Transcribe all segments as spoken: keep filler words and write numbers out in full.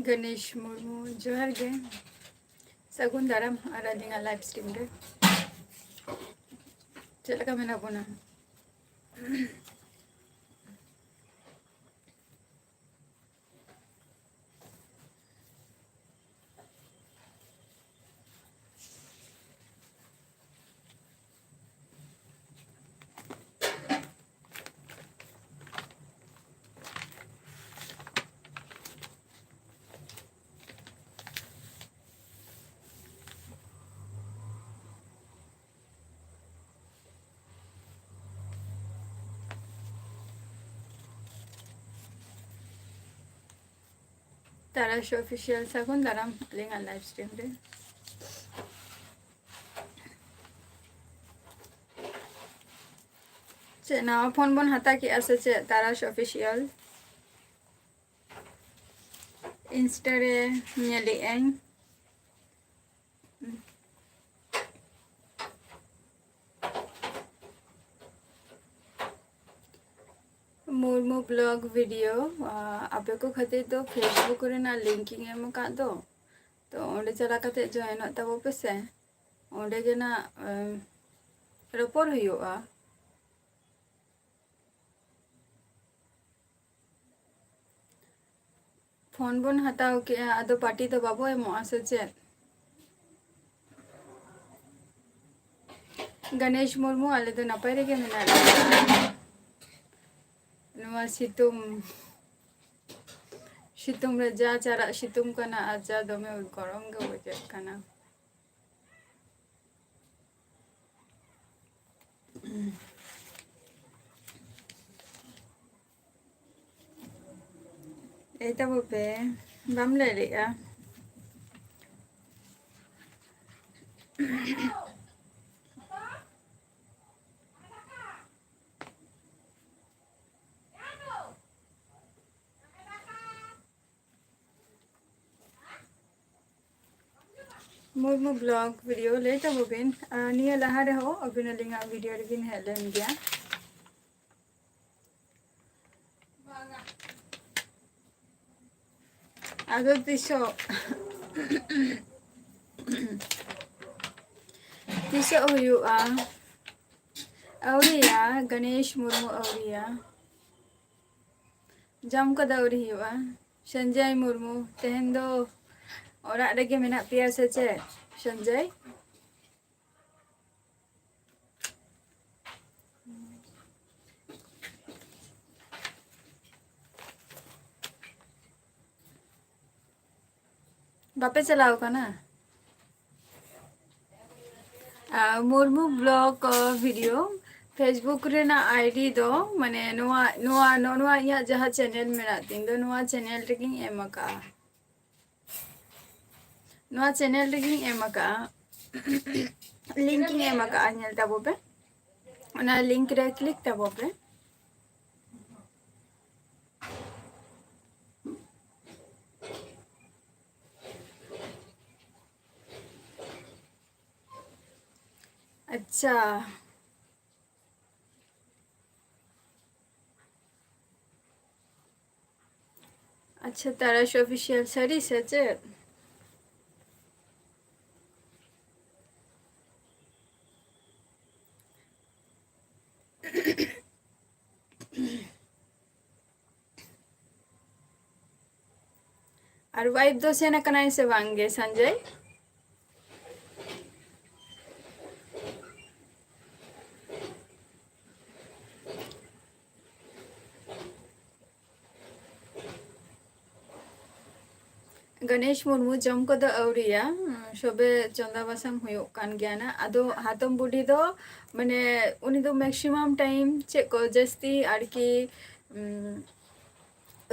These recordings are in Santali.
ᱜᱚᱱᱮᱥ ᱢᱩᱨᱢᱩ, ᱡᱚᱦᱟᱨ ᱜᱮ, ᱥᱟᱹᱜᱩᱱ ᱫᱟᱨᱟᱢ ᱟᱨ ᱟᱹᱞᱤᱧᱟᱜ live stream ᱨᱮ᱾ ᱪᱮᱫ ᱞᱮᱠᱟ ᱢᱮᱱᱟᱜ ᱵᱚᱱᱟ? ᱛᱟᱨᱟᱥ Official, ᱥᱟᱹᱜᱩᱱ ᱫᱟᱨᱟᱢ ᱟᱹᱞᱤᱧᱟᱜ live stream ᱨᱮ᱾ ᱪᱮᱫ ᱱᱟᱣᱟ phone ᱵᱚᱱ ᱦᱟᱛᱟᱣ ᱠᱮᱜᱼᱟ ᱥᱮ ᱪᱮᱫ? ᱛᱟᱨᱟᱥ Official Insta ᱨᱮ ᱧᱮᱞᱮᱜ ᱟᱹᱧ᱾ ᱢᱩᱨᱢᱩ vlog video, ᱟ, ᱟᱯᱮ ᱠᱚ ᱠᱷᱟᱹᱛᱤᱨ ᱫᱚ Facebook ᱨᱮᱱᱟᱜ link ᱤᱧ ᱮᱢ ᱟᱠᱟᱫ ᱫᱚ, ᱛᱚ ᱚᱸᱰᱮ ᱪᱟᱞᱟᱣ ᱠᱟᱛᱮ join ᱚᱜ ᱛᱟᱵᱚ ᱯᱮ ᱥᱮ᱾ ᱚᱸᱰᱮ ᱜᱮ ᱱᱟᱜ, ᱮᱢ, ᱨᱚᱯᱚᱲ ᱦᱩᱭᱩᱜᱼᱟ᱾ ᱯᱷᱳᱱ ᱵᱚᱱ ᱦᱟᱛᱟᱣ ᱠᱮᱜᱼᱟ, ᱟᱫᱚ ᱯᱟᱨᱴᱤ ᱫᱚ ᱵᱟᱵᱚ ᱮᱢᱚᱜᱼᱟ ᱥᱮ ᱪᱮᱫ? ᱜᱚᱱᱮᱥ ᱢᱩᱨᱢᱩ, ᱟᱞᱮ ᱫᱚ ᱱᱟᱯᱟᱭ ᱨᱮᱜᱮ ᱢᱮᱱᱟᱜ ᱞᱮᱭᱟ᱾ ᱱᱚᱣᱟ ᱥᱤᱛᱩᱝ, ᱥᱤᱛᱩᱝ ᱨᱮ ᱡᱟ ᱪᱟᱨᱟᱜ ᱥᱤᱛᱩᱝ ᱠᱟᱱᱟ ᱟᱨ ᱡᱟ ᱫᱚᱢᱮ ᱜᱚᱨᱚᱢ ᱜᱮ ᱵᱩᱡᱷᱟᱹᱜ ᱠᱟᱱᱟ᱾ ᱮᱭ ᱛᱟᱵᱚ ᱯᱮ, ᱵᱟᱢ ᱞᱟᱹᱭ ᱞᱮᱜᱼᱟ᱾ ᱢᱩᱨᱢᱩ vlog video ᱞᱟᱹᱭ ᱛᱟᱵᱚ ᱵᱤᱱ᱾ ᱟᱨ ᱱᱤᱭᱟᱹ ᱞᱟᱦᱟ ᱨᱮᱦᱚᱸ ᱟᱹᱵᱤᱱ ᱟᱹᱞᱤᱧᱟᱜ video ᱨᱮᱵᱤᱱ ᱦᱮᱡ ᱞᱮᱱ ᱜᱮᱭᱟ᱾ ᱟᱫᱚ ᱛᱤᱥᱚᱜ, ᱛᱤᱥᱚᱜ ᱦᱩᱭᱩᱜᱼᱟ? ᱟᱹᱣᱨᱤᱭᱟ, ᱜᱚᱱᱮᱥ ᱢᱩᱨᱢᱩ, ᱟᱹᱣᱨᱤᱭᱟ᱾ ᱡᱚᱢ ᱠᱚᱫᱚ ᱟᱹᱣᱨᱤ ᱦᱩᱭᱩᱜᱼᱟ᱾ ᱥᱚᱧᱡᱚᱭ ᱢᱩᱨᱢᱩ, ᱛᱮᱦᱮᱧ ᱫᱚ ᱚᱲᱟᱜ ᱨᱮᱜᱮ ᱢᱮᱱᱟᱜ ᱯᱮᱭᱟ ᱥᱮ ᱪᱮᱫ, ᱥᱚᱧᱡᱚᱭ? ᱵᱟᱯᱮ ᱪᱟᱞᱟᱣ ᱠᱟᱱᱟ? ᱟᱨ ᱢᱩᱨᱢᱩ vlog, ᱟ, video, Facebook ᱨᱮᱱᱟᱜ ID ᱫᱚ, ᱢᱟᱱᱮ, ᱱᱚᱣᱟ, ᱱᱚᱣᱟ, ᱱᱚᱜᱼᱚ ᱱᱚᱣᱟ ᱤᱧᱟᱹᱜ ᱡᱟᱦᱟᱸ channel ᱢᱮᱱᱟᱜ ᱛᱤᱧ ᱫᱚ, ᱱᱚᱣᱟ channel ᱨᱮᱜᱤᱧ ᱮᱢ ᱟᱠᱟᱜᱼᱟ᱾ ᱱᱚᱣᱟ channel ᱨᱮᱜᱤᱧ ᱮᱢ ᱟᱠᱟᱜᱼᱟ, link ᱤᱧ ᱮᱢ ᱟᱠᱟᱜᱼᱟ, ᱧᱮᱞ ᱛᱟᱵᱚ ᱯᱮ, ᱚᱱᱟ link ᱨᱮ click ᱛᱟᱵᱚ ᱯᱮ᱾ ᱟᱪᱪᱷᱟ, ᱟᱪᱪᱷᱟ, ᱛᱟᱨᱟᱥ official ᱥᱟᱹᱨᱤ ᱥᱮ ᱪᱮᱫ? ᱟᱨ ᱣᱟᱭᱤᱯ ᱫᱚ ᱥᱮᱱ ᱟᱠᱟᱱᱟᱭ ᱥᱮ ᱵᱟᱝ ᱜᱮ, ᱥᱚᱧᱡᱚᱭ? ᱜᱚᱱᱮᱥ ᱢᱩᱨᱢᱩ, ᱡᱚᱢ ᱠᱚᱫᱚ ᱟᱹᱣᱨᱤᱭᱟ, ᱥᱚᱵᱮ ᱪᱚᱸᱫᱟ ᱵᱟᱥᱟᱝ ᱦᱩᱭᱩᱜ ᱠᱟᱱ ᱜᱮᱭᱟ ᱱᱟ᱾ ᱟᱫᱚ ᱦᱟᱛᱚᱢ ᱵᱩᱰᱷᱤ ᱫᱚ, ᱢᱟᱱᱮ, ᱩᱱᱤ ᱫᱚ maximum time ᱪᱮᱫ ᱠᱚ ᱡᱟᱹᱥᱛᱤ ᱟᱨᱠᱤ, ᱩᱢ,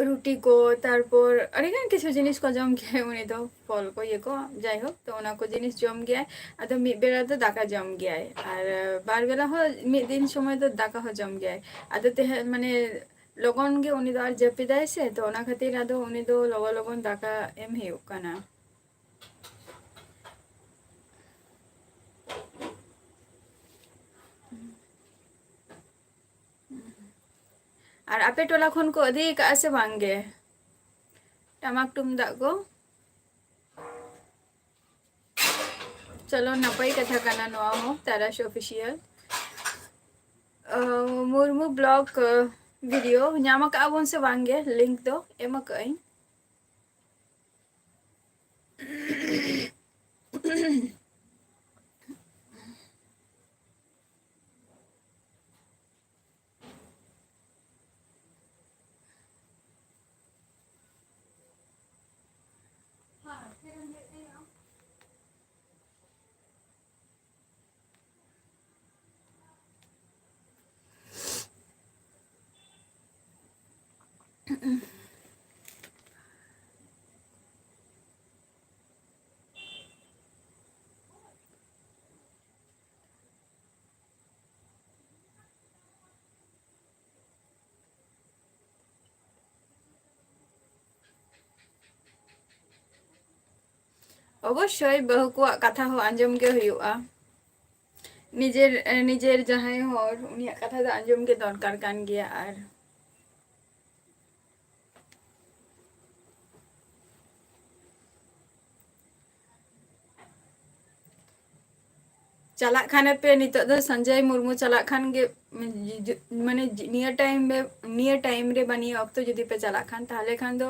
ᱨᱩᱴᱤ ᱠᱚ, ᱛᱟᱨᱯᱚᱨ ᱟᱹᱰᱤ ᱜᱟᱱ ᱠᱤᱪᱷᱩ ᱡᱤᱱᱤᱥ ᱠᱚ ᱡᱚᱢ ᱜᱮᱭᱟᱭ ᱩᱱᱤ ᱫᱚ, ᱯᱷᱚᱞ ᱠᱚ, ᱤᱭᱟᱹ ᱠᱚ, ᱡᱟᱭᱦᱳᱠ, ᱛᱚ ᱚᱱᱟ ᱠᱚ ᱡᱤᱱᱤᱥ ᱡᱚᱢ ᱜᱮᱭᱟᱭ᱾ ᱟᱫᱚ ᱢᱤᱫ ᱵᱮᱲᱟ ᱫᱚ ᱫᱟᱠᱟ ᱡᱚᱢ ᱜᱮᱭᱟᱭ, ᱟᱨ ᱵᱟᱨ ᱵᱮᱞᱟ ᱦᱚᱸ ᱢᱤᱫ ᱫᱤᱱ ᱥᱚᱢᱚᱭ ᱫᱚ ᱫᱟᱠᱟ ᱦᱚᱸ ᱡᱚᱢ ᱜᱮᱭᱟᱭ᱾ ᱟᱫᱚ ᱛᱮᱦᱮᱧ, ᱢᱟᱱᱮ, ᱞᱚᱜᱚᱱ ᱜᱮ ᱩᱱᱤ ᱫᱚ ᱟᱨ ᱡᱟᱹᱯᱤᱫᱟᱭ ᱥᱮ, ᱛᱚ ᱚᱱᱟ ᱠᱷᱟᱹᱛᱤᱨ ᱟᱫᱚ ᱩᱱᱤ ᱫᱚ ᱞᱚᱜᱚᱱ ᱞᱚᱜᱚᱱ ᱫᱟᱠᱟ ᱮᱢ ᱦᱩᱭᱩᱜ ᱠᱟᱱᱟ᱾ ᱟᱨ ᱟᱯᱮ ᱴᱚᱞᱟ ᱠᱷᱚᱱ ᱠᱚ ᱤᱫᱤ ᱟᱠᱟᱫᱼᱟ ᱥᱮ ᱵᱟᱝ ᱜᱮ ᱴᱟᱢᱟᱠ ᱛᱩᱢᱫᱟᱜ ᱠᱚ? ᱪᱚᱞᱚ, ᱱᱟᱯᱟᱭ ᱠᱟᱛᱷᱟ ᱠᱟᱱᱟ ᱱᱚᱣᱟ ᱦᱚᱸ, ᱛᱟᱨᱟᱥ ᱚᱯᱷᱤᱥᱤᱭᱟᱞ᱾ ᱟᱸ, ᱢᱩᱨᱢᱩ ᱵᱞᱚᱜ, ᱟᱸ, ᱵᱷᱤᱰᱤᱭᱳ ᱧᱟᱢ ᱟᱠᱟᱫᱼᱟ ᱵᱚᱱ ᱥᱮ ᱵᱟᱝ ᱜᱮ? ᱞᱤᱝᱠ ᱫᱚ ᱮᱢ ᱟᱠᱟᱫ ᱟᱹᱧ᱾ ᱚᱵᱚᱥᱥᱳᱭ ᱵᱟᱹᱦᱩ ᱠᱚᱣᱟᱜ ᱠᱟᱛᱷᱟ ᱦᱚᱸ ᱟᱸᱡᱚᱢ ᱜᱮ ᱦᱩᱭᱩᱜᱼᱟ᱾ ᱱᱤᱡᱮᱨ, ᱱᱤᱡᱮᱨ ᱡᱟᱦᱟᱸᱭ ᱦᱚᱲ, ᱩᱱᱤᱭᱟᱜ ᱠᱟᱛᱷᱟ ᱫᱚ ᱟᱸᱡᱚᱢ ᱜᱮ ᱫᱚᱨᱠᱟᱨ ᱠᱟᱱ ᱜᱮᱭᱟ᱾ ᱟᱨ ᱪᱟᱞᱟᱜ ᱠᱷᱟᱱᱮ ᱯᱮ, ᱱᱤᱛᱚᱜ ᱫᱚ ᱥᱚᱧᱡᱚᱭ ᱢᱩᱨᱢᱩ ᱪᱟᱞᱟᱜ ᱠᱷᱟᱱ ᱜᱮ, ᱢᱟᱱᱮ ᱡᱤ-, ᱡᱩ-, ᱢᱟᱱᱮ ᱡᱤ-, ᱱᱤᱭᱟᱹ time ᱨᱮ, ᱱᱤᱭᱟᱹ time ᱨᱮ ᱵᱟ ᱱᱤᱭᱟᱹ ᱚᱠᱛᱚ ᱡᱩᱫᱤ ᱯᱮ ᱪᱟᱞᱟᱜ ᱠᱷᱟᱱ, ᱛᱟᱦᱚᱞᱮ ᱠᱷᱟᱱ ᱫᱚ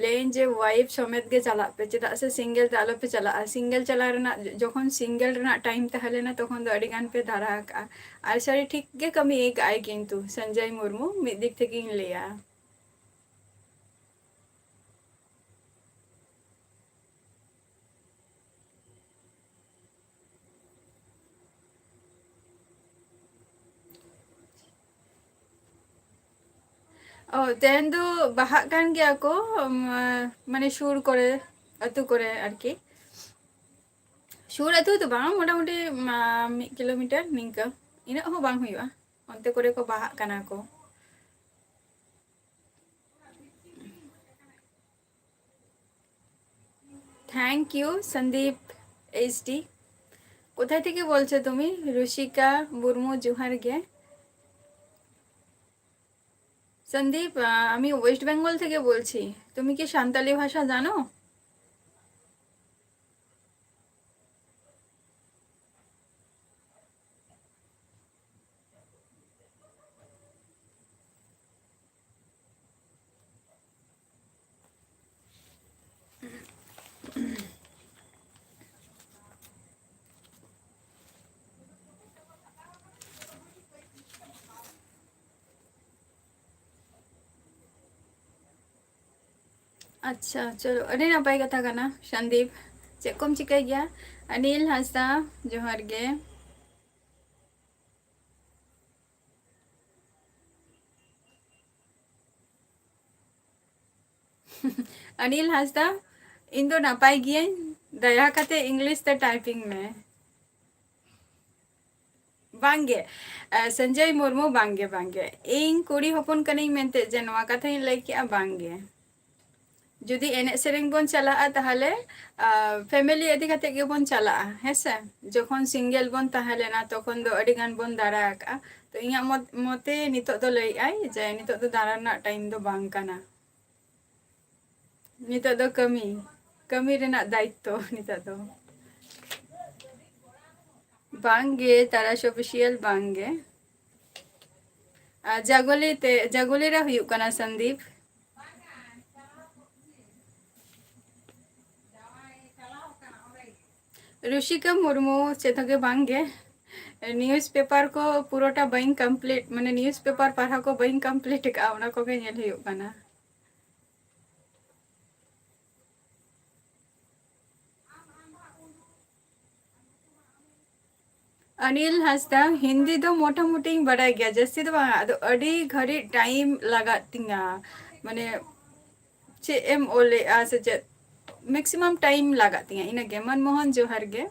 ᱞᱟᱹᱭᱟᱹᱧ ᱡᱮ wife ᱥᱚᱢᱮᱛ ᱜᱮ ᱪᱟᱞᱟᱜ ᱯᱮ, ᱪᱮᱫᱟᱜ ᱥᱮ single ᱫᱚ ᱟᱞᱚ ᱯᱮ ᱪᱟᱞᱟᱜᱼᱟ᱾ Single ᱪᱟᱞᱟᱣ ᱨᱮᱱᱟᱜ, ᱡᱚᱠᱷᱚᱱ single ᱨᱮᱱᱟᱜ time ᱛᱟᱦᱮᱸ ᱞᱮᱱᱟ, ᱛᱚᱠᱷᱚᱱ ᱫᱚ ᱟᱹᱰᱤ ᱜᱟᱱ ᱯᱮ ᱫᱟᱬᱟ ᱟᱠᱟᱜᱼᱟ᱾ ᱟᱨ ᱥᱟᱹᱨᱤ ᱴᱷᱤᱠ ᱜᱮ ᱠᱟᱹᱢᱤ ᱟᱹᱭᱠᱟᱹᱜᱼᱟᱭ ᱠᱤᱱᱛᱩ ᱥᱚᱧᱡᱚᱭ ᱢᱩᱨᱢᱩ, ᱢᱤᱫ ᱫᱤᱠ ᱛᱷᱮᱠᱮᱧ ᱞᱟᱹᱭᱟ᱾ ᱚ, ᱛᱮᱦᱮᱧ ᱫᱚ ᱵᱟᱦᱟᱜ ᱠᱟᱱ ᱜᱮᱭᱟ ᱠᱚ, ᱩᱢ, ᱢᱟᱱᱮ ᱥᱩᱨ ᱠᱚᱨᱮ, ᱟᱹᱛᱩ ᱠᱚᱨᱮ ᱟᱨᱠᱤ᱾ ᱥᱩᱨ ᱟᱹᱛᱩ ᱫᱚ ᱵᱟᱝ, ᱢᱚᱴᱟᱢᱩᱴᱤ, ᱢᱟ, ᱢᱤᱫ ᱠᱤᱞᱳᱢᱤᱴᱟᱨ ᱱᱤᱝᱠᱟᱹ, ᱤᱱᱟᱹᱜ ᱦᱚᱸ ᱵᱟᱝ ᱦᱩᱭᱩᱜᱼᱟ᱾ ᱚᱱᱛᱮ ᱠᱚᱨᱮ ᱠᱚ ᱵᱟᱦᱟᱜ ᱠᱟᱱᱟ ᱠᱚ᱾ Thank you, Sandeep HD. কোথায় থেকে বলছো তুমি? রুশিকা মুর্মু, জোহার গে। সন্দীপ, আহ, আমি ওয়েস্ট বেঙ্গল থেকে বলছি। তুমি কি সাঁওতালি ভাষা জানো? ᱟᱪᱪᱷᱟ, ᱪᱚᱞᱚ, ᱟᱹᱰᱤ ᱱᱟᱯᱟᱭ ᱠᱟᱛᱷᱟ ᱠᱟᱱᱟ᱾ ᱥᱚᱱᱫᱤᱯ, ᱪᱮᱫ ᱠᱚᱢ ᱪᱤᱠᱟᱹᱭ ᱜᱮᱭᱟ? ᱚᱱᱤᱞ ᱦᱟᱸᱥᱫᱟ, ᱡᱚᱦᱟᱨ ᱜᱮ᱾ ᱚᱱᱤᱞ ᱦᱟᱸᱥᱫᱟ, ᱤᱧ ᱫᱚ ᱱᱟᱯᱟᱭ ᱜᱤᱭᱟᱹᱧ, ᱫᱟᱭᱟ ᱠᱟᱛᱮ ᱤᱝᱞᱤᱥ ᱛᱮ typing ᱢᱮ᱾ ᱵᱟᱝᱜᱮ, ᱟ, ᱥᱚᱧᱡᱚᱭ ᱢᱩᱨᱢᱩ, ᱵᱟᱝᱜᱮ, ᱵᱟᱝᱜᱮ᱾ ᱤᱧ ᱠᱩᱲᱤ ᱦᱚᱯᱚᱱ ᱠᱟᱹᱱᱟᱹᱧ ᱢᱮᱱᱛᱮ ᱡᱮ ᱱᱚᱣᱟ ᱠᱟᱛᱷᱟᱧ ᱞᱟᱹᱭ ᱠᱮᱜᱼᱟ, ᱵᱟᱝᱜᱮ᱾ ᱡᱩᱫᱤ ᱮᱱᱮᱡ ᱥᱮᱨᱮᱧ ᱵᱚᱱ ᱪᱟᱞᱟᱜᱼᱟ, ᱛᱟᱦᱚᱞᱮ, ᱟ, family ᱤᱫᱤ ᱠᱟᱛᱮ ᱜᱮᱵᱚᱱ ᱪᱟᱞᱟᱜᱼᱟ, ᱦᱮᱸ ᱥᱮ? ᱡᱚᱠᱷᱚᱱ single ᱵᱚᱱ ᱛᱟᱦᱮᱸ ᱞᱮᱱᱟ, ᱛᱚᱠᱷᱚᱱ ᱫᱚ ᱟᱹᱰᱤ ᱜᱟᱱ ᱵᱚᱱ ᱫᱟᱬᱟ ᱟᱠᱟᱜᱼᱟ᱾ ᱛᱚ, ᱤᱧᱟᱹᱜ ᱢᱚᱛ-, ᱢᱚᱛᱮ ᱱᱤᱛᱚᱜ ᱫᱚ ᱞᱟᱹᱭᱮᱫᱼᱟᱭ ᱡᱮ ᱱᱤᱛᱚᱜ ᱫᱚ ᱫᱟᱬᱟ ᱨᱮᱱᱟᱜ time ᱫᱚ ᱵᱟᱝ ᱠᱟᱱᱟ᱾ ᱱᱤᱛᱚᱜ ᱫᱚ ᱠᱟᱹᱢᱤ, ᱠᱟᱹᱢᱤ ᱨᱮᱱᱟᱜ ᱫᱟᱭᱤᱛᱛᱚ ᱱᱤᱛᱚᱜ ᱫᱚ᱾ ᱵᱟᱝᱜᱮ, ᱛᱟᱨᱟᱥ ᱚᱯᱷᱤᱥᱤᱭᱟᱞ ᱵᱟᱝᱜᱮ᱾ ᱟᱨ ᱡᱟᱜᱚᱞᱤ ᱛᱮ, ᱡᱟᱜᱚᱞᱤ ᱨᱮ ᱦᱩᱭᱩᱜ ᱠᱟᱱᱟ, ᱥᱚᱱᱫᱤᱯ᱾ ᱨᱩᱥᱤᱠᱟ ᱢᱩᱨᱢᱩ, ᱪᱮᱫ ᱦᱚᱸ ᱜᱮ ᱵᱟᱝ ᱜᱮ᱾ ᱱᱤᱭᱩᱡᱽ ᱯᱮᱯᱟᱨ ᱠᱚ ᱯᱩᱨᱟᱹᱴᱟ ᱵᱟᱹᱧ ᱠᱚᱢᱯᱞᱤᱴ, ᱢᱟᱱᱮ ᱱᱤᱭᱩᱡᱽ ᱯᱮᱯᱟᱨ ᱯᱟᱲᱦᱟᱣ ᱠᱚ ᱵᱟᱹᱧ ᱠᱚᱢᱯᱞᱤᱴ ᱟᱠᱟᱫᱼᱟ, ᱚᱱᱟ ᱠᱚᱜᱮ ᱧᱮᱞ ᱦᱩᱭᱩᱜ ᱠᱟᱱᱟ᱾ ᱚᱱᱤᱞ ᱦᱟᱸᱥᱫᱟ, ᱦᱤᱱᱫᱤ ᱫᱚ ᱢᱚᱴᱟᱢᱩᱴᱤᱧ ᱵᱟᱰᱟᱭ ᱜᱮᱭᱟ, ᱡᱟᱹᱥᱛᱤ ᱫᱚ ᱵᱟᱝ, ᱟᱫᱚ ᱟᱹᱰᱤ ᱜᱷᱟᱹᱲᱤᱡ ᱴᱟᱭᱤᱢ ᱞᱟᱜᱟᱜ ᱛᱤᱧᱟ, ᱢᱟᱱᱮ ᱪᱮᱫ ᱮᱢ ᱚᱞᱮᱜᱼᱟ ᱥᱮ ᱪᱮᱫ, ᱢᱮᱠᱥᱤᱢᱟᱢ ᱴᱟᱭᱤᱢ ᱞᱟᱜᱟᱜ ᱛᱤᱧᱟ ᱤᱱᱟᱹᱜᱮ᱾ ᱢᱚᱱᱢᱳᱦᱚᱱ, ᱡᱚᱦᱟᱨ ᱜᱮ᱾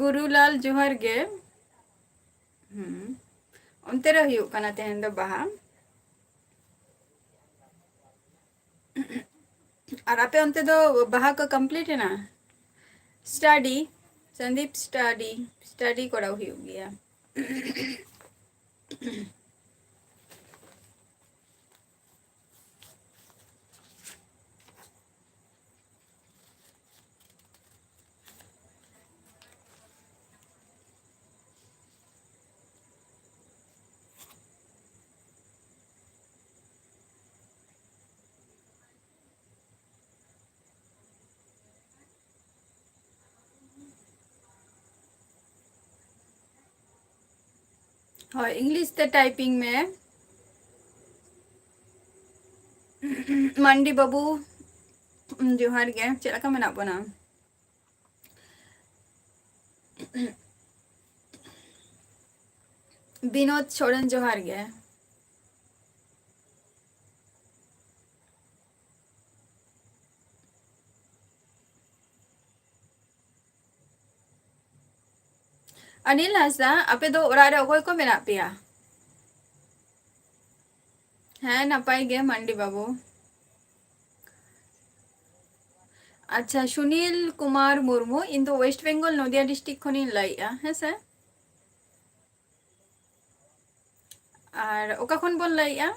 ᱜᱩᱨᱩᱞᱟᱞ, ᱡᱚᱦᱟᱨ ᱜᱮ᱾ ᱦᱩᱸ, ᱚᱱᱛᱮ ᱨᱮ ᱦᱩᱭᱩᱜ ᱠᱟᱱᱟ ᱛᱮᱦᱮᱧ ᱫᱚ ᱵᱟᱦᱟ᱾ ᱟᱨ ᱟᱯᱮ ᱚᱱᱛᱮ ᱫᱚ ᱵᱟᱦᱟ ᱠᱚ ᱠᱚᱢᱯᱞᱤᱴ ᱮᱱᱟ? ᱥᱴᱟᱰᱤ, ᱥᱚᱱᱫᱤᱯ, ᱥᱴᱟᱰᱤ, ᱥᱴᱟᱰᱤ ᱠᱚᱨᱟᱣ ᱦᱩᱭᱩᱜ ᱜᱮᱭᱟ᱾ ᱦᱳᱭ, ᱤᱝᱞᱤᱥ ᱛᱮ ᱴᱟᱭᱯᱤᱝ ᱢᱮ᱾ ᱢᱟᱱᱰᱤ ᱵᱟᱹᱵᱩ, ᱡᱚᱦᱟᱨ ᱜᱮ, ᱪᱮᱫ ᱞᱮᱠᱟ ᱢᱮᱱᱟᱜ ᱵᱚᱱᱟ? ᱵᱤᱱᱳᱫ ᱥᱚᱨᱮᱱ, ᱡᱚᱦᱟᱨ ᱜᱮ᱾ ᱚᱱᱤᱞ ᱦᱟᱸᱥᱫᱟ, ᱟᱯᱮ ᱫᱚ ᱚᱲᱟᱜ ᱨᱮ ᱚᱠᱚᱭ ᱠᱚ ᱢᱮᱱᱟᱜ ᱯᱮᱭᱟ? ᱦᱮᱸ, ᱱᱟᱯᱟᱭ ᱜᱮ, ᱢᱟᱱᱰᱤ ᱵᱟᱹᱵᱩ᱾ ᱟᱪᱪᱷᱟ, ᱥᱩᱱᱤᱞ ᱠᱩᱢᱟᱨ ᱢᱩᱨᱢᱩ, ᱤᱧ ᱫᱚ ᱳᱭᱮᱥᱴ ᱵᱮᱝᱜᱚᱞ, ᱱᱚᱫᱤᱭᱟ ᱰᱤᱥᱴᱨᱤᱠᱴ ᱠᱷᱚᱱᱤᱧ ᱞᱟᱹᱭᱮᱜᱼᱟ, ᱦᱮᱸ ᱥᱮ? ᱟᱨ ᱚᱠᱟ ᱠᱷᱚᱱ ᱵᱚᱱ ᱞᱟᱹᱭᱮᱜᱼᱟ?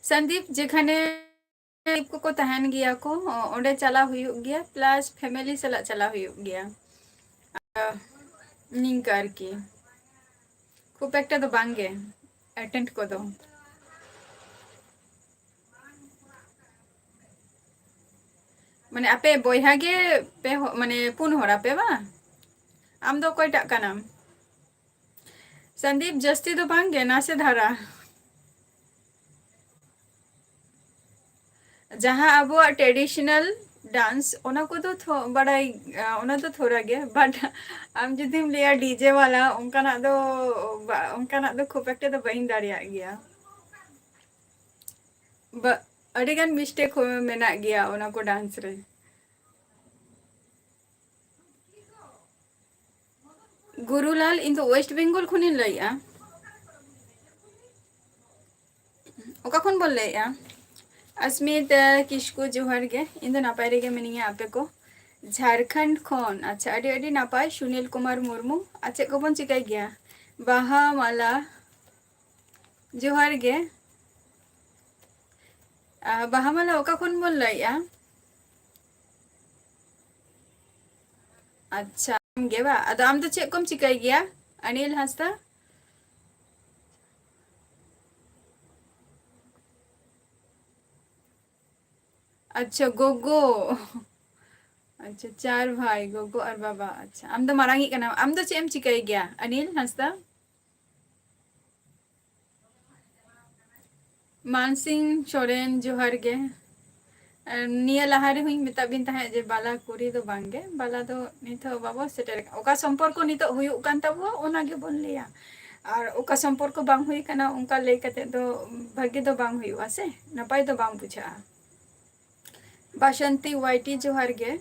ᱥᱟᱱᱫᱤᱯ, ᱡᱮᱠᱷᱟᱱᱮ ᱠᱚᱠᱚ ᱛᱟᱦᱮᱱ ᱜᱮᱭᱟ ᱠᱚ, ᱚᱸᱰᱮ ᱪᱟᱞᱟᱣ ᱦᱩᱭᱩᱜ ᱜᱮᱭᱟ, plus family ᱥᱟᱞᱟᱜ ᱪᱟᱞᱟᱣ ᱦᱩᱭᱩᱜ ᱜᱮᱭᱟ᱾ ᱟᱨ ᱱᱤᱝᱠᱟᱹ ᱟᱨᱠᱤ, ᱠᱷᱩᱵ ᱮᱠᱴᱟ ᱫᱚ ᱵᱟᱝ ᱜᱮ attend ᱠᱚᱫᱚ᱾ ᱢᱟᱱᱮ ᱟᱯᱮ ᱵᱚᱭᱦᱟ ᱜᱮ ᱯᱮ ᱦᱚ-, ᱢᱟᱱᱮ ᱯᱩᱱ ᱦᱚᱲ ᱟᱯᱮ ᱵᱟᱝ? ᱟᱢ ᱫᱚ ᱚᱠᱚᱭᱴᱟᱜ ᱠᱟᱱᱟᱢ? ᱥᱟᱱᱫᱤᱯ, ᱡᱟᱹᱥᱛᱤ ᱫᱚ ᱵᱟᱝ ᱜᱮ, ᱱᱟᱥᱮ ᱫᱷᱟᱨᱟ᱾ ᱡᱟᱦᱟᱸ ᱟᱵᱚᱣᱟᱜ traditional dance, ᱚᱱᱟ ᱠᱚᱫᱚ ᱛᱷᱚ-, ᱵᱟᱲᱟᱭ, ᱟ, ᱚᱱᱟ ᱫᱚ ᱛᱷᱚᱲᱟ ᱜᱮ, but ᱟᱢ ᱡᱩᱫᱤᱢ ᱞᱟᱹᱭᱟ DJ ᱣᱟᱞᱟ, ᱚᱱᱠᱟᱱᱟᱜ ᱫᱚ ᱵᱟ-, ᱚᱱᱠᱟᱱᱟᱜ ᱫᱚ ᱠᱷᱩᱵ ᱮᱠᱴᱟ ᱫᱚ ᱵᱟᱹᱧ ᱫᱟᱲᱮᱭᱟᱜ ᱜᱮᱭᱟ᱾ ᱵᱟ-, ᱟᱹᱰᱤᱜᱟᱱ mistake ᱦᱚᱸ ᱢᱮᱱᱟᱜ ᱜᱮᱭᱟ ᱚᱱᱟ ᱠᱚ dance ᱨᱮ᱾ ᱜᱩᱨᱩᱞᱟᱞ, ᱤᱧ ᱫᱚ West Bengal ᱠᱷᱚᱱᱤᱧ ᱞᱟᱹᱭᱮᱜᱼᱟ᱾ ᱚᱠᱟ ᱠᱷᱚᱱ ᱵᱚᱱ ᱞᱟᱹᱭᱮᱜᱼᱟ? ᱟᱥᱢᱤᱛᱟ ᱠᱤᱥᱠᱩ, ᱡᱚᱦᱟᱨ ᱜᱮ᱾ ᱤᱧ ᱫᱚ ᱱᱟᱯᱟᱭ ᱨᱮᱜᱮ ᱢᱤᱱᱟᱹᱧᱟ, ᱟᱯᱮ ᱠᱚ? ᱡᱷᱟᱲᱠᱷᱚᱸᱰ ᱠᱷᱚᱱ᱾ ᱟᱪᱪᱷᱟ, ᱟᱹᱰᱤ ᱟᱹᱰᱤ ᱱᱟᱯᱟᱭ᱾ ᱥᱩᱱᱤᱞ ᱠᱩᱢᱟᱨ ᱢᱩᱨᱢᱩ, ᱟᱨ ᱪᱮᱫ ᱠᱚᱵᱚᱱ ᱪᱤᱠᱟᱹᱭ ᱜᱮᱭᱟ? ᱵᱟᱦᱟ ᱢᱟᱞᱟ, ᱡᱚᱦᱟᱨ ᱜᱮ᱾ ᱟ, ᱵᱟᱦᱟ ᱢᱟᱞᱟ ᱚᱠᱟ ᱠᱷᱚᱱ ᱵᱚᱱ ᱞᱟᱹᱭᱮᱜᱼᱟ? ᱟᱪᱪᱷᱟ, ᱟᱢ ᱜᱮ ᱵᱟ? ᱟᱫᱚ ᱟᱢ ᱫᱚ ᱪᱮᱫ ᱠᱚᱢ ᱪᱤᱠᱟᱹᱭ ᱜᱮᱭᱟ, ᱚᱱᱤᱞ ᱦᱟᱸᱥᱫᱟ? ᱟᱪᱪᱷᱟ, ᱜᱚᱜᱚ᱾ ᱟᱪᱪᱷᱟ, ᱪᱟᱨ ᱵᱷᱟᱭ, ᱜᱚᱜᱚ ᱟᱨ ᱵᱟᱵᱟ᱾ ᱟᱪᱪᱷᱟ, ᱟᱢ ᱫᱚ ᱢᱟᱨᱟᱝᱤᱡ ᱠᱟᱱᱟᱢ᱾ ᱟᱢ ᱫᱚ ᱪᱮᱫ ᱮᱢ ᱪᱤᱠᱟᱹᱭ ᱜᱮᱭᱟ, ᱚᱱᱤᱞ ᱦᱟᱸᱥᱫᱟ? ᱢᱟᱱᱥᱤᱝ ᱥᱚᱨᱮᱱ, ᱡᱚᱦᱟᱨ ᱜᱮ᱾ ᱟᱨ ᱱᱤᱭᱟᱹ ᱞᱟᱦᱟ ᱨᱮᱦᱚᱸᱧ ᱢᱮᱛᱟᱫ ᱵᱤᱱ ᱛᱟᱦᱮᱸᱫ ᱡᱮ ᱵᱟᱞᱟ ᱠᱩᱲᱤ ᱫᱚ ᱵᱟᱝ ᱜᱮ, ᱵᱟᱞᱟ ᱫᱚ ᱱᱤᱛ ᱦᱚᱸ ᱵᱟᱵᱚ ᱥᱮᱴᱮᱨ ᱟᱠᱟᱱᱟ᱾ ᱚᱠᱟ ᱥᱚᱢᱯᱚᱨᱠᱚ ᱱᱤᱛᱚᱜ ᱦᱩᱭᱩᱜ ᱠᱟᱱ ᱛᱟᱵᱚᱣᱟ, ᱚᱱᱟ ᱜᱮᱵᱚᱱ ᱞᱟᱹᱭᱟ᱾ ᱟᱨ ᱚᱠᱟ ᱥᱚᱢᱯᱚᱨᱠᱚ ᱵᱟᱝ ᱦᱩᱭ ᱠᱟᱱᱟ, ᱚᱱᱠᱟ ᱞᱟᱹᱭ ᱠᱟᱛᱮ ᱫᱚ ᱵᱷᱟᱹᱜᱤ ᱫᱚ ᱵᱟᱝ ᱦᱩᱭᱩᱜᱼᱟ ᱥᱮ, ᱱᱟᱯᱟᱭ ᱫᱚ ᱵᱟᱝ ᱵᱩᱡᱷᱟᱹᱜᱼᱟ᱾ ᱵᱟᱥᱚᱱᱛᱤ ᱣᱟᱭᱴᱤ, ᱡᱚᱦᱟᱨ ᱜᱮ᱾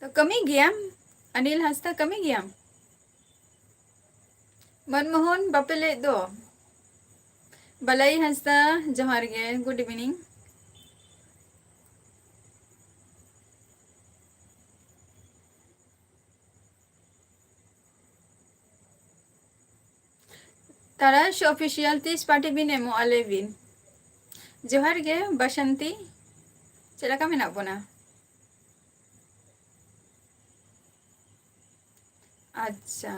ᱛᱚ, ᱠᱟᱹᱢᱤ ᱜᱮᱭᱟᱢ, ᱚᱱᱤᱞ ᱦᱟᱸᱥᱫᱟ, ᱠᱟᱹᱢᱤ ᱜᱮᱭᱟᱢ? ᱢᱚᱱᱢᱳᱦᱚᱱ, ᱵᱟᱯᱮ ᱞᱟᱹᱭᱮᱫ ᱫᱚ? ᱵᱟᱞᱟᱭ ᱦᱟᱸᱥᱫᱟ, ᱡᱚᱦᱟᱨ ᱜᱮ, good evening᱾ ᱛᱟᱨᱟᱥ ᱚᱯᱷᱤᱥᱤᱭᱟᱞ, ᱛᱤᱥ ᱯᱟᱨᱴᱤ ᱵᱤᱱ ᱮᱢᱚᱜᱼᱟ ᱞᱟᱹᱭ ᱵᱤᱱ? ᱡᱚᱦᱟᱨ ᱜᱮ ᱵᱟᱥᱚᱱᱛᱤ, ᱪᱮᱫ ᱞᱮᱠᱟ ᱢᱮᱱᱟᱜ ᱵᱚᱱᱟ? ᱟᱪᱪᱷᱟ,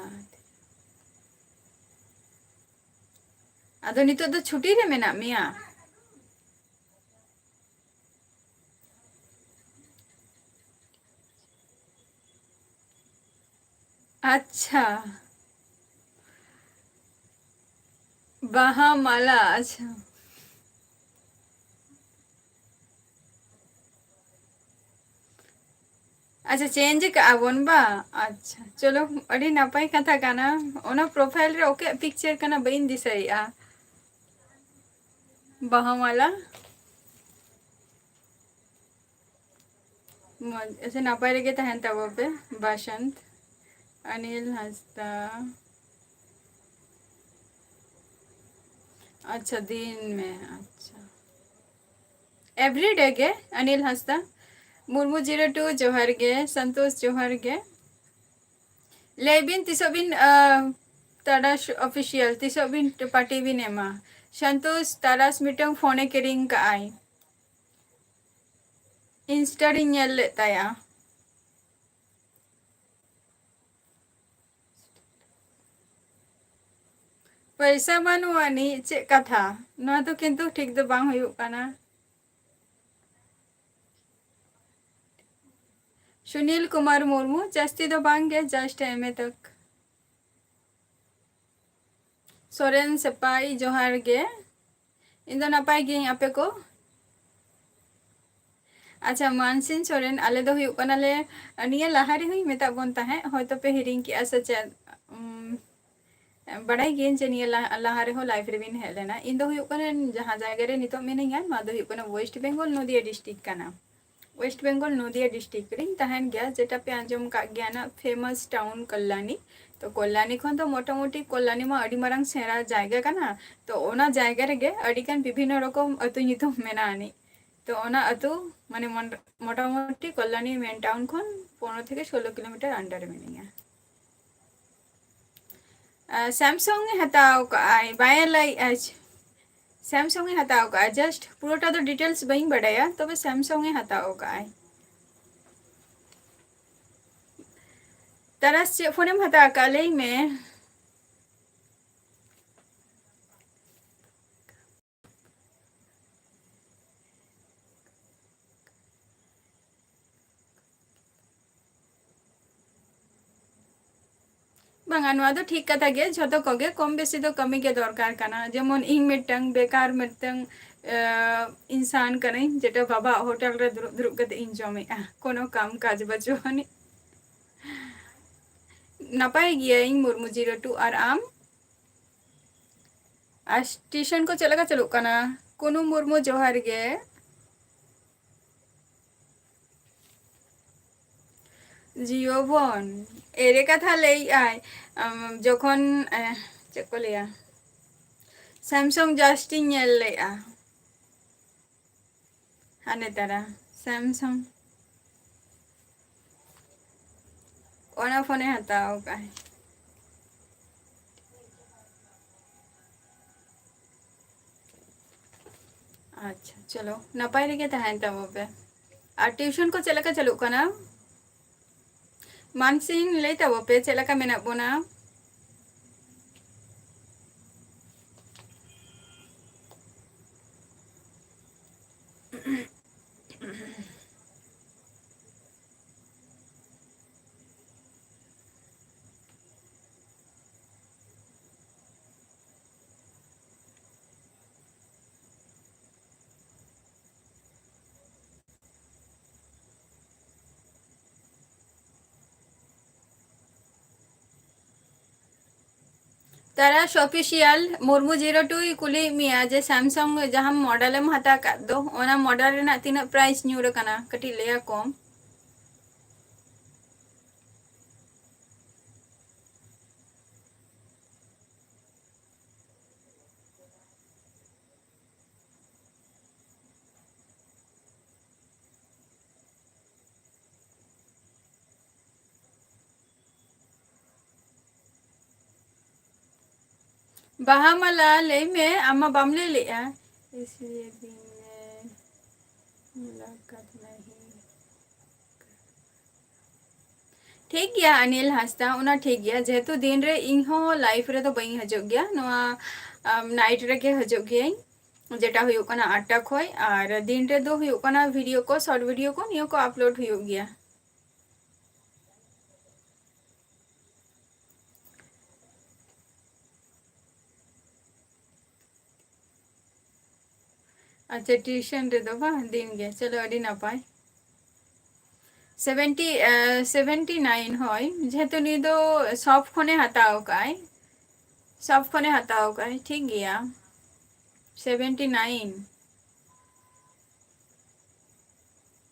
ᱟᱫᱚ ᱱᱤᱛᱚᱜ ᱫᱚ ᱪᱷᱩᱴᱤ ᱨᱮ ᱢᱮᱱᱟᱜ ᱢᱮᱭᱟ? ᱟᱪᱪᱷᱟ, ᱵᱟᱦᱟ ᱢᱟᱞᱟ, ᱟᱪᱪᱷᱟ᱾ ᱟᱪᱪᱷᱟ, ᱪᱮᱧᱡᱽ ᱠᱟᱜᱼᱟ ᱵᱚᱱ ᱵᱟ? ᱟᱪᱪᱷᱟ, ᱪᱚᱞᱚ, ᱟᱹᱰᱤ ᱱᱟᱯᱟᱭ ᱠᱟᱛᱷᱟ ᱠᱟᱱᱟ᱾ ᱚᱱᱟ ᱯᱨᱚᱯᱷᱟᱭᱤᱞ ᱨᱮ ᱚᱠᱚᱭᱟᱜ ᱯᱤᱠᱪᱟᱨ ᱠᱟᱱᱟ ᱵᱟᱹᱧ ᱫᱤᱥᱟᱹᱭᱮᱫᱼᱟ᱾ ᱵᱟᱦᱟ ᱢᱟᱞᱟ᱾ ᱢᱚᱡᱽ, ᱟᱪᱪᱷᱟ, ᱱᱟᱯᱟᱭ ᱨᱮᱜᱮ ᱛᱟᱦᱮᱱ ᱛᱟᱵᱚ ᱯᱮ᱾ ᱵᱟᱥᱚᱱᱛ, ᱚᱱᱤᱞ ᱦᱟᱸᱥᱫᱟ᱾ ᱟᱪᱪᱷᱟ, ᱫᱤᱱ ᱢᱮ, ᱟᱪᱪᱷᱟ᱾ ᱮᱵᱷᱨᱤᱰᱮ ᱜᱮ, ᱚᱱᱤᱞ ᱦᱟᱸᱥᱫᱟ᱾ ᱢᱩᱨᱢᱩ ᱡᱤᱨᱳ ᱴᱩ, ᱡᱚᱦᱟᱨ ᱜᱮ᱾ ᱥᱚᱱᱛᱳᱥ, ᱡᱚᱦᱟᱨ ᱜᱮ᱾ ᱞᱟᱹᱭ ᱵᱤᱱ ᱛᱤᱥᱚᱜ ᱵᱤᱱ, ᱟᱸ, ᱛᱟᱨᱟᱥ ᱚᱯᱷᱤᱥᱤᱭᱟᱞ, ᱛᱤᱥᱚᱜ ᱵᱤᱱ ᱯᱟᱨᱴᱤ ᱵᱤᱱ ᱮᱢᱟ? ᱥᱚᱱᱛᱳᱥ, ᱛᱟᱨᱟᱥ ᱢᱤᱫᱴᱟᱝ ᱯᱷᱳᱱᱮ ᱠᱤᱨᱤᱧ ᱠᱟᱜᱼᱟᱭ᱾ ᱤᱱᱥᱴᱟ ᱨᱤᱧ ᱧᱮᱞ ᱞᱮᱫ ᱛᱟᱭᱟ᱾ ᱯᱚᱭᱥᱟ ᱵᱟᱹᱱᱩᱜ ᱟᱹᱱᱤᱡ ᱪᱮᱫ ᱠᱟᱛᱷᱟ? ᱱᱚᱣᱟ ᱫᱚ ᱠᱤᱱᱛᱩ ᱴᱷᱤᱠ ᱫᱚ ᱵᱟᱝ ᱦᱩᱭᱩᱜ ᱠᱟᱱᱟ᱾ ᱥᱩᱱᱤᱞ ᱠᱩᱢᱟᱨ ᱢᱩᱨᱢᱩ, ᱡᱟᱹᱥᱛᱤ ᱫᱚ ᱵᱟᱝ ᱜᱮ, just ᱮᱢ ᱮ ᱛᱚᱠ᱾ ᱥᱚᱨᱮᱱ ᱥᱮᱯᱟᱭ, ᱡᱚᱦᱟᱨ ᱜᱮ᱾ ᱤᱧ ᱫᱚ ᱱᱟᱯᱟᱭ ᱜᱤᱭᱟᱹᱧ, ᱟᱯᱮ ᱠᱚ? ᱟᱪᱪᱷᱟ, ᱢᱟᱱᱥᱤᱱ ᱥᱚᱨᱮᱱ, ᱟᱞᱮ ᱫᱚ ᱦᱩᱭᱩᱜ ᱠᱟᱱᱟᱞᱮ, ᱱᱤᱭᱟᱹ ᱞᱟᱦᱟ ᱨᱮᱦᱚᱸᱧ ᱢᱮᱛᱟᱜ ᱵᱚᱱ ᱛᱟᱦᱮᱸᱫ, ᱦᱚᱭᱛᱚ ᱯᱮ ᱦᱤᱲᱤᱧ ᱠᱮᱜᱼᱟ ᱥᱮ ᱪᱮᱫ? ᱩᱢ, ᱵᱟᱲᱟᱭ ᱜᱤᱭᱟᱹᱧ ᱡᱮ ᱱᱤᱭᱟᱹ ᱞᱟᱦᱟ, ᱞᱟᱦᱟ ᱨᱮᱦᱚᱸ ᱞᱟᱭᱤᱵᱷ ᱨᱮᱵᱤᱱ ᱦᱮᱡ ᱞᱮᱱᱟ᱾ ᱤᱧ ᱫᱚ ᱦᱩᱭᱩᱜ ᱠᱟᱱᱟ, ᱡᱟᱦᱟᱸ ᱡᱟᱭᱜᱟ ᱨᱮ ᱱᱤᱛᱚᱜ ᱢᱤᱱᱟᱹᱧᱟ, ᱱᱚᱣᱟ ᱫᱚ ᱦᱩᱭᱩᱜ ᱠᱟᱱᱟ ᱳᱭᱮᱥᱴ ᱵᱮᱝᱜᱚᱞ, ᱱᱚᱫᱤᱭᱟ ᱰᱤᱥᱴᱨᱤᱠᱴ ᱠᱟᱱᱟ᱾ ᱳᱭᱮᱥᱴ ᱵᱮᱝᱜᱚᱞ, ᱱᱚᱫᱤᱭᱟ ᱰᱤᱥᱴᱨᱤᱠᱴ ᱨᱤᱧ ᱛᱟᱦᱮᱱ ᱜᱮᱭᱟ, ᱡᱮᱴᱟ ᱯᱮ ᱟᱸᱡᱚᱢ ᱠᱟᱜ ᱜᱮᱭᱟ ᱱᱟᱜ, ᱯᱷᱮᱢᱟᱥ ᱴᱟᱣᱩᱱ ᱠᱚᱞᱞᱟᱱᱤ᱾ ᱛᱚ, ᱠᱚᱞᱞᱟᱱᱤ ᱠᱷᱚᱱ ᱫᱚ ᱢᱚᱴᱟᱢᱩᱴᱤ ᱠᱚᱞᱞᱟᱱᱤ ᱢᱟ ᱟᱹᱰᱤ ᱢᱟᱨᱟᱝ ᱥᱮᱬᱟ ᱡᱟᱭᱜᱟ ᱠᱟᱱᱟ᱾ ᱛᱚ, ᱚᱱᱟ ᱡᱟᱭᱜᱟ ᱨᱮᱜᱮ ᱟᱹᱰᱤᱜᱟᱱ ᱵᱤᱵᱷᱤᱱᱱᱚ ᱨᱚᱠᱚᱢ ᱟᱹᱛᱩ ᱧᱩᱛᱩᱢ ᱢᱮᱱᱟᱜ ᱟᱹᱱᱤᱡ᱾ ᱛᱚ, ᱚᱱᱟ ᱟᱹᱛᱩ, ᱢᱟᱱᱮ, ᱢᱚᱱ-, ᱢᱚᱴᱟᱢᱩᱴᱤ ᱠᱚᱞᱞᱟᱱᱤ ᱢᱮᱱ ᱴᱟᱣᱩᱱ ᱠᱷᱚᱱ ᱯᱚᱱᱨᱚ ᱛᱷᱮᱠᱮ ᱥᱳᱞᱳ ᱠᱤᱞᱳᱢᱤᱴᱟᱨ under ᱨᱮ ᱢᱤᱱᱟᱹᱧᱟ᱾ ᱥᱟᱢᱥᱩᱝ ᱮ ᱦᱟᱛᱟᱣ ᱠᱟᱜᱼᱟᱭ, ᱵᱟᱭ ᱞᱟᱹᱭᱮᱜᱼᱟ᱾ ᱥᱟᱢᱥᱩᱝ ᱮ ᱦᱟᱛᱟᱣ ᱠᱟᱜᱼᱟ, just ᱯᱩᱨᱟᱹᱴᱟ ᱫᱚ details ᱵᱟᱹᱧ ᱵᱟᱰᱟᱭᱟ, ᱛᱚᱵᱮ ᱥᱟᱢᱥᱩᱝ ᱮ ᱦᱟᱛᱟᱣ ᱠᱟᱜᱼᱟᱭ᱾ ᱛᱟᱨᱟᱥ, ᱪᱮᱫ ᱯᱷᱳᱱᱮᱢ ᱦᱟᱛᱟᱣ ᱠᱟᱜᱼᱟ ᱞᱟᱹᱭ ᱢᱮ? ᱵᱟᱝᱟ, ᱱᱚᱣᱟ ᱫᱚ ᱴᱷᱤᱠ ᱠᱟᱛᱷᱟ ᱜᱮ, ᱡᱷᱚᱛᱚ ᱠᱚᱜᱮ ᱠᱚᱢ ᱵᱮᱥᱤ ᱫᱚ ᱠᱟᱹᱢᱤ ᱜᱮ ᱫᱚᱨᱠᱟᱨ ᱠᱟᱱᱟ᱾ ᱡᱮᱢᱚᱱ ᱤᱧ ᱢᱤᱫᱴᱟᱝ ᱵᱮᱠᱟᱨ ᱢᱤᱫᱴᱟᱝ, ᱮ, ᱤᱱᱥᱟᱱ ᱠᱟᱹᱱᱟᱹᱧ, ᱡᱮᱴᱟ ᱵᱟᱵᱟᱣᱟᱜ ᱦᱳᱴᱮᱞ ᱨᱮ ᱫᱩᱲᱩᱵ ᱫᱩᱲᱩᱵ ᱠᱟᱛᱮ ᱤᱧ ᱡᱚᱢᱮᱜᱼᱟ, ᱠᱳᱱᱳ ᱠᱟᱢ ᱠᱟᱡᱽ ᱵᱟᱹᱪᱩᱜ ᱟᱹᱱᱤᱡ᱾ ᱱᱟᱯᱟᱭ ᱜᱤᱭᱟᱹᱧ ᱢᱩᱨᱢᱩ ᱡᱤᱨᱳ ᱴᱩ, ᱟᱨ ᱟᱢ? ᱟᱨ ᱴᱤᱭᱩᱥᱚᱱ ᱠᱚ ᱪᱮᱫ ᱞᱮᱠᱟ ᱪᱟᱹᱞᱩᱜ ᱠᱟᱱᱟ? ᱠᱩᱱᱩ ᱢᱩᱨᱢᱩ, ᱡᱚᱦᱟᱨ ᱜᱮ᱾ ᱡᱤᱭᱳ ᱵᱚᱱ ᱮᱲᱮ ᱠᱟᱛᱷᱟ ᱞᱟᱹᱭᱮᱜᱼᱟᱭ, ᱟᱢ, ᱡᱚᱠᱷᱚᱱ, ᱮ, ᱪᱮᱫ ᱠᱚ ᱞᱟᱹᱭᱟ, ᱥᱟᱢᱥᱩᱝ just ᱤᱧ ᱧᱮᱞ ᱞᱮᱜᱼᱟ᱾ ᱦᱟᱱᱮ ᱛᱟᱨᱟ ᱥᱟᱢᱥᱩᱝ ᱚᱱᱟ ᱯᱷᱳᱱᱮ ᱦᱟᱛᱟᱣ ᱠᱟᱜᱼᱟᱭ᱾ ᱟᱪᱪᱷᱟ, ᱪᱚᱞᱚ, ᱱᱟᱯᱟᱭ ᱨᱮᱜᱮ ᱛᱟᱦᱮᱱ ᱛᱟᱵᱚ ᱯᱮ᱾ ᱟᱨ ᱴᱤᱭᱩᱥᱚᱱ ᱠᱚ ᱪᱮᱫ ᱞᱮᱠᱟ ᱪᱟᱹᱞᱩᱜ ᱠᱟᱱᱟ? ᱢᱟᱱᱥᱤᱝ, ᱞᱟᱹᱭ ᱛᱟᱵᱚ ᱯᱮ ᱪᱮᱫ ᱞᱮᱠᱟ ᱢᱮᱱᱟᱜ ᱵᱚᱱᱟ? ᱛᱟᱨᱟᱥ ᱚᱯᱷᱤᱥᱤᱭᱟᱞ, ᱢᱩᱨᱢᱩ ᱡᱤᱨᱳ ᱴᱩᱭ ᱠᱩᱞᱤᱭᱮᱫ ᱢᱮᱭᱟ ᱡᱮ ᱥᱟᱢᱥᱩᱝ ᱡᱟᱦᱟᱸ ᱢᱚᱰᱮᱞᱮᱢ ᱦᱟᱛᱟᱣ ᱠᱟᱫ ᱫᱚ, ᱚᱱᱟ ᱢᱚᱰᱮᱞ ᱨᱮᱱᱟᱜ ᱛᱤᱱᱟᱹᱜ ᱯᱨᱟᱭᱤᱥ ᱧᱩᱨ ᱟᱠᱟᱱᱟ, ᱠᱟᱹᱴᱤᱡ ᱞᱟᱹᱭᱟ ᱠᱚᱢ᱾ ᱵᱟᱦᱟ ᱢᱟᱞᱟ, ᱞᱟᱹᱭ ᱢᱮ, ᱟᱢ ᱢᱟ ᱵᱟᱢ ᱞᱟᱹᱭ ᱞᱮᱜᱼᱟ᱾ ᱤᱥᱞᱤᱭᱮ ᱫᱤᱱ ᱢᱮ ᱢᱩᱞᱟᱠᱟᱛ ᱱᱟᱦᱤ᱾ ᱴᱷᱤᱠ ᱜᱮᱭᱟ ᱟᱱᱤᱞ ᱦᱟᱸᱥᱫᱟ, ᱚᱱᱟ ᱴᱷᱤᱠ ᱜᱮᱭᱟ, ᱡᱮᱦᱮᱛᱩ ᱫᱤᱱ ᱨᱮ ᱤᱧ ᱦᱚᱸ ᱞᱟᱭᱤᱵᱷ ᱨᱮᱫᱚ ᱵᱟᱹᱧ ᱦᱤᱡᱩᱜ ᱜᱮᱭᱟ, ᱱᱚᱣᱟ ᱱᱟᱭᱤᱴ ᱨᱮᱜᱮ ᱦᱤᱡᱩᱜ ᱜᱤᱭᱟᱹᱧ, ᱡᱮᱴᱟ ᱦᱩᱭᱩᱜ ᱠᱟᱱᱟ ᱟᱴ ᱴᱟ ᱠᱷᱚᱡ, ᱟᱨ ᱫᱤᱱ ᱨᱮᱫᱚ ᱦᱩᱭᱩᱜ ᱠᱟᱱᱟ ᱵᱷᱤᱰᱤᱭᱳ ᱠᱚ, ᱥᱚᱨᱴ ᱵᱷᱤᱰᱤᱭᱳ ᱠᱚ, ᱱᱤᱭᱟᱹ ᱠᱚ ᱟᱯᱞᱳᱰ ᱦᱩᱭᱩᱜ ᱜᱮᱭᱟ᱾ ᱟᱪᱪᱷᱟ, ᱴᱤᱭᱩᱥᱚᱱ ᱨᱮᱫᱚ ᱵᱟᱝ, ᱫᱤᱱ ᱜᱮ᱾ ᱪᱚᱞᱚ, ᱟᱹᱰᱤ ᱱᱟᱯᱟᱭ᱾ ᱥᱮᱵᱷᱮᱱᱴᱤ, ᱮ, ᱥᱮᱵᱷᱮᱱᱴᱤ ᱱᱟᱭᱤᱱ, ᱦᱳᱭ, ᱡᱮᱦᱮᱛᱩ ᱱᱩᱭ ᱫᱚ ᱥᱚᱯ ᱠᱷᱚᱱᱮ ᱦᱟᱛᱟᱣ ᱠᱟᱜᱼᱟᱭ, ᱥᱚᱯ ᱠᱷᱚᱱᱮ ᱦᱟᱛᱟᱣ ᱠᱟᱜᱼᱟᱭ, ᱴᱷᱤᱠ ᱜᱮᱭᱟ᱾ Seventy nine.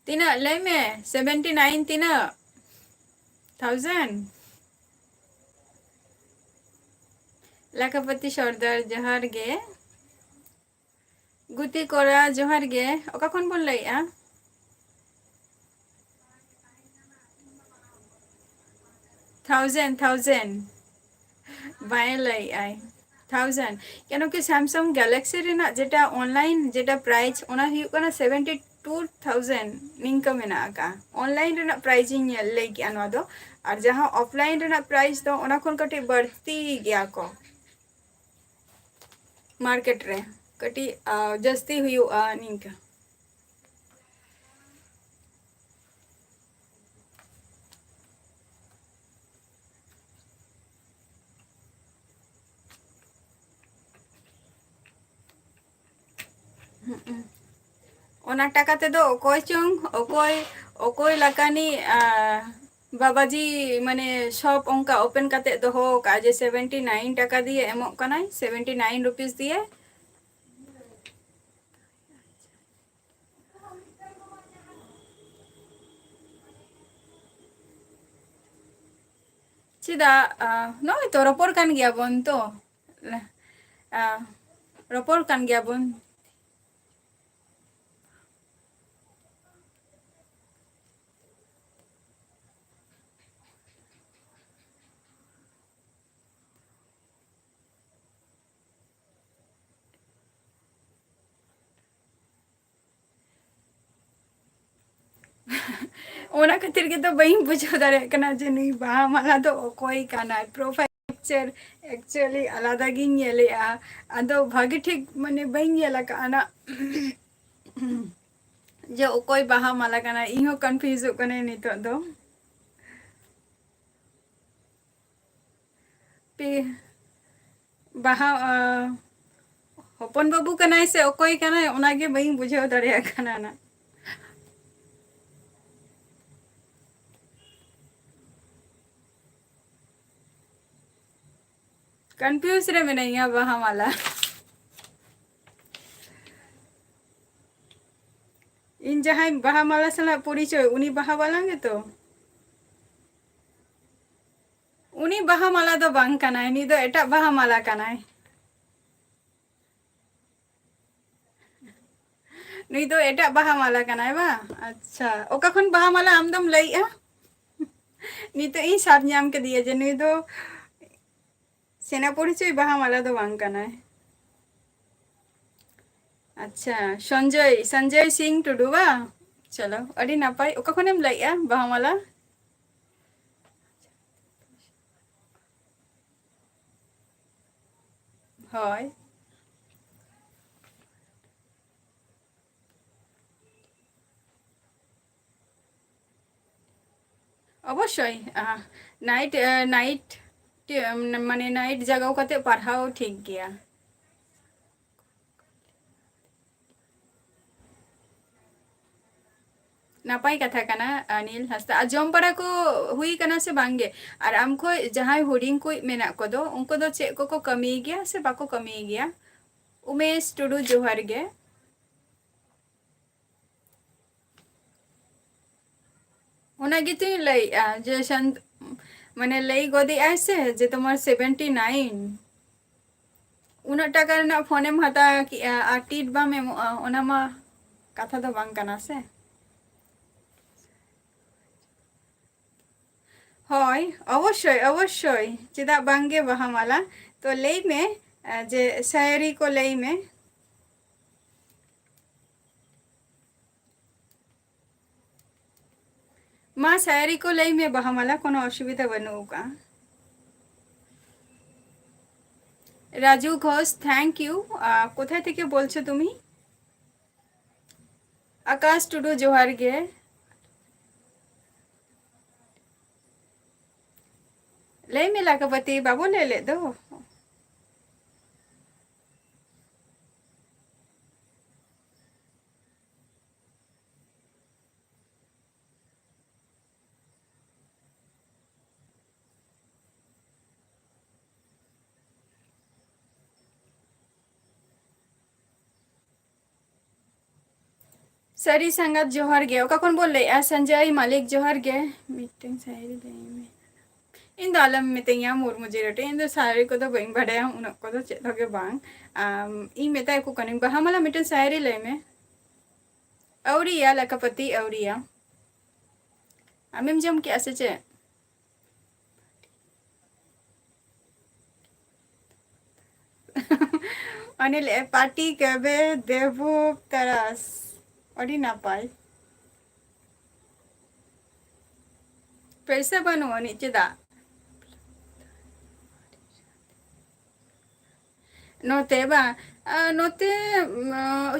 ᱛᱤᱱᱟᱹᱜ? ᱞᱟᱹᱭ ᱢᱮ, ᱥᱮᱵᱷᱮᱱᱴᱤ ᱱᱟᱭᱤᱱ ᱛᱤᱱᱟᱹᱜ? ᱛᱷᱟᱣᱡᱮᱱᱰ? ᱞᱟᱠᱷᱟᱯᱟᱛᱤ ᱥᱚᱨᱫᱟᱨ, ᱡᱚᱦᱟᱨ ᱜᱮ᱾ ᱜᱩᱛᱤ ᱠᱚᱲᱟ, ᱡᱚᱦᱟᱨ ᱜᱮ᱾ ᱚᱠᱟ ᱠᱷᱚᱱ ᱵᱚᱱ ᱞᱟᱹᱭᱮᱜᱼᱟ? Thousand, thousand. ᱵᱟᱭ ᱞᱟᱹᱭᱮᱜᱼᱟᱭ᱾ ᱛᱷᱟᱣᱡᱮᱱᱰ᱾ ᱠᱮᱱᱚ ᱠᱤ Samsung Galaxy ᱨᱮᱱᱟᱜ ᱡᱮᱴᱟ online ᱡᱮᱴᱟ price, ᱚᱱᱟ ᱦᱩᱭᱩᱜ ᱠᱟᱱᱟ ᱥᱮᱵᱷᱮᱱᱴᱤ ᱴᱩ ᱛᱷᱟᱣᱡᱮᱱᱰ, ᱱᱤᱝᱠᱟᱹ ᱢᱮᱱᱟᱜ ᱟᱠᱟᱫᱼᱟ᱾ Online ᱨᱮᱱᱟᱜ price ᱤᱧ ᱧᱮᱞ, ᱞᱟᱹᱭ ᱠᱮᱜᱼᱟ ᱱᱚᱣᱟ ᱫᱚ᱾ ᱟᱨ ᱡᱟᱦᱟᱸ offline ᱨᱮᱱᱟᱜ price ᱫᱚ, ᱚᱱᱟ ᱠᱷᱚᱱ ᱠᱟᱹᱴᱤᱡ ᱵᱟᱹᱲᱛᱤ ᱜᱮᱭᱟ ᱠᱚ᱾ ᱢᱟᱨᱠᱮᱴ ᱨᱮ ᱠᱟᱹᱴᱤᱡ, ᱟ, ᱡᱟᱹᱥᱛᱤ ᱦᱩᱭᱩᱜᱼᱟ ᱱᱤᱝᱠᱟ᱾ ᱦᱩᱸ᱾ ᱚᱱᱟ ᱴᱟᱠᱟ ᱛᱮᱫᱚ ᱚᱠᱚᱭ ᱪᱚᱝ, ᱚᱠᱚᱭ, ᱚᱠᱚᱭ ᱞᱮᱠᱟᱱᱤᱡ, ᱟ, ᱵᱟᱵᱟᱡᱤ, ᱢᱟᱱᱮ, ᱥᱚᱯ ᱚᱱᱠᱟ ᱳᱯᱮᱱ ᱠᱟᱛᱮ ᱫᱚᱦᱚ ᱟᱠᱟᱫᱼᱟ ᱡᱮ ᱥᱮᱵᱷᱮᱱᱴᱤ ᱱᱟᱭᱤᱱ ᱴᱟᱠᱟ ᱫᱤᱭᱮ ᱮᱢᱚᱜ ᱠᱟᱱᱟᱭ, ᱥᱮᱵᱷᱮᱱᱴᱤ ᱱᱟᱭᱤᱱ ᱨᱩᱯᱤᱥ ᱫᱤᱭᱮ᱾ ᱪᱮᱫᱟᱜ, ᱟ, ᱱᱚᱜᱼᱚᱭ ᱛᱚ ᱨᱚᱯᱚᱲ ᱠᱟᱱ ᱜᱮᱭᱟ ᱵᱚᱱ ᱛᱚ᱾ ᱟ, ᱨᱚᱯᱚᱲ ᱠᱟᱱ ᱜᱮᱭᱟ ᱵᱚᱱ᱾ ᱚᱱᱟ ᱠᱷᱟᱹᱛᱤᱨ ᱜᱮᱛᱚ ᱵᱟᱹᱧ ᱵᱩᱡᱷᱟᱹᱣ ᱫᱟᱲᱮᱭᱟᱜ ᱠᱟᱱᱟ ᱡᱮ ᱱᱩᱭ ᱵᱟᱦᱟ ᱢᱟᱞᱟ ᱫᱚ ᱚᱠᱚᱭ ᱠᱟᱱᱟᱭ᱾ ᱯᱨᱚᱯᱷᱟᱭᱤᱞ ᱯᱤᱠᱪᱟᱨ ᱮᱠᱪᱩᱭᱮᱞᱤ ᱟᱞᱟᱫᱟ ᱜᱤᱧ ᱧᱮᱞᱮᱜᱼᱟ, ᱟᱫᱚ ᱵᱷᱟᱜᱮ ᱴᱷᱤᱠ ᱢᱟᱱᱮ ᱵᱟᱹᱧ ᱧᱮᱞ ᱟᱠᱟᱫᱼᱟ ᱱᱟ᱾ ᱡᱮ ᱚᱠᱚᱭ ᱵᱟᱦᱟ ᱢᱟᱞᱟ ᱠᱟᱱᱟᱭ, ᱤᱧ ᱦᱚᱸ ᱠᱚᱱᱯᱷᱤᱭᱩᱡᱚᱜ ᱠᱟᱹᱱᱟᱹᱧ ᱱᱤᱛᱚᱜ ᱫᱚ᱾ ᱯᱮ ᱵᱟᱦᱟ, ᱟ, ᱦᱚᱯᱚᱱ ᱵᱟᱹᱵᱩ ᱠᱟᱱᱟᱭ ᱥᱮ ᱚᱠᱚᱭ ᱠᱟᱱᱟᱭ, ᱚᱱᱟᱜᱮ ᱵᱟᱹᱧ ᱵᱩᱡᱷᱟᱹᱣ ᱫᱟᱲᱮᱭᱟᱜ ᱠᱟᱱᱟ ᱱᱟ᱾ ᱠᱚᱱᱯᱷᱤᱭᱩᱡᱽ ᱨᱮ ᱢᱮᱱᱟᱹᱧᱟ ᱵᱟᱦᱟ ᱢᱟᱞᱟ᱾ ᱤᱧ ᱡᱟᱦᱟᱸᱭ ᱵᱟᱦᱟ ᱢᱟᱞᱟ ᱥᱟᱞᱟᱜ ᱯᱚᱨᱤᱪᱚᱭ, ᱩᱱᱤ ᱵᱟᱦᱟ ᱢᱟᱞᱟ ᱜᱮᱛᱚ? ᱩᱱᱤ ᱵᱟᱦᱟ ᱢᱟᱞᱟ ᱫᱚ ᱵᱟᱝ ᱠᱟᱱᱟᱭ, ᱱᱩᱭ ᱫᱚ ᱮᱴᱟᱜ ᱵᱟᱦᱟ ᱢᱟᱞᱟ ᱠᱟᱱᱟᱭ᱾ ᱱᱩᱭ ᱫᱚ ᱮᱴᱟᱜ ᱵᱟᱦᱟ ᱢᱟᱞᱟ ᱠᱟᱱᱟᱭ ᱵᱟᱝ? ᱟᱪᱪᱷᱟ, ᱚᱠᱟ ᱠᱷᱚᱱ ᱵᱟᱦᱟ ᱢᱟᱞᱟ ᱟᱢ ᱫᱚᱢ ᱞᱟᱹᱭᱮᱜᱼᱟ? ᱱᱤᱛᱚᱜ ᱤᱧ ᱥᱟᱵ ᱧᱟᱢ ᱠᱮᱫᱮᱭᱟ ᱡᱮ ᱱᱩᱭ ᱫᱚ ᱥᱮᱱᱟ ᱯᱚᱨᱤᱪᱚᱭ ᱵᱟᱦᱟ ᱢᱟᱞᱟ ᱫᱚ ᱵᱟᱝ ᱠᱟᱱᱟᱭ᱾ ᱟᱪᱪᱷᱟ, ᱥᱚᱧᱡᱚᱭ, ᱥᱚᱧᱡᱚᱭ ᱥᱤᱝ ᱴᱩᱰᱩ ᱵᱟᱝ? ᱪᱚᱞᱚ, ᱟᱹᱰᱤ ᱱᱟᱯᱟᱭ᱾ ᱚᱠᱟ ᱠᱷᱚᱱᱮᱢ ᱞᱟᱹᱭᱮᱜᱼᱟ ᱵᱟᱦᱟ ᱢᱟᱞᱟ? ᱦᱳᱭ᱾ ᱚᱵᱚᱥᱥᱳᱭ, ᱟᱦ, ᱱᱟᱭᱤᱴ, ᱮ, ᱱᱟᱭᱤᱴ, ᱴᱤ-, ᱢᱟᱱᱮ ᱱᱟᱭᱤᱴ ᱡᱟᱜᱟᱣ ᱠᱟᱛᱮ ᱯᱟᱲᱦᱟᱣ ᱴᱷᱤᱠ ᱜᱮᱭᱟ᱾ ᱱᱟᱯᱟᱭ ᱠᱟᱛᱷᱟ ᱠᱟᱱᱟ, ᱚᱱᱤᱞ ᱦᱟᱸᱥᱫᱟ᱾ ᱟᱨ ᱡᱚᱢ ᱵᱟᱲᱟ ᱠᱚ ᱦᱩᱭ ᱠᱟᱱᱟ ᱥᱮ ᱵᱟᱝ ᱜᱮ? ᱟᱨ ᱟᱢ ᱠᱷᱚᱡ ᱡᱟᱦᱟᱸᱭ ᱦᱩᱰᱤᱧ ᱠᱩᱡ ᱢᱮᱱᱟᱜ ᱠᱚᱫᱚ, ᱩᱱᱠᱩ ᱫᱚ ᱪᱮᱫ ᱠᱚᱠᱚ ᱠᱟᱹᱢᱤᱭ ᱜᱮᱭᱟ ᱥᱮ ᱵᱟᱠᱚ ᱠᱟᱹᱢᱤᱭ ᱜᱮᱭᱟ? ᱩᱢᱮᱥ ᱴᱩᱰᱩ, ᱡᱚᱦᱟᱨ ᱜᱮ᱾ ᱚᱱᱟ ᱜᱮᱛᱚᱧ ᱞᱟᱹᱭᱮᱜᱼᱟ ᱡᱮ ᱥᱟᱱ-, ᱢᱟᱱᱮ ᱞᱟᱹᱭ ᱜᱚᱫᱮᱜᱼᱟᱭ ᱥᱮ ᱡᱮ ᱛᱳᱢᱟᱨ seventy nine, ᱩᱱᱟᱹᱜ ᱴᱟᱠᱟ ᱨᱮᱱᱟᱜ ᱯᱷᱳᱱᱮᱢ ᱦᱟᱛᱟᱣ ᱠᱮᱜᱼᱟ ᱟᱨ ᱴᱤᱴ ᱵᱟᱢ ᱮᱢᱚᱜᱼᱟ, ᱚᱱᱟ ᱢᱟ ᱠᱟᱛᱷᱟ ᱫᱚ ᱵᱟᱝ ᱠᱟᱱᱟ ᱥᱮ᱾ ᱦᱳᱭ, ᱚᱵᱚᱥᱥᱳᱭ, ᱚᱵᱚᱥᱥᱳᱭ, ᱪᱮᱫᱟᱜ ᱵᱟᱝ ᱜᱮ ᱵᱟᱦᱟ ᱢᱟᱞᱟ᱾ ᱛᱚ ᱞᱟᱹᱭ ᱢᱮ, ᱮ, ᱡᱮ ᱥᱟᱭᱨᱤ ᱠᱚ ᱞᱟᱹᱭ ᱢᱮ᱾ ᱢᱟ ᱥᱟᱭᱨᱤ ᱠᱚ ᱞᱟᱹᱭ ᱢᱮ ᱵᱟᱦᱟᱢᱟᱞᱟ, ᱠᱳᱱᱳ ᱚᱥᱩᱵᱤᱫᱷᱟ ᱵᱟᱹᱱᱩᱜ ᱟᱠᱟᱫᱼᱟ᱾ Raju Ghosh, thank you। আহ, কোথায় থেকে বলছো তুমি? ᱟᱠᱟᱥ ᱴᱩᱰᱩ, ᱡᱚᱦᱟᱨ ᱜᱮ᱾ ᱞᱟᱹᱭ ᱢᱮ ᱞᱟᱠᱷᱟᱯᱟᱛᱤ, ᱵᱟᱵᱚ ᱞᱟᱹᱭ ᱞᱮᱫ ᱫᱚ᱾ ᱥᱟᱹᱨᱤ ᱥᱟᱸᱜᱟᱛ ᱡᱚᱦᱟᱨ ᱜᱮ᱾ ᱚᱠᱟ ᱠᱷᱚᱱ ᱵᱚᱱ ᱞᱟᱹᱭᱮᱜᱼᱟ? ᱥᱚᱧᱡᱚᱭ ᱢᱟᱞᱤᱠ ᱡᱚᱦᱟᱨ ᱜᱮ᱾ ᱢᱤᱫᱴᱮᱱ ᱥᱟᱭᱨᱤ ᱞᱟᱹᱭ ᱢᱮ᱾ ᱤᱧ ᱫᱚ ᱟᱞᱚᱢ ᱢᱤᱛᱟᱹᱧᱟ ᱢᱩᱨᱢᱩ ᱡᱤᱨᱟᱹᱴᱤ, ᱤᱧ ᱫᱚ ᱥᱟᱭᱨᱤ ᱠᱚᱫᱚ ᱵᱟᱹᱧ ᱵᱟᱰᱟᱭᱟ, ᱩᱱᱟᱹᱜ ᱠᱚᱫᱚ ᱪᱮᱫ ᱦᱚᱸ ᱜᱮ ᱵᱟᱝ᱾ ᱟᱢ, ᱤᱧ ᱢᱮᱛᱟᱭ ᱠᱚ ᱠᱟᱹᱱᱟᱹᱧ, ᱵᱟᱦᱟ ᱢᱟᱞᱟ ᱢᱤᱫᱴᱮᱱ ᱥᱟᱭᱨᱤ ᱞᱟᱹᱭ ᱢᱮ᱾ ᱟᱹᱣᱨᱤᱭᱟ ᱞᱟᱠᱷᱟᱯᱟᱛᱤ, ᱟᱹᱣᱨᱤᱭᱟ᱾ ᱟᱢᱮᱢ ᱡᱚᱢ ᱠᱮᱜᱼᱟ ᱥᱮ ᱪᱮᱫ? ᱚᱱᱮ ᱞᱟᱹᱭ ᱯᱟᱴᱤ ᱠᱮᱵᱮ ᱫᱮᱵᱩ ᱛᱟᱨᱟᱥ᱾ ᱟᱹᱰᱤ ᱱᱟᱯᱟᱭ᱾ ᱯᱚᱭᱥᱟ ᱵᱟᱹᱱᱩᱜ ᱟᱹᱱᱤᱡ ᱪᱮᱫᱟᱜ? ᱱᱚᱛᱮ ᱵᱟᱝ, ᱟ, ᱱᱚᱛᱮ, ᱩᱢ,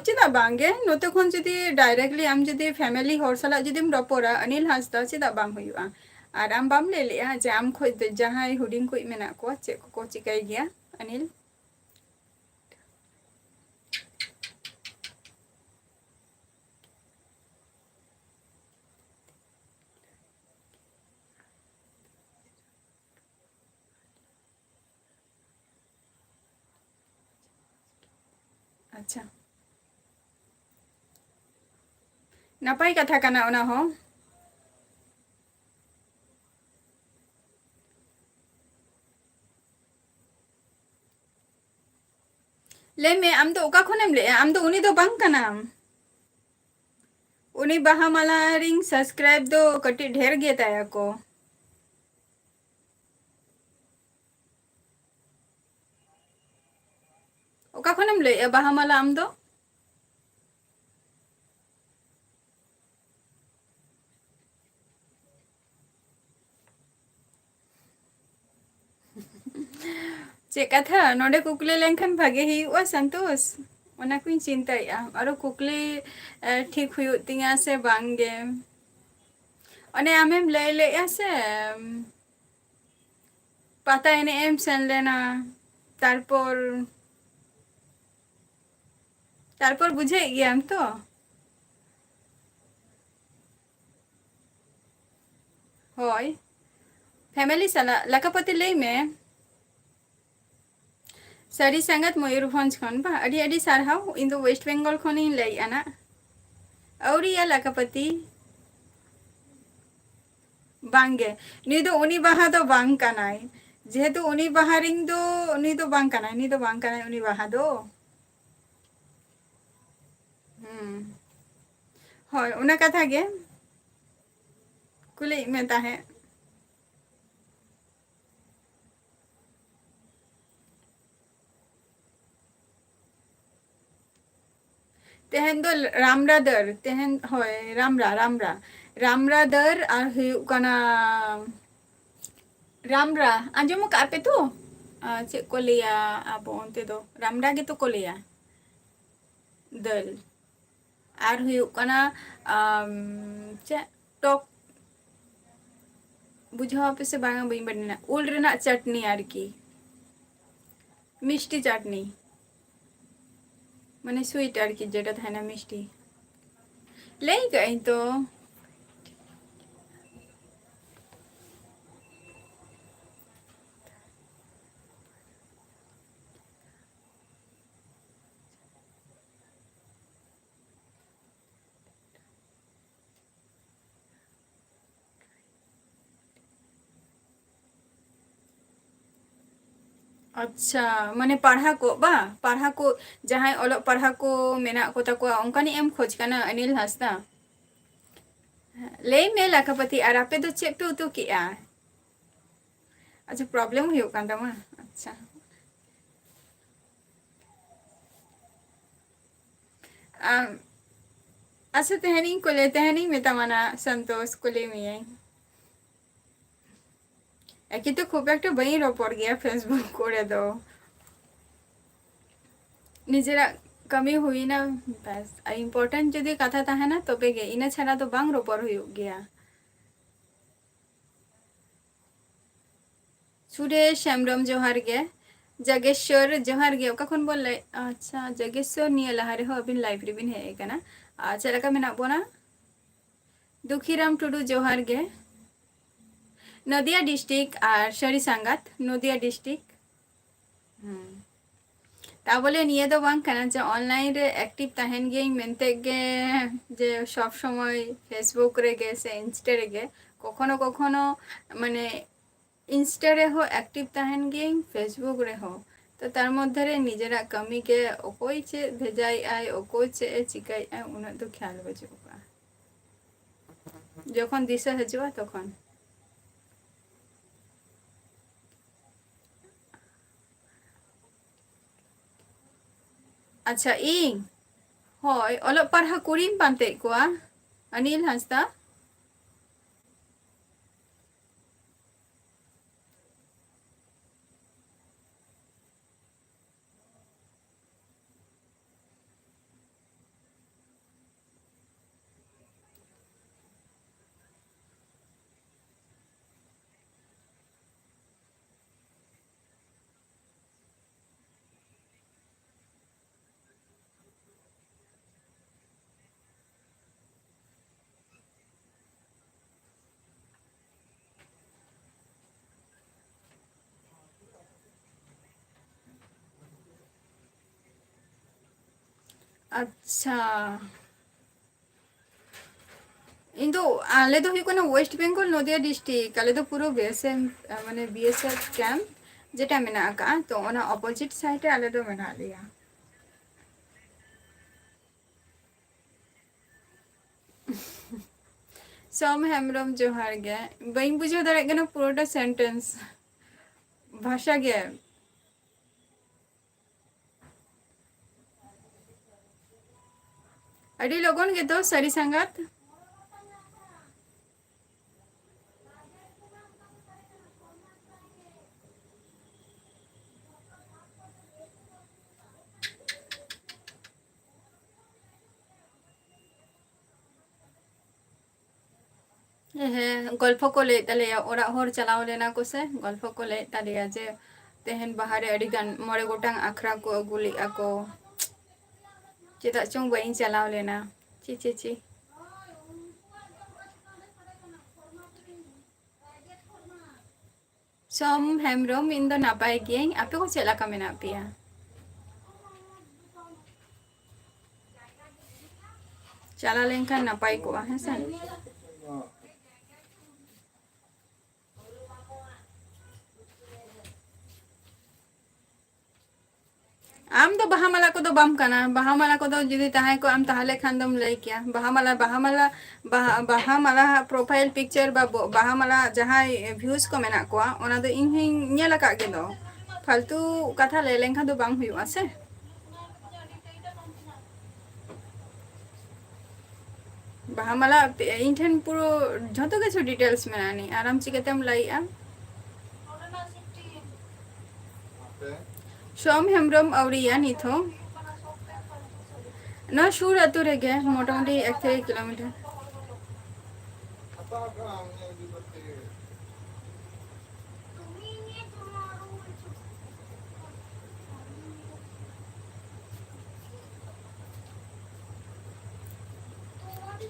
ᱪᱮᱫᱟᱜ ᱵᱟᱝᱜᱮ? ᱱᱚᱛᱮ ᱠᱷᱚᱱ ᱡᱩᱫᱤ directly ᱟᱢ ᱡᱩᱫᱤ family ᱦᱚᱲ ᱥᱟᱞᱟᱜ ᱡᱩᱫᱤᱢ ᱨᱚᱯᱚᱲᱟ, ᱚᱱᱤᱞ ᱦᱟᱸᱥᱫᱟ, ᱪᱮᱫᱟᱜ ᱵᱟᱝ ᱦᱩᱭᱩᱜᱼᱟ? ᱟᱨ ᱟᱢ ᱵᱟᱢ ᱞᱟᱹᱭ ᱞᱮᱜᱼᱟ ᱡᱮ ᱟᱢ ᱠᱷᱚᱡ ᱫᱚ ᱡᱟᱦᱟᱸᱭ ᱦᱩᱰᱤᱧ ᱠᱚ ᱢᱮᱱᱟᱜ ᱠᱚᱣᱟ, ᱪᱮᱫ ᱠᱚᱠᱚ ᱪᱤᱠᱟᱹᱭ ᱜᱮᱭᱟ, ᱚᱱᱤᱞ? ᱟᱪᱪᱷᱟ, ᱱᱟᱯᱟᱭ ᱠᱟᱛᱷᱟ ᱠᱟᱱᱟ ᱚᱱᱟ ᱦᱚᱸ᱾ ᱞᱟᱹᱭ ᱢᱮ, ᱟᱢ ᱫᱚ ᱚᱠᱟ ᱠᱷᱚᱱᱮᱢ ᱞᱟᱹᱭᱮᱜᱼᱟ? ᱟᱢ ᱫᱚ ᱩᱱᱤ ᱫᱚ ᱵᱟᱝ ᱠᱟᱱᱟᱢ᱾ ᱩᱱᱤ ᱵᱟᱦᱟ ᱢᱟᱞᱟ ᱨᱤᱧ subscribe ᱫᱚ ᱠᱟᱹᱴᱤᱡ ᱰᱷᱮᱨ ᱜᱮ ᱛᱟᱭᱟ ᱠᱚ᱾ ᱚᱠᱟ ᱠᱷᱚᱱᱮᱢ ᱞᱟᱹᱭᱮᱜᱼᱟ ᱵᱟᱦᱟ ᱢᱟᱞᱟ ᱟᱢ ᱫᱚ? ᱪᱮᱫ ᱠᱟᱛᱷᱟ? ᱱᱚᱰᱮ ᱠᱩᱠᱞᱤ ᱞᱮᱱᱠᱷᱟᱱ ᱵᱷᱟᱜᱮ ᱦᱩᱭᱩᱜᱼᱟ, ᱥᱟᱱᱛᱳᱥ? ᱚᱱᱟ ᱠᱚᱧ ᱪᱤᱱᱛᱟᱹᱭᱮᱫᱼᱟ, ᱟᱨᱚ ᱠᱩᱠᱞᱤ, ᱮ, ᱴᱷᱤᱠ ᱦᱩᱭᱩᱜ ᱛᱤᱧᱟ ᱥᱮ ᱵᱟᱝ ᱜᱮ᱾ ᱚᱱᱮ ᱟᱢᱮᱢ ᱞᱟᱹᱭ ᱞᱮᱫᱼᱟ ᱥᱮ, ᱯᱟᱛᱟ ᱮᱱᱮᱡ ᱮᱢ ᱥᱮᱱ ᱞᱮᱱᱟ, ᱛᱟᱨᱯᱚᱨ, ᱛᱟᱨᱯᱚᱨ ᱵᱩᱡᱷᱟᱹᱣᱮᱫ ᱜᱮᱭᱟᱢ ᱛᱚ? ᱦᱳᱭ, family ᱥᱟᱞᱟᱜ᱾ ᱞᱟᱠᱟᱯᱟᱹᱛᱤ, ᱞᱟᱹᱭ ᱢᱮ᱾ ᱥᱟᱹᱨᱤ ᱥᱟᱸᱜᱟᱛ, ᱢᱚᱭᱩᱨᱵᱷᱚᱸᱡᱽ ᱠᱷᱚᱱ ᱵᱟ? ᱟᱹᱰᱤ ᱟᱹᱰᱤ ᱥᱟᱨᱦᱟᱣ᱾ ᱤᱧ ᱫᱚ West Bengal ᱠᱷᱚᱱᱤᱧ ᱞᱟᱹᱭᱮᱫᱼᱟ ᱱᱟᱜ᱾ ᱟᱹᱣᱨᱤᱭᱟ ᱞᱟᱠᱟᱯᱟᱹᱛᱤ᱾ ᱵᱟᱝᱜᱮ, ᱱᱩᱭ ᱫᱚ ᱩᱱᱤ ᱵᱟᱦᱟ ᱫᱚ ᱵᱟᱝ ᱠᱟᱱᱟᱭ᱾ ᱡᱮᱦᱮᱛᱩ ᱩᱱᱤ ᱵᱟᱦᱟ ᱨᱤᱧ ᱫᱚ, ᱩᱱᱤ ᱫᱚ ᱵᱟᱝ ᱠᱟᱱᱟᱭ, ᱩᱱᱤ ᱫᱚ ᱵᱟᱝ ᱠᱟᱱᱟᱭ ᱩᱱᱤ ᱵᱟᱦᱟ ᱫᱚ᱾ ᱦᱩᱸ᱾ ᱦᱳᱭ, ᱚᱱᱟ ᱠᱟᱛᱷᱟ ᱜᱮ ᱠᱩᱞᱤᱭᱮᱫ ᱢᱮ ᱛᱟᱦᱮᱸᱫ᱾ ᱛᱮᱦᱮᱧ ᱫᱚ ᱨᱟᱢᱲᱟ ᱫᱟᱹᱞ, ᱛᱮᱦᱮᱧ, ᱦᱳᱭ, ᱨᱟᱢᱲᱟ, ᱨᱟᱢᱲᱟ, ᱨᱟᱢᱲᱟ ᱫᱟᱹᱞ ᱟᱨ ᱦᱩᱭᱩᱜ ᱠᱟᱱᱟ ᱨᱟᱢᱲᱟ᱾ ᱟᱸᱡᱚᱢ ᱟᱠᱟᱫ ᱯᱮ ᱛᱚ? ᱟᱨ ᱪᱮᱫ ᱠᱚ ᱞᱟᱹᱭᱟ ᱟᱵᱚ ᱚᱱᱛᱮ ᱫᱚ? ᱨᱟᱢᱲᱟ ᱜᱮᱛᱚ ᱠᱚ ᱞᱟᱹᱭᱟ, ᱫᱟᱹᱞ᱾ ᱟᱨ ᱦᱩᱭᱩᱜ ᱠᱟᱱᱟ, ᱟᱢ, ᱪᱮᱫ, ᱴᱚᱠ, ᱵᱩᱡᱷᱟᱹᱣ ᱟᱯᱮ ᱥᱮ ᱵᱟᱝᱟ ᱵᱟᱹᱧ ᱵᱟᱰᱟᱭᱟ, ᱩᱞ ᱨᱮᱱᱟᱜ ᱪᱟᱴᱱᱤ ᱟᱨᱠᱤ, ᱢᱤᱥᱴᱤ ᱪᱟᱴᱱᱤ, ᱢᱟᱱᱮ sweet ᱟᱨᱠᱤ, ᱡᱮᱴᱟ ᱛᱟᱦᱮᱱᱟ ᱢᱤᱥᱴᱤ᱾ ᱞᱟᱹᱭ ᱠᱟᱜ ᱟᱹᱧ ᱛᱚ᱾ ᱟᱪᱪᱷᱟ, ᱢᱟᱱᱮ ᱯᱟᱲᱦᱟ ᱠᱚ ᱵᱟ? ᱯᱟᱲᱦᱟ ᱠᱚ, ᱡᱟᱦᱟᱸᱭ ᱚᱞᱚᱜ ᱯᱟᱲᱦᱟ ᱠᱚ ᱢᱮᱱᱟᱜ ᱠᱚ ᱛᱟᱠᱚᱣᱟ, ᱚᱱᱠᱟᱱᱤᱡ ᱮᱢ ᱠᱷᱚᱡᱽ ᱠᱟᱱᱟ, ᱚᱱᱤᱞ ᱦᱟᱸᱥᱫᱟ? ᱞᱟᱹᱭ ᱢᱮ ᱞᱟᱠᱷᱟᱯᱟᱹᱛᱤ, ᱟᱨ ᱟᱯᱮ ᱫᱚ ᱪᱮᱫ ᱯᱮ ᱩᱛᱩ ᱠᱮᱜᱼᱟ? ᱟᱪᱪᱷᱟ, problem ᱦᱩᱭᱩᱜ ᱠᱟᱱ ᱛᱟᱢᱟ? ᱟᱪᱪᱷᱟ᱾ ᱟᱢ, ᱟᱪᱪᱷᱟ, ᱛᱮᱦᱮᱧᱤᱧ ᱠᱩᱞᱤ, ᱛᱮᱦᱮᱧᱤᱧ ᱢᱮᱛᱟᱢᱟ ᱱᱟ, ᱥᱚᱱᱛᱳᱥ, ᱠᱩᱞᱤ ᱢᱮᱭᱟᱹᱧ᱾ ᱮᱠᱤ ᱛᱚ ᱠᱷᱩᱵ ᱮᱠᱴᱟ ᱵᱟᱹᱧ ᱨᱚᱯᱚᱲ ᱜᱮᱭᱟ Facebook ᱠᱚᱨᱮ ᱫᱚ᱾ ᱱᱤᱡᱮᱨᱟᱜ ᱠᱟᱹᱢᱤ ᱦᱩᱭᱱᱟ, ᱵᱟᱥ᱾ ᱟᱨ important ᱡᱩᱫᱤ ᱠᱟᱛᱷᱟ ᱛᱟᱦᱮᱱᱟ, ᱛᱚᱵᱮ ᱜᱮ, ᱤᱱᱟᱹ ᱪᱷᱟᱲᱟ ᱫᱚ ᱵᱟᱝ ᱨᱚᱯᱚᱲ ᱦᱩᱭᱩᱜ ᱜᱮᱭᱟ᱾ ᱥᱩᱨᱮᱥ ᱦᱮᱢᱵᱨᱚᱢ, ᱡᱚᱦᱟᱨ ᱜᱮ᱾ ᱡᱟᱜᱮᱥᱣᱚᱨ, ᱡᱚᱦᱟᱨ ᱜᱮ᱾ ᱚᱠᱟ ᱠᱷᱚᱱ ᱵᱚᱱ ᱞᱟᱭ-, ᱟᱪᱪᱷᱟ, ᱡᱟᱜᱮᱥᱣᱚᱨ, ᱱᱤᱭᱟᱹ ᱞᱟᱦᱟ ᱨᱮᱦᱚᱸ ᱟᱹᱵᱤᱱ live ᱨᱮᱵᱤᱱ ᱦᱮᱡ ᱟᱠᱟᱱᱟ᱾ ᱟᱨ ᱪᱮᱫ ᱞᱮᱠᱟ ᱢᱮᱱᱟᱜ ᱵᱚᱱᱟ? ᱫᱩᱠᱷᱤᱨᱟᱢ ᱴᱩᱰᱩ, ᱡᱚᱦᱟᱨ ᱜᱮ᱾ ᱱᱚᱫᱤᱭᱟ district ᱟᱨ ᱥᱟᱹᱨᱤ ᱥᱟᱸᱜᱟᱛ, ᱱᱚᱫᱤᱭᱟ district᱾ ᱦᱩᱸ᱾ ᱛᱟ ᱵᱚᱞᱮ ᱱᱤᱭᱟᱹ ᱫᱚ ᱵᱟᱝ ᱠᱟᱱᱟ ᱡᱮ online ᱨᱮ active ᱛᱟᱦᱮᱱ ᱜᱤᱭᱟᱹᱧ ᱢᱮᱱᱛᱮ ᱜᱮ, ᱡᱮ ᱥᱚᱵ ᱥᱚᱢᱚᱭ Facebook ᱨᱮᱜᱮ ᱥᱮ Insta ᱨᱮᱜᱮ᱾ ᱠᱚᱠᱷᱚᱱᱚ ᱠᱚᱠᱷᱚᱱᱚ ᱢᱟᱱᱮ Insta ᱨᱮᱦᱚᱸ active ᱛᱟᱦᱮᱱ ᱜᱤᱭᱟᱹᱧ, Facebook ᱨᱮᱦᱚᱸ᱾ ᱛᱚ ᱛᱟᱨ ᱢᱚᱫᱽᱫᱷᱮ ᱨᱮ ᱱᱤᱡᱮᱨᱟᱜ ᱠᱟᱹᱢᱤ ᱜᱮ ᱚᱠᱚᱭ ᱪᱮᱫ ᱵᱷᱮᱡᱟᱭᱮᱫᱼᱟᱭ, ᱚᱠᱚᱭ ᱪᱮᱫ ᱮ ᱪᱤᱠᱟᱹᱭᱮᱫᱼᱟᱭ, ᱩᱱᱟᱹᱜ ᱫᱚ ᱠᱷᱮᱭᱟᱞ ᱵᱟᱹᱪᱩᱜ ᱠᱟᱜᱼᱟ᱾ ᱡᱚᱠᱷᱚᱱ ᱫᱤᱥᱟᱹ ᱦᱤᱡᱩᱜᱼᱟ ᱛᱚᱠᱷᱚᱱ᱾ ᱟᱪᱪᱷᱟ, ᱤᱧ? ᱦᱳᱭ, ᱚᱞᱚᱜ ᱯᱟᱲᱦᱟᱣ ᱠᱩᱲᱤᱧ ᱯᱟᱱᱛᱮᱭᱮᱫ ᱠᱚᱣᱟ᱾ ᱚᱱᱤᱞ ᱦᱟᱸᱥᱫᱟ᱾ ᱟᱪᱪᱷᱟ, ᱤᱧ ᱫᱚ, ᱟᱞᱮ ᱫᱚ ᱦᱩᱭᱩᱜ ᱠᱟᱱᱟ West Bengal, ᱱᱚᱫᱤᱭᱟ district᱾ ᱟᱞᱮ ᱫᱚ ᱯᱩᱨᱟᱹ BSM, ᱢᱟᱱᱮ BSF camp ᱡᱮᱴᱟ ᱢᱮᱱᱟᱜ ᱟᱠᱟᱫᱼᱟ, ᱛᱚ ᱚᱱᱟ opposite side ᱨᱮ ᱟᱞᱮ ᱫᱚ ᱢᱮᱱᱟᱜ ᱞᱮᱭᱟ᱾ ᱥᱚᱢ ᱦᱮᱢᱵᱨᱚᱢ, ᱡᱚᱦᱟᱨ ᱜᱮ᱾ ᱵᱟᱹᱧ ᱵᱩᱡᱷᱟᱹᱣ ᱫᱟᱲᱮᱭᱟᱜ ᱠᱟᱱᱟ ᱯᱩᱨᱟᱹᱴᱟ sentence, ᱵᱷᱟᱥᱟ ᱜᱮ᱾ ᱟᱹᱰᱤ ᱞᱚᱜᱚᱱ ᱜᱮᱫᱚ ᱥᱟᱹᱨᱤ ᱥᱟᱸᱜᱟᱛ᱾ ᱦᱮᱸ, ᱜᱚᱞᱯᱷᱚ ᱠᱚ ᱞᱟᱹᱭᱮᱫ ᱛᱟᱞᱮᱭᱟ, ᱚᱲᱟᱜ ᱦᱚᱲ ᱪᱟᱞᱟᱣ ᱞᱮᱱᱟ ᱠᱚ ᱥᱮ, ᱜᱚᱞᱯᱷᱚ ᱠᱚ ᱞᱟᱹᱭᱮᱫ ᱛᱟᱞᱮᱭᱟ ᱡᱮ ᱛᱮᱦᱮᱧ ᱵᱟᱦᱟ ᱨᱮ ᱟᱹᱰᱤ ᱜᱟᱱ ᱢᱚᱬᱮ ᱜᱚᱴᱟᱝ ᱟᱠᱷᱲᱟ ᱠᱚ ᱟᱹᱜᱩ ᱞᱮᱫᱼᱟ ᱠᱚ᱾ ᱪᱮᱫᱟᱜ ᱪᱚᱝ ᱵᱟᱹᱧ ᱪᱟᱞᱟᱣ ᱞᱮᱱᱟ᱾ ᱪᱤ, ᱪᱤ, ᱪᱤ᱾ ᱥᱳᱢ ᱦᱮᱢᱵᱨᱚᱢ, ᱤᱧ ᱫᱚ ᱱᱟᱯᱟᱭ ᱜᱤᱭᱟᱹᱧ, ᱟᱯᱮ ᱠᱚ ᱪᱮᱫ ᱞᱮᱠᱟ ᱢᱮᱱᱟᱜ ᱯᱮᱭᱟ? ᱪᱟᱞᱟᱣ ᱞᱮᱱᱠᱷᱟᱱ ᱱᱟᱯᱟᱭ ᱠᱚᱜᱼᱟ, ᱦᱮᱸ ᱥᱮ? ᱟᱢ ᱫᱚ ᱵᱟᱦᱟ ᱢᱟᱞᱟ ᱠᱚᱫᱚ ᱵᱟᱢ ᱠᱟᱱᱟ᱾ ᱵᱟᱦᱟ ᱢᱟᱞᱟ ᱠᱚᱫᱚ ᱡᱩᱫᱤ ᱛᱟᱦᱮᱸ ᱠᱚᱜ ᱟᱢ, ᱛᱟᱦᱚᱞᱮ ᱠᱷᱟᱱ ᱫᱚᱢ ᱞᱟᱹᱭ ᱠᱮᱭᱟ᱾ ᱵᱟᱦᱟ ᱢᱟᱞᱟ, ᱵᱟᱦᱟ ᱢᱟᱞᱟ, ᱵᱟᱦᱟ, ᱵᱟᱦᱟ ᱢᱟᱞᱟ ᱦᱟᱜ profile picture ᱵᱟ ᱵᱚ-, ᱵᱟᱦᱟ ᱢᱟᱞᱟ ᱡᱟᱦᱟᱸᱭ views ᱠᱚ ᱢᱮᱱᱟᱜ ᱠᱚᱣᱟ, ᱚᱱᱟ ᱫᱚ ᱤᱧ ᱦᱚᱸᱧ ᱧᱮᱞ ᱟᱠᱟᱫ ᱜᱮ ᱫᱚ᱾ ᱯᱷᱟᱞᱛᱩ ᱠᱟᱛᱷᱟ ᱞᱟᱹᱭ ᱞᱮᱱᱠᱷᱟᱱ ᱫᱚ ᱵᱟᱝ ᱦᱩᱭᱩᱜᱼᱟ ᱥᱮ᱾ ᱵᱟᱦᱟ ᱢᱟᱞᱟ ᱯᱮ-, ᱤᱧ ᱴᱷᱮᱱ ᱯᱩᱨᱟᱹ ᱡᱷᱚᱛᱚ ᱠᱤᱪᱷᱩ details ᱢᱮᱱᱟᱜᱼᱟ ᱱᱤ, ᱟᱨ ᱟᱢ ᱪᱤᱠᱟᱹᱛᱮᱢ ᱞᱟᱹᱭᱮᱜᱼᱟ? ᱥᱳᱢ ᱦᱮᱢᱵᱨᱚᱢ ᱟᱹᱣᱨᱤᱭᱟ ᱱᱤᱛ ᱦᱚᱸ᱾ ᱱᱚᱣᱟ ᱥᱩᱨ ᱟᱹᱛᱩ ᱨᱮᱜᱮ, ᱢᱚᱴᱟᱢᱩᱴᱤ ᱮᱠ ᱛᱷᱮᱠᱮ ᱠᱤᱞᱳᱢᱤᱴᱟᱨ᱾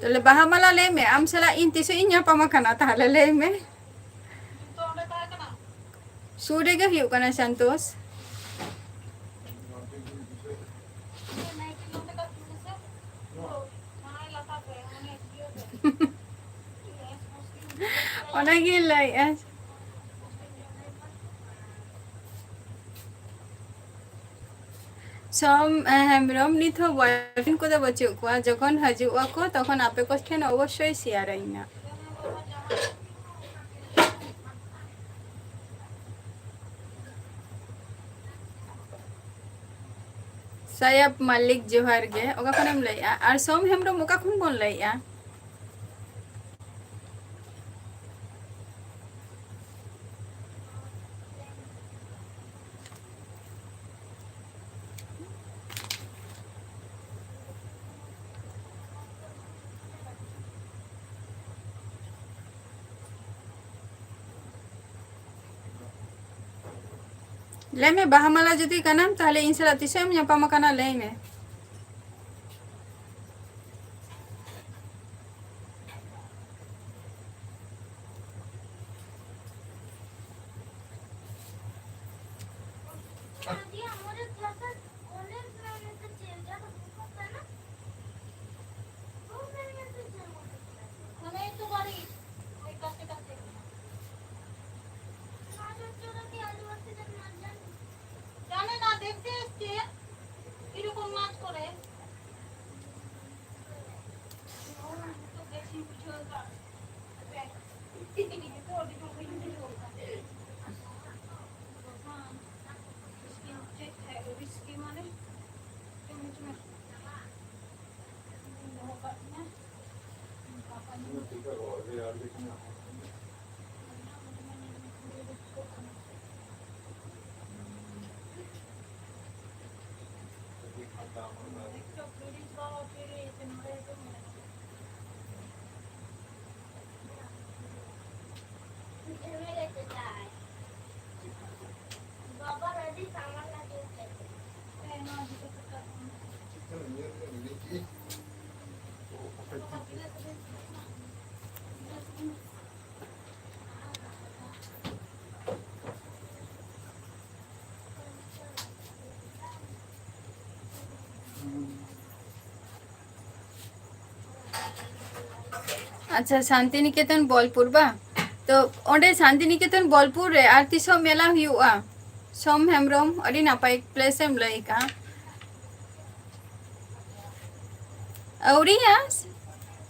ᱛᱟᱦᱞᱮ ᱵᱟᱦᱟ ᱢᱟᱞᱟ ᱞᱟᱹᱭ ᱢᱮ, ᱟᱢ ᱥᱟᱞᱟᱜ ᱤᱧ ᱛᱤᱥᱚᱜ ᱤᱧ ᱧᱟᱯᱟᱢ ᱟᱠᱟᱱᱟ? ᱛᱟᱦᱞᱮ ᱞᱟᱹᱭ ᱢᱮ᱾ ᱥᱩᱨ ᱨᱮᱜᱮ ᱦᱩᱭᱩᱜ ᱠᱟᱱᱟ ᱥᱟᱱᱛᱳᱥ᱾ ᱚᱱᱟᱜᱤᱧ ᱞᱟᱹᱭᱮᱫᱼᱟ᱾ ᱥᱳᱢ, ᱮ, ᱦᱮᱢᱵᱨᱚᱢ, ᱱᱤᱛ ᱦᱚᱸ boyfriend ᱠᱚᱫᱚ ᱵᱟᱹᱪᱩᱜ ᱠᱚᱣᱟ᱾ ᱡᱚᱠᱷᱚᱱ ᱦᱤᱡᱩᱜ ᱟᱠᱚ, ᱛᱚᱠᱷᱚᱱ ᱟᱯᱮ ᱠᱚ ᱴᱷᱮᱱ ᱚᱵᱚᱥᱥᱳᱭ share ᱟᱹᱧ ᱱᱟᱜ᱾ ᱥᱟᱭᱟᱵ ᱢᱟᱞᱤᱠ, ᱡᱚᱦᱟᱨ ᱜᱮ᱾ ᱚᱠᱟ ᱠᱷᱚᱱᱮᱢ ᱞᱟᱹᱭᱮᱜᱼᱟ? ᱟᱨ ᱥᱳᱢ ᱦᱮᱢᱵᱨᱚᱢ, ᱚᱠᱟ ᱠᱷᱚᱱ ᱵᱚᱱ ᱞᱟᱹᱭᱮᱜᱼᱟ? ᱞᱟᱹᱭ ᱢᱮ, ᱵᱟᱦᱟ ᱢᱟᱞᱟ ᱡᱩᱫᱤ ᱠᱟᱱᱟᱢ, ᱛᱟᱦᱞᱮ ᱤᱧ ᱥᱟᱞᱟᱜ ᱛᱤᱥᱚᱜ ᱮᱢ ᱧᱟᱯᱟᱢ ᱟᱠᱟᱱᱟ? ᱞᱟᱹᱭ ᱢᱮ᱾ জানে না, দেখতে এসছে এরকম নাচ করে। তো বেশি বুঝে ওর বাবা। তো ওদিকে ওই দিকে ওর বাবা। রিস্কি মানে? তুমি, তুমি। ᱟᱪᱪᱷᱟ, ᱥᱟᱱᱛᱤᱱᱤᱠᱮᱛᱚᱱ ᱵᱳᱞᱯᱩᱨ ᱵᱟ? ᱛᱚ ᱚᱸᱰᱮ ᱥᱟᱱᱛᱤᱱᱤᱠᱮᱛᱚᱱ ᱵᱳᱞᱯᱩᱨ ᱨᱮ ᱟᱨ ᱛᱤᱥᱚᱜ ᱢᱮᱞᱟ ᱦᱩᱭᱩᱜᱼᱟ? ᱥᱳᱢ ᱦᱮᱢᱵᱨᱚᱢ, ᱟᱹᱰᱤ ᱱᱟᱯᱟᱭ place ᱮᱢ ᱞᱟᱹᱭ ᱠᱟᱜᱼᱟ᱾ ᱟᱹᱣᱨᱤᱭᱟ᱾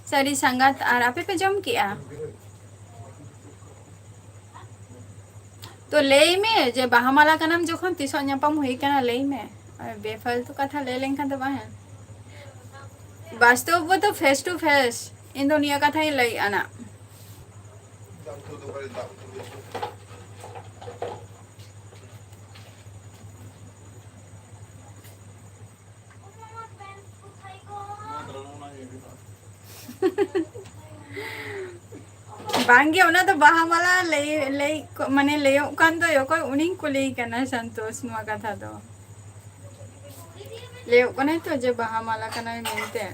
ᱥᱟᱹᱨᱤ ᱥᱟᱸᱜᱟᱛ, ᱟᱨ ᱟᱯᱮ ᱯᱮ ᱡᱚᱢ ᱠᱮᱜᱼᱟ? ᱛᱚ ᱞᱟᱹᱭ ᱢᱮ ᱡᱮ ᱵᱟᱦᱟ ᱢᱟᱞᱟ ᱠᱟᱱᱟᱢ ᱡᱚᱠᱷᱚᱱ, ᱛᱤᱥᱚᱜ ᱧᱟᱯᱟᱢ ᱦᱩᱭ ᱠᱟᱱᱟ, ᱞᱟᱹᱭ ᱢᱮ᱾ ᱟᱨ ᱵᱮᱯᱷᱟᱞᱛᱩ ᱠᱟᱛᱷᱟ ᱞᱟᱹᱭ ᱞᱮᱱᱠᱷᱟᱱ ᱫᱚ ᱵᱟᱝ ᱦᱩᱭᱩᱜᱼᱟ᱾ ᱵᱟᱥᱛᱚᱵ ᱫᱚ face to face᱾ ᱤᱧ ᱫᱚ ᱱᱤᱭᱟᱹ ᱠᱟᱛᱷᱟᱧ ᱞᱟᱹᱭᱮᱜᱼᱟ ᱱᱟᱜ᱾ ᱵᱟᱝᱜᱮ, ᱚᱱᱟ ᱫᱚ ᱵᱟᱦᱟ ᱢᱟᱞᱟ ᱞᱟᱹᱭ, ᱞᱟᱹᱭ ᱠᱚ, ᱢᱟᱱᱮ ᱞᱟᱹᱭᱚᱜ ᱠᱟᱱ ᱫᱚ, ᱚᱠᱚᱭ ᱩᱱᱤᱧ ᱠᱩᱞᱤᱭᱮ ᱠᱟᱱᱟ ᱥᱟᱱᱛᱳᱥ ᱱᱚᱣᱟ ᱠᱟᱛᱷᱟ ᱫᱚ᱾ ᱞᱟᱹᱭᱚᱜ ᱠᱟᱱᱟᱭ ᱛᱚ ᱡᱮ ᱵᱟᱦᱟ ᱢᱟᱞᱟ ᱠᱟᱱᱟᱭ ᱢᱮᱱᱛᱮ᱾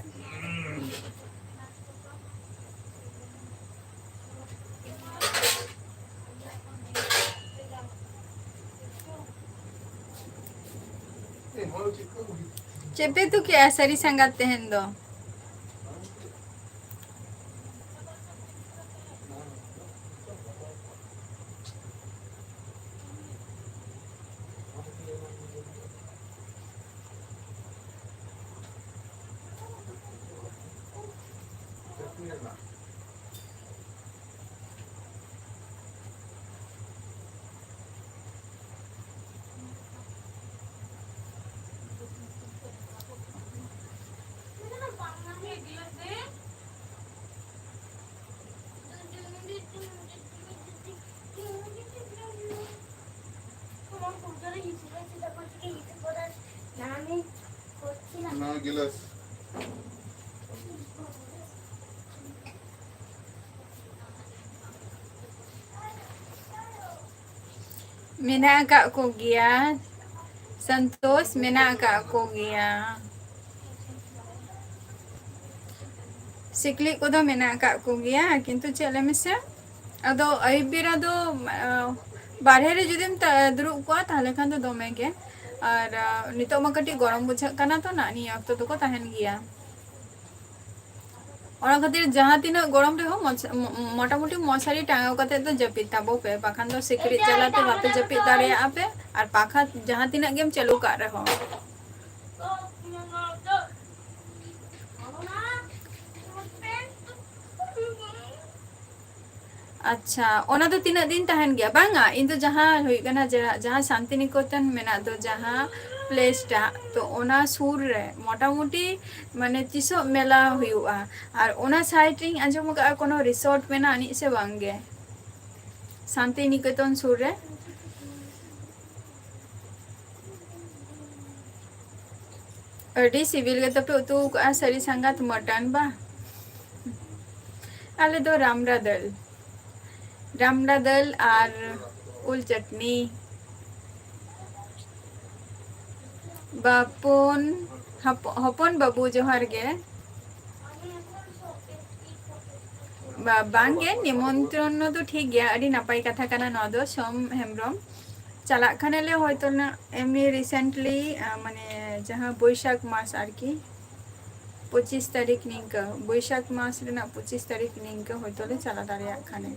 ᱪᱮᱫ ᱯᱮ ᱩᱛᱩ ᱠᱮᱜᱼᱟ ᱥᱟᱹᱨᱤ ᱥᱟᱸᱜᱟᱛ ᱛᱮᱦᱮᱧ ᱫᱚ? ᱱᱚᱣᱟ ᱜᱤᱞᱟᱹᱥ᱾ ᱢᱮᱱᱟᱜ ᱟᱠᱟᱫ ᱠᱚᱜᱮᱭᱟ, ᱥᱚᱱᱛᱳᱥ, ᱢᱮᱱᱟᱜ ᱟᱠᱟᱫ ᱠᱚᱜᱮᱭᱟ᱾ ᱥᱤᱠᱲᱤᱡ ᱠᱚᱫᱚ ᱢᱮᱱᱟᱜ ᱟᱠᱟᱫ ᱠᱚᱜᱮᱭᱟ, ᱠᱤᱱᱛᱩ ᱪᱮᱫ ᱞᱟᱹᱭ ᱢᱮᱥᱮ, ᱟᱫᱚ ᱟᱹᱭᱩᱵ ᱵᱮᱲᱟ ᱫᱚ, ᱟᱸ, ᱵᱟᱨᱦᱮ ᱨᱮ ᱡᱩᱫᱤᱢ ᱛᱟ-, ᱫᱩᱲᱩᱵ ᱠᱚᱜᱼᱟ, ᱛᱟᱦᱞᱮ ᱠᱷᱟᱱ ᱫᱚ ᱫᱚᱢᱮ ᱜᱮ᱾ ᱟᱨ, ᱟᱸ, ᱱᱤᱛᱚᱜ ᱢᱟ ᱠᱟᱹᱴᱤᱡ ᱜᱚᱨᱚᱢ ᱵᱩᱡᱷᱟᱹᱜ ᱠᱟᱱᱟ, ᱛᱚ ᱱᱟᱜ ᱱᱤᱭᱟᱹ ᱚᱠᱛᱚ ᱫᱚᱠᱚ ᱛᱟᱦᱮᱱ ᱜᱮᱭᱟ᱾ ᱚᱱᱟ ᱠᱷᱟᱹᱛᱤᱨ ᱡᱟᱦᱟᱸ ᱛᱤᱱᱟᱹᱜ ᱜᱚᱨᱚᱢ ᱨᱮᱦᱚᱸ ᱢᱚᱪ-, ᱢᱚ-, ᱢᱚᱴᱟᱢᱩᱴᱤ ᱢᱚᱥᱟᱨᱤ ᱴᱟᱸᱜᱟᱣ ᱠᱟᱛᱮ ᱫᱚ ᱡᱟᱹᱯᱤᱫ ᱛᱟᱵᱚ ᱯᱮ, ᱵᱟᱠᱷᱟᱱ ᱫᱚ ᱥᱤᱠᱲᱤᱡ ᱡᱟᱞᱟᱛᱮ ᱵᱟᱯᱮ ᱡᱟᱹᱯᱤᱫ ᱫᱟᱲᱮᱭᱟᱜᱼᱟ ᱯᱮ᱾ ᱟᱨ ᱯᱟᱠᱷᱟ ᱡᱟᱦᱟᱸ ᱛᱤᱱᱟᱹᱜ ᱜᱮᱢ ᱪᱟᱹᱞᱩ ᱠᱟᱜ ᱨᱮᱦᱚᱸ᱾ ᱟᱪᱪᱷᱟ, ᱚᱱᱟ ᱫᱚ ᱛᱤᱱᱟᱹᱜ ᱫᱤᱱ ᱛᱟᱦᱮᱱ ᱜᱮᱭᱟ? ᱵᱟᱝᱟ, ᱤᱧ ᱫᱚ ᱡᱟᱦᱟᱸ ᱦᱩᱭᱩᱜ ᱠᱟᱱᱟ, ᱡᱟ-, ᱡᱟᱦᱟᱸ ᱥᱟᱱᱛᱤᱱᱤᱠᱮᱛᱚᱱ ᱢᱮᱱᱟᱜ ᱫᱚ, ᱡᱟᱦᱟᱸ place ᱴᱟᱜ, ᱛᱚ ᱚᱱᱟ ᱥᱩᱨ ᱨᱮ ᱢᱚᱴᱟᱢᱩᱴᱤ ᱢᱟᱱᱮ ᱛᱤᱥᱚᱜ ᱢᱮᱞᱟ ᱦᱩᱭᱩᱜᱼᱟ? ᱟᱨ ᱚᱱᱟ side ᱨᱤᱧ ᱟᱸᱡᱚᱢ ᱟᱠᱟᱫᱼᱟ ᱠᱳᱱᱳ resort ᱢᱮᱱᱟᱜ ᱟᱹᱱᱤᱡ ᱥᱮ ᱵᱟᱝ ᱜᱮ ᱥᱟᱱᱛᱤᱱᱤᱠᱮᱛᱚᱱ ᱥᱩᱨ ᱨᱮ? ᱟᱹᱰᱤ ᱥᱤᱵᱤᱞ ᱜᱮᱛᱚ ᱯᱮ ᱩᱛᱩ ᱟᱠᱟᱫᱼᱟ ᱥᱟᱹᱨᱤ ᱥᱟᱸᱜᱟᱛ, mutton ᱵᱟ? ᱟᱞᱮ ᱫᱚ ᱨᱟᱢᱲᱟ ᱫᱟᱹᱞ᱾ ᱨᱟᱢᱲᱟ ᱫᱟᱹᱞ ᱟᱨ ᱩᱞ ᱪᱟᱴᱱᱤ᱾ ᱵᱟᱯᱚᱱ, ᱦᱚᱯ-, ᱦᱚᱯᱚᱱ ᱵᱟᱹᱵᱩ, ᱡᱚᱦᱟᱨ ᱜᱮ᱾ ᱵᱟ-, ᱵᱟᱝᱜᱮ, ᱱᱤᱢᱚᱱᱛᱨᱚᱱ ᱫᱚ ᱴᱷᱤᱠ ᱜᱮᱭᱟ, ᱟᱹᱰᱤ ᱱᱟᱯᱟᱭ ᱠᱟᱛᱷᱟ ᱠᱟᱱᱟ ᱱᱚᱣᱟ ᱫᱚ, ᱥᱳᱢ ᱦᱮᱢᱵᱨᱚᱢ᱾ ᱪᱟᱞᱟᱜ ᱠᱷᱟᱱᱮᱞᱮ ᱦᱚᱭᱛᱚ ᱱᱟ, ᱮᱢᱱᱤ recently, ᱟ, ᱢᱟᱱᱮ ᱡᱟᱦᱟᱸ ᱵᱳᱭᱥᱟᱠᱷ ᱢᱟᱥ ᱟᱨᱠᱤ, ᱯᱚᱸᱪᱤᱥ ᱛᱟᱹᱨᱤᱠᱷ ᱱᱤᱝᱠᱟᱹ, ᱵᱳᱭᱥᱟᱠᱷ ᱢᱟᱥ ᱨᱮᱱᱟᱜ ᱯᱚᱸᱪᱤᱥ ᱛᱟᱹᱨᱤᱠᱷ ᱱᱤᱝᱠᱟᱹ ᱦᱚᱭᱛᱚ ᱞᱮ ᱪᱟᱞᱟᱣ ᱫᱟᱲᱮᱭᱟᱜ ᱠᱷᱟᱱᱮ᱾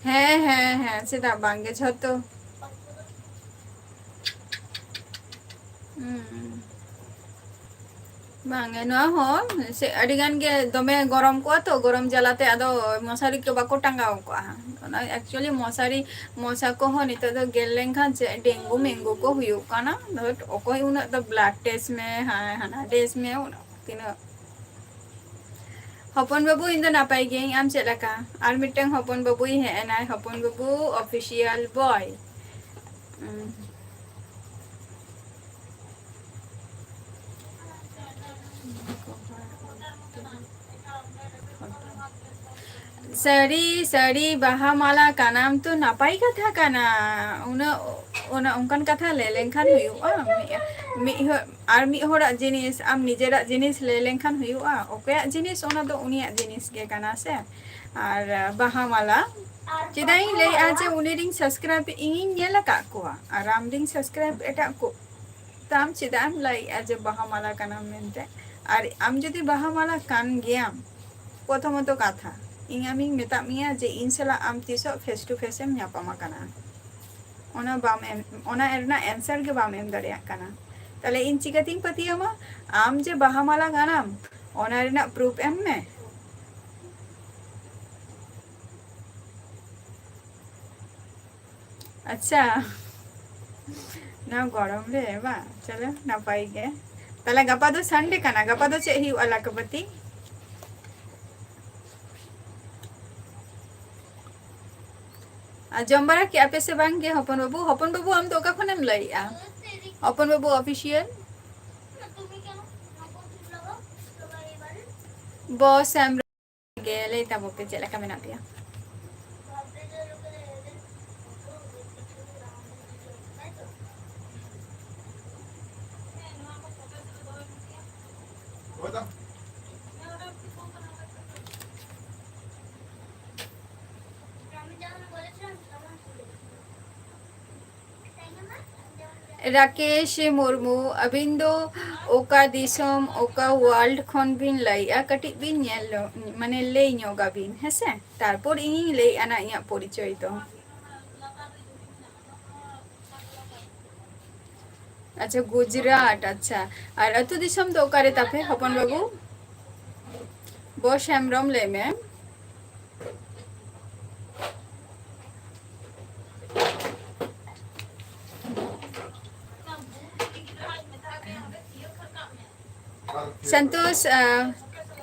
ᱦᱮᱸ, ᱦᱮᱸ, ᱦᱮᱸ, ᱪᱮᱫᱟᱜ ᱵᱟᱝᱜᱮ, ᱡᱷᱚᱛᱚ᱾ ᱦᱩᱸ᱾ ᱵᱟᱝᱜᱮ, ᱱᱚᱣᱟ ᱦᱚᱸ ᱥᱮ ᱟᱹᱰᱤ ᱜᱟᱱ ᱜᱮ ᱫᱚᱢᱮ ᱜᱚᱨᱚᱢ ᱠᱚᱜᱼᱟ ᱛᱚ, ᱜᱚᱨᱚᱢ ᱡᱟᱞᱟᱛᱮ ᱟᱫᱚ ᱢᱚᱥᱟᱨᱤ ᱠᱚ ᱵᱟᱠᱚ ᱴᱟᱸᱜᱟᱣ ᱠᱚᱜᱼᱟ᱾ ᱚᱱᱟ actually ᱢᱚᱥᱟᱨᱤ, ᱢᱚᱥᱟ ᱠᱚᱦᱚᱸ ᱱᱤᱛᱚᱜ ᱫᱚ ᱜᱮᱨ ᱞᱮᱱᱠᱷᱟᱱ ᱪᱮᱫ ᱰᱮᱝᱜᱩ ᱢᱮᱝᱜᱩ ᱠᱚ ᱦᱩᱭᱩᱜ ᱠᱟᱱᱟ᱾ ᱫᱷᱟᱹᱴ, ᱚᱠᱚᱭ ᱩᱱᱟᱹᱜ ᱫᱚ blood test ᱢᱮ, ᱦᱟᱸ, ᱦᱟᱱᱟ test ᱢᱮ, ᱩᱱᱟᱹᱜ ᱛᱤᱱᱟᱹᱜ᱾ ᱦᱚᱯᱚᱱ ᱵᱟᱹᱵᱩ, ᱤᱧ ᱫᱚ ᱱᱟᱯᱟᱭ ᱜᱤᱭᱟᱹᱧ, ᱟᱢ ᱪᱮᱫ ᱞᱮᱠᱟ? ᱟᱨ ᱢᱤᱫᱴᱟᱝ ᱦᱚᱯᱚᱱ ᱵᱟᱹᱵᱩᱭ ᱦᱮᱡ ᱮᱱᱟᱭ, ᱦᱚᱯᱚᱱ ᱵᱟᱹᱵᱩ official boy᱾ ᱩᱸ᱾ ᱥᱟᱹᱨᱤ, ᱥᱟᱹᱨᱤ ᱵᱟᱦᱟ ᱢᱟᱞᱟ ᱠᱟᱱᱟᱢ ᱛᱚ ᱱᱟᱯᱟᱭ ᱠᱟᱛᱷᱟ ᱠᱟᱱᱟ᱾ ᱩᱱᱟᱹᱜ, ᱚᱱᱟ ᱚᱱᱠᱟᱱ ᱠᱟᱛᱷᱟ ᱞᱟᱹᱭ ᱞᱮᱱᱠᱷᱟᱱ ᱦᱩᱭᱩᱜᱼᱟ? ᱢᱤᱫ, ᱢᱤᱫ ᱦᱚᱲ, ᱟᱨ ᱢᱤᱫ ᱦᱚᱲᱟᱜ ᱡᱤᱱᱤᱥ ᱟᱢ ᱱᱤᱡᱮᱨᱟᱜ ᱡᱤᱱᱤᱥ ᱞᱟᱹᱭ ᱞᱮᱱᱠᱷᱟᱱ ᱦᱩᱭᱩᱜᱼᱟ? ᱚᱠᱚᱭᱟᱜ ᱡᱤᱱᱤᱥ, ᱚᱱᱟ ᱫᱚ ᱩᱱᱤᱭᱟᱜ ᱡᱤᱱᱤᱥ ᱜᱮ ᱠᱟᱱᱟ ᱥᱮ᱾ ᱟᱨ ᱵᱟᱦᱟ ᱢᱟᱞᱟ, ᱪᱮᱫᱟᱜ ᱤᱧ ᱞᱟᱹᱭᱮᱜᱼᱟ ᱡᱮ ᱩᱱᱤ ᱨᱤᱧ subscribe, ᱤᱧᱤᱧ ᱧᱮᱞ ᱟᱠᱟᱫ ᱠᱚᱣᱟ, ᱟᱨ ᱟᱢ ᱨᱤᱧ subscribe ᱮᱴᱟᱜ ᱠᱚ, ᱛᱟᱢ ᱪᱮᱫᱟᱜ ᱮᱢ ᱞᱟᱹᱭᱮᱜᱼᱟ ᱡᱮ ᱵᱟᱦᱟ ᱢᱟᱞᱟ ᱠᱟᱱᱟᱢ ᱢᱮᱱᱛᱮ? ᱟᱨ ᱟᱢ ᱡᱩᱫᱤ ᱵᱟᱦᱟ ᱢᱟᱞᱟ ᱠᱟᱱ ᱜᱮᱭᱟᱢ, ᱯᱨᱚᱛᱷᱚᱢᱚᱛᱚ ᱠᱟᱛᱷᱟ, ᱤᱧ ᱟᱢᱤᱧ ᱢᱮᱛᱟᱜ ᱢᱮᱭᱟ ᱡᱮ ᱤᱧ ᱥᱟᱞᱟᱜ ᱟᱢ ᱛᱤᱥᱚᱜ face to face ᱮᱢ ᱧᱟᱯᱟᱢ ᱟᱠᱟᱱᱟ? ᱚᱱᱟ ᱵᱟᱢ ᱮᱢ, ᱚᱱᱟ ᱨᱮᱱᱟᱜ answer ᱜᱮ ᱵᱟᱢ ᱮᱢ ᱫᱟᱲᱮᱭᱟᱜ ᱠᱟᱱᱟ᱾ ᱛᱟᱦᱞᱮ ᱤᱧ ᱪᱤᱠᱟᱹᱛᱤᱧ ᱯᱟᱹᱛᱭᱟᱹᱣᱟᱢᱟ? ᱟᱢ ᱡᱮ ᱵᱟᱦᱟ ᱢᱟᱞᱟ ᱠᱟᱱᱟᱢ, ᱚᱱᱟ ᱨᱮᱱᱟᱜ proof ᱮᱢ ᱢᱮ᱾ ᱟᱪᱪᱷᱟ, ᱱᱚᱣᱟ ᱜᱚᱨᱚᱢ ᱨᱮ ᱵᱟᱝ, ᱪᱚᱞᱚ ᱱᱟᱯᱟᱭ ᱜᱮ᱾ ᱛᱟᱦᱞᱮ ᱜᱟᱯᱟ ᱫᱚ Sunday ᱠᱟᱱᱟ, ᱜᱟᱯᱟ ᱫᱚ ᱪᱮᱫ ᱦᱩᱭᱩᱜᱼᱟ ᱞᱟᱠᱷᱯᱚᱛᱤ? ᱟᱨ ᱡᱚᱢ ᱵᱟᱲᱟ ᱠᱮᱜᱼᱟ ᱯᱮ ᱥᱮ ᱵᱟᱝ ᱜᱮ ᱦᱚᱯᱚᱱ ᱵᱟᱹᱵᱩ? ᱦᱚᱯᱚᱱ ᱵᱟᱹᱵᱩ, ᱟᱢ ᱫᱚ ᱚᱠᱟ ᱠᱷᱚᱱᱮᱢ ᱞᱟᱹᱭᱮᱜᱼᱟ? ᱦᱚᱯᱚᱱ ᱵᱟᱹᱵᱩ ᱚᱯᱷᱤᱥᱤᱭᱟᱞ᱾ ᱵᱚᱥ ᱦᱮᱢᱵᱨᱚᱢ ᱜᱮ, ᱞᱟᱹᱭ ᱛᱟᱵᱚ ᱯᱮ ᱪᱮᱫ ᱞᱮᱠᱟ ᱢᱮᱱᱟᱜ ᱯᱮᱭᱟ? ᱨᱟᱠᱮᱥ ᱢᱩᱨᱢᱩ, ᱟᱹᱵᱤᱱ ᱫᱚ ᱚᱠᱟ ᱫᱤᱥᱚᱢ, ᱚᱠᱟ ᱣᱟᱨᱞᱰ ᱠᱷᱚᱱ ᱵᱤᱱ ᱞᱟᱹᱭᱮᱜᱼᱟ? ᱠᱟᱹᱴᱤᱡ ᱵᱤᱱ ᱧᱮᱞ, ᱢᱟᱱᱮ, ᱞᱟᱹᱭ ᱧᱚᱜ ᱟᱵᱤᱱ, ᱦᱮᱸᱥᱮ? ᱛᱟᱨᱯᱚᱨ ᱤᱧᱤᱧ ᱞᱟᱹᱭᱮᱜᱼᱟ ᱱᱟᱜ ᱤᱧᱟᱹᱜ ᱯᱚᱨᱤᱪᱚᱭ ᱫᱚ᱾ ᱟᱪᱪᱷᱟ, ᱜᱩᱡᱽᱨᱟᱴ, ᱟᱪᱪᱷᱟ᱾ ᱟᱨ ᱟᱹᱛᱩ ᱫᱤᱥᱚᱢ ᱫᱚ ᱚᱠᱟᱨᱮ ᱛᱟᱯᱮ, ᱦᱚᱯᱚᱱ ᱵᱟᱹᱵᱩ? ᱵᱚᱥ ᱦᱮᱢᱵᱨᱚᱢ, ᱞᱟᱹᱭ ᱢᱮ᱾ ᱥᱚᱱᱛᱳᱥ, ᱟᱸ,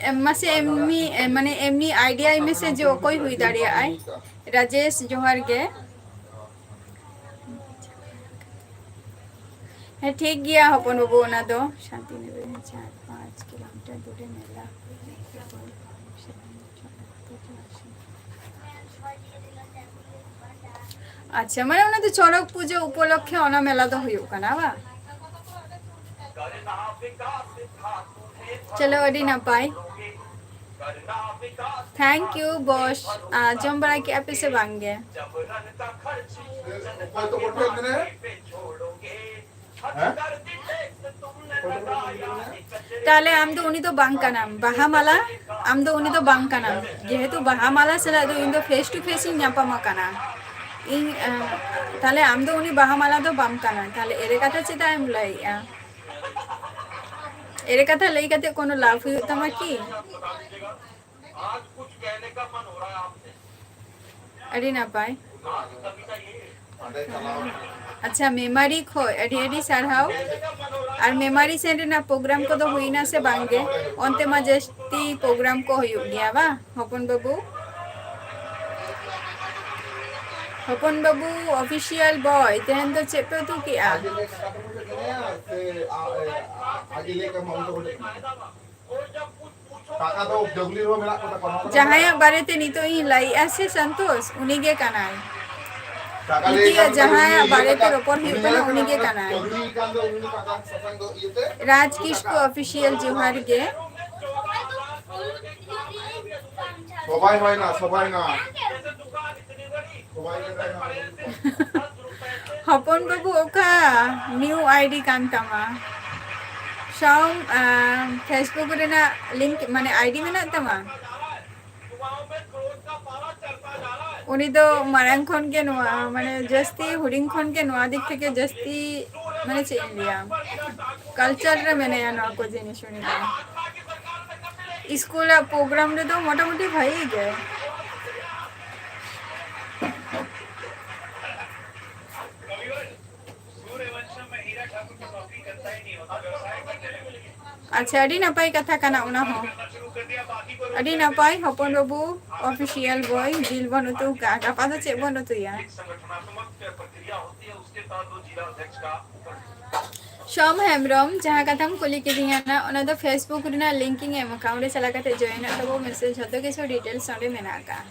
ᱮᱢ, ᱢᱟᱥᱮ ᱮᱢᱱᱤ, ᱮ, ᱢᱟᱱᱮ ᱮᱢᱱᱤ ᱟᱭᱰᱤᱭᱟ ᱢᱮᱥᱮ ᱡᱮ ᱚᱠᱚᱭ ᱦᱩᱭ ᱫᱟᱲᱮᱭᱟᱜᱼᱟᱭ? ᱨᱟᱡᱮᱥ, ᱡᱚᱦᱟᱨ ᱜᱮ᱾ ᱦᱮᱸ, ᱴᱷᱤᱠ ᱜᱮᱭᱟ ᱦᱚᱯᱚᱱ ᱵᱟᱹᱵᱩ, ᱚᱱᱟ ᱫᱚ ᱥᱟᱱᱛᱤᱱᱤᱠᱮᱛᱚᱱ ᱪᱟᱨ ᱯᱟᱸᱪ ᱠᱤᱞᱳᱢᱤᱴᱟᱨ ᱫᱩᱨᱮ ᱢᱮᱞᱟ᱾ ᱟᱪᱪᱷᱟ, ᱢᱟᱱᱮ ᱚᱱᱟ ᱫᱚ ᱪᱚᱲᱚᱠ ᱯᱩᱡᱟᱹ ᱩᱯᱚᱞᱚᱠᱠᱷᱮ ᱚᱱᱟ ᱢᱮᱞᱟ ᱫᱚ ᱦᱩᱭᱩᱜ ᱠᱟᱱᱟ ᱵᱟᱝ? ᱪᱚᱞᱚ, ᱟᱹᱰᱤ ᱱᱟᱯᱟᱭ᱾ Thank you, boss. ᱟᱨ ᱡᱚᱢ ᱵᱟᱲᱟ ᱠᱮᱜᱼᱟ ᱯᱮ ᱥᱮ ᱵᱟᱝ ᱜᱮ? ᱛᱟᱦᱞᱮ ᱟᱢ ᱫᱚ ᱩᱱᱤ ᱫᱚ ᱵᱟᱝ ᱠᱟᱱᱟᱢ, ᱵᱟᱦᱟ ᱢᱟᱞᱟ, ᱟᱢ ᱫᱚ ᱩᱱᱤ ᱫᱚ ᱵᱟᱝ ᱠᱟᱱᱟᱢ᱾ ᱡᱮᱦᱮᱛᱩ ᱵᱟᱦᱟ ᱢᱟᱞᱟ ᱥᱟᱞᱟᱜ ᱫᱚ ᱤᱧ ᱫᱚ face to face ᱤᱧ ᱧᱟᱯᱟᱢ ᱟᱠᱟᱱᱟ᱾ ᱤᱧ, ᱟᱸ, ᱛᱟᱦᱞᱮ ᱟᱢ ᱫᱚ ᱩᱱᱤ ᱵᱟᱦᱟ ᱢᱟᱞᱟ ᱫᱚ ᱵᱟᱢ ᱠᱟᱱᱟ᱾ ᱛᱟᱦᱞᱮ ᱮᱲᱮ ᱠᱟᱛᱷᱟ ᱪᱮᱫᱟᱜ ᱮᱢ ᱞᱟᱹᱭᱮᱜᱼᱟ? ᱮᱲᱮ ᱠᱟᱛᱷᱟ ᱞᱟᱹᱭ ᱠᱟᱛᱮ ᱠᱳᱱᱳ ᱞᱟᱵᱷ ᱦᱩᱭᱩᱜ ᱛᱟᱢᱟ ᱠᱤ? ᱟᱹᱰᱤ ᱱᱟᱯᱟᱭ᱾ ᱟᱪᱪᱷᱟ, ᱢᱮᱢᱟᱨᱤ ᱠᱷᱚᱡ ᱟᱹᱰᱤ ᱟᱹᱰᱤ ᱥᱟᱨᱦᱟᱣ᱾ ᱟᱨ ᱢᱮᱢᱟᱨᱤ ᱥᱮᱱ ᱨᱮᱱᱟᱜ ᱯᱨᱳᱜᱨᱟᱢ ᱠᱚᱫᱚ ᱦᱩᱭᱱᱟ ᱥᱮ ᱵᱟᱝ ᱜᱮ? ᱚᱱᱛᱮ ᱢᱟ ᱡᱟᱹᱥᱛᱤ ᱯᱨᱳᱜᱨᱟᱢ ᱠᱚ ᱦᱩᱭᱩᱜ ᱜᱮᱭᱟ ᱵᱟᱝ, ᱦᱚᱯᱚᱱ ᱵᱟᱹᱵᱩ? ᱦᱚᱯᱚᱱ ᱵᱟᱹᱵᱩ ᱚᱯᱷᱤᱥᱤᱭᱟᱞ ᱵᱚᱭ, ᱛᱮᱦᱮᱧ ᱫᱚ ᱪᱮᱫ ᱯᱮ ᱩᱛᱩ ᱠᱮᱜᱼᱟ? ᱟᱡ ᱞᱟᱹᱭ ᱠᱟᱜ ᱢᱟ, ᱩᱱᱤ ᱫᱚ ᱵᱚᱞᱮ ᱠᱟᱠᱟ ᱫᱚ ᱡᱟᱹᱜᱽᱞᱤ ᱨᱮᱦᱚᱸ ᱢᱮᱱᱟᱜ ᱠᱚ ᱛᱟᱠᱚᱣᱟ᱾ ᱱᱚᱣᱟ ᱠᱚᱫᱚ ᱡᱟᱦᱟᱸᱭᱟᱜ ᱵᱟᱨᱮᱛᱮ ᱱᱤᱛᱚᱜ ᱤᱧ ᱞᱟᱹᱭᱮᱜᱼᱟ ᱥᱮ ᱥᱚᱱᱛᱳᱥ, ᱩᱱᱤ ᱜᱮ ᱠᱟᱱᱟᱭ᱾ ᱠᱟᱠᱟ ᱞᱟᱹᱭ ᱱᱤᱛᱚᱜ ᱠᱟᱱ ᱫᱚ ᱡᱟᱦᱟᱸᱭᱟᱜ ᱩᱱᱤ ᱵᱟᱨᱮᱛᱮ ᱠᱟᱠᱟ, ᱨᱚᱯᱚᱲ ᱦᱩᱭᱩᱜ ᱩᱱᱤ ᱠᱟᱱᱟ, ᱢᱮᱱ ᱩᱱᱤ ᱜᱮ ᱠᱟᱱᱟ, ᱠᱟᱱᱟᱭ᱾ ᱡᱟᱹᱜᱽᱞᱤ ᱠᱟᱱ ᱫᱚ ᱩᱱᱤ ᱠᱟᱠᱟ ᱥᱟᱥᱟᱝ ᱫᱚ ᱤᱭᱟᱹᱛᱮ᱾ ᱨᱟᱡᱽ ᱠᱤᱥᱠᱩ ᱚᱯᱷᱤᱥᱤᱭᱟᱞ ᱡᱚᱦᱟᱨ ᱜᱮ᱾ ᱥᱚᱵᱟᱭ ᱦᱚᱭᱱᱟ, ᱥᱚᱵᱟᱭ ᱱᱟ᱾ ᱦᱚᱯᱚᱱ ᱵᱟᱹᱵᱩ, ᱚᱠᱟ ᱱᱤᱭᱩ ᱟᱭᱰᱤ ᱠᱟᱱ ᱛᱟᱢᱟ? ᱥᱟᱣ, ᱟ, Facebook ᱨᱮᱱᱟᱜ ᱞᱤᱝᱠ, ᱢᱟᱱᱮ ᱟᱭᱰᱤ ᱢᱮᱱᱟᱜ ᱛᱟᱢᱟ? ᱩᱱᱤ ᱫᱚ ᱢᱟᱲᱟᱝ ᱠᱷᱚᱱ ᱜᱮ ᱱᱚᱣᱟ, ᱢᱟᱱᱮ ᱡᱟᱹᱥᱛᱤ ᱦᱩᱰᱤᱧ ᱠᱷᱚᱱ ᱜᱮ ᱱᱚᱣᱟ ᱫᱤᱠ ᱛᱷᱮᱠᱮ ᱡᱟᱹᱥᱛᱤ, ᱢᱟᱱᱮ ᱪᱮᱫ ᱤᱧ ᱞᱟᱹᱭᱟ, ᱠᱟᱞᱪᱟᱨ ᱨᱮ ᱢᱮᱱᱟᱭᱟ ᱱᱚᱣᱟ ᱠᱚ ᱡᱤᱱᱤᱥ ᱩᱱᱤ ᱫᱚ᱾ ᱤᱥᱠᱩᱞᱟᱜ ᱯᱨᱳᱜᱨᱟᱢ ᱨᱮᱫᱚ ᱢᱚᱴᱟᱢᱩᱴᱤ ᱵᱷᱟᱜᱤ ᱜᱮ᱾ ᱟᱪᱪᱷᱟ, ᱟᱹᱰᱤ ᱱᱟᱯᱟᱭ ᱠᱟᱛᱷᱟ ᱠᱟᱱᱟ ᱚᱱᱟ ᱦᱚᱸ᱾ ᱟᱹᱰᱤ ᱱᱟᱯᱟᱭ, ᱦᱚᱯᱚᱱ ᱵᱟᱹᱵᱩ ᱚᱯᱷᱤᱥᱤᱭᱟᱞ ᱵᱚᱭ, ᱡᱤᱞ ᱵᱚᱱ ᱩᱛᱩ ᱠᱟᱜᱼᱟ, ᱜᱟᱯᱟ ᱫᱚ ᱪᱮᱫ ᱵᱚᱱ ᱩᱛᱩᱭᱟ? ᱥᱚᱢ ᱦᱮᱢᱵᱨᱚᱢ, ᱡᱟᱦᱟᱸ ᱠᱟᱛᱷᱟᱢ ᱠᱩᱞᱤ ᱠᱤᱫᱤᱧᱟ ᱱᱟ, ᱚᱱᱟ ᱫᱚ Facebook ᱨᱮᱱᱟᱜ ᱞᱤᱝᱠ ᱤᱧ ᱮᱢ ᱟᱠᱟᱫᱼᱟ, ᱚᱸᱰᱮ ᱪᱟᱞᱟᱣ ᱠᱟᱛᱮ ᱡᱚᱭᱮᱱᱚᱜ ᱛᱟᱵᱚ ᱢᱮᱥᱮ, ᱡᱷᱚᱛᱚ ᱠᱤᱪᱷᱩ ᱰᱤᱴᱮᱞᱥ ᱚᱸᱰᱮ ᱢᱮᱱᱟᱜ ᱟᱠᱟᱫᱼᱟ᱾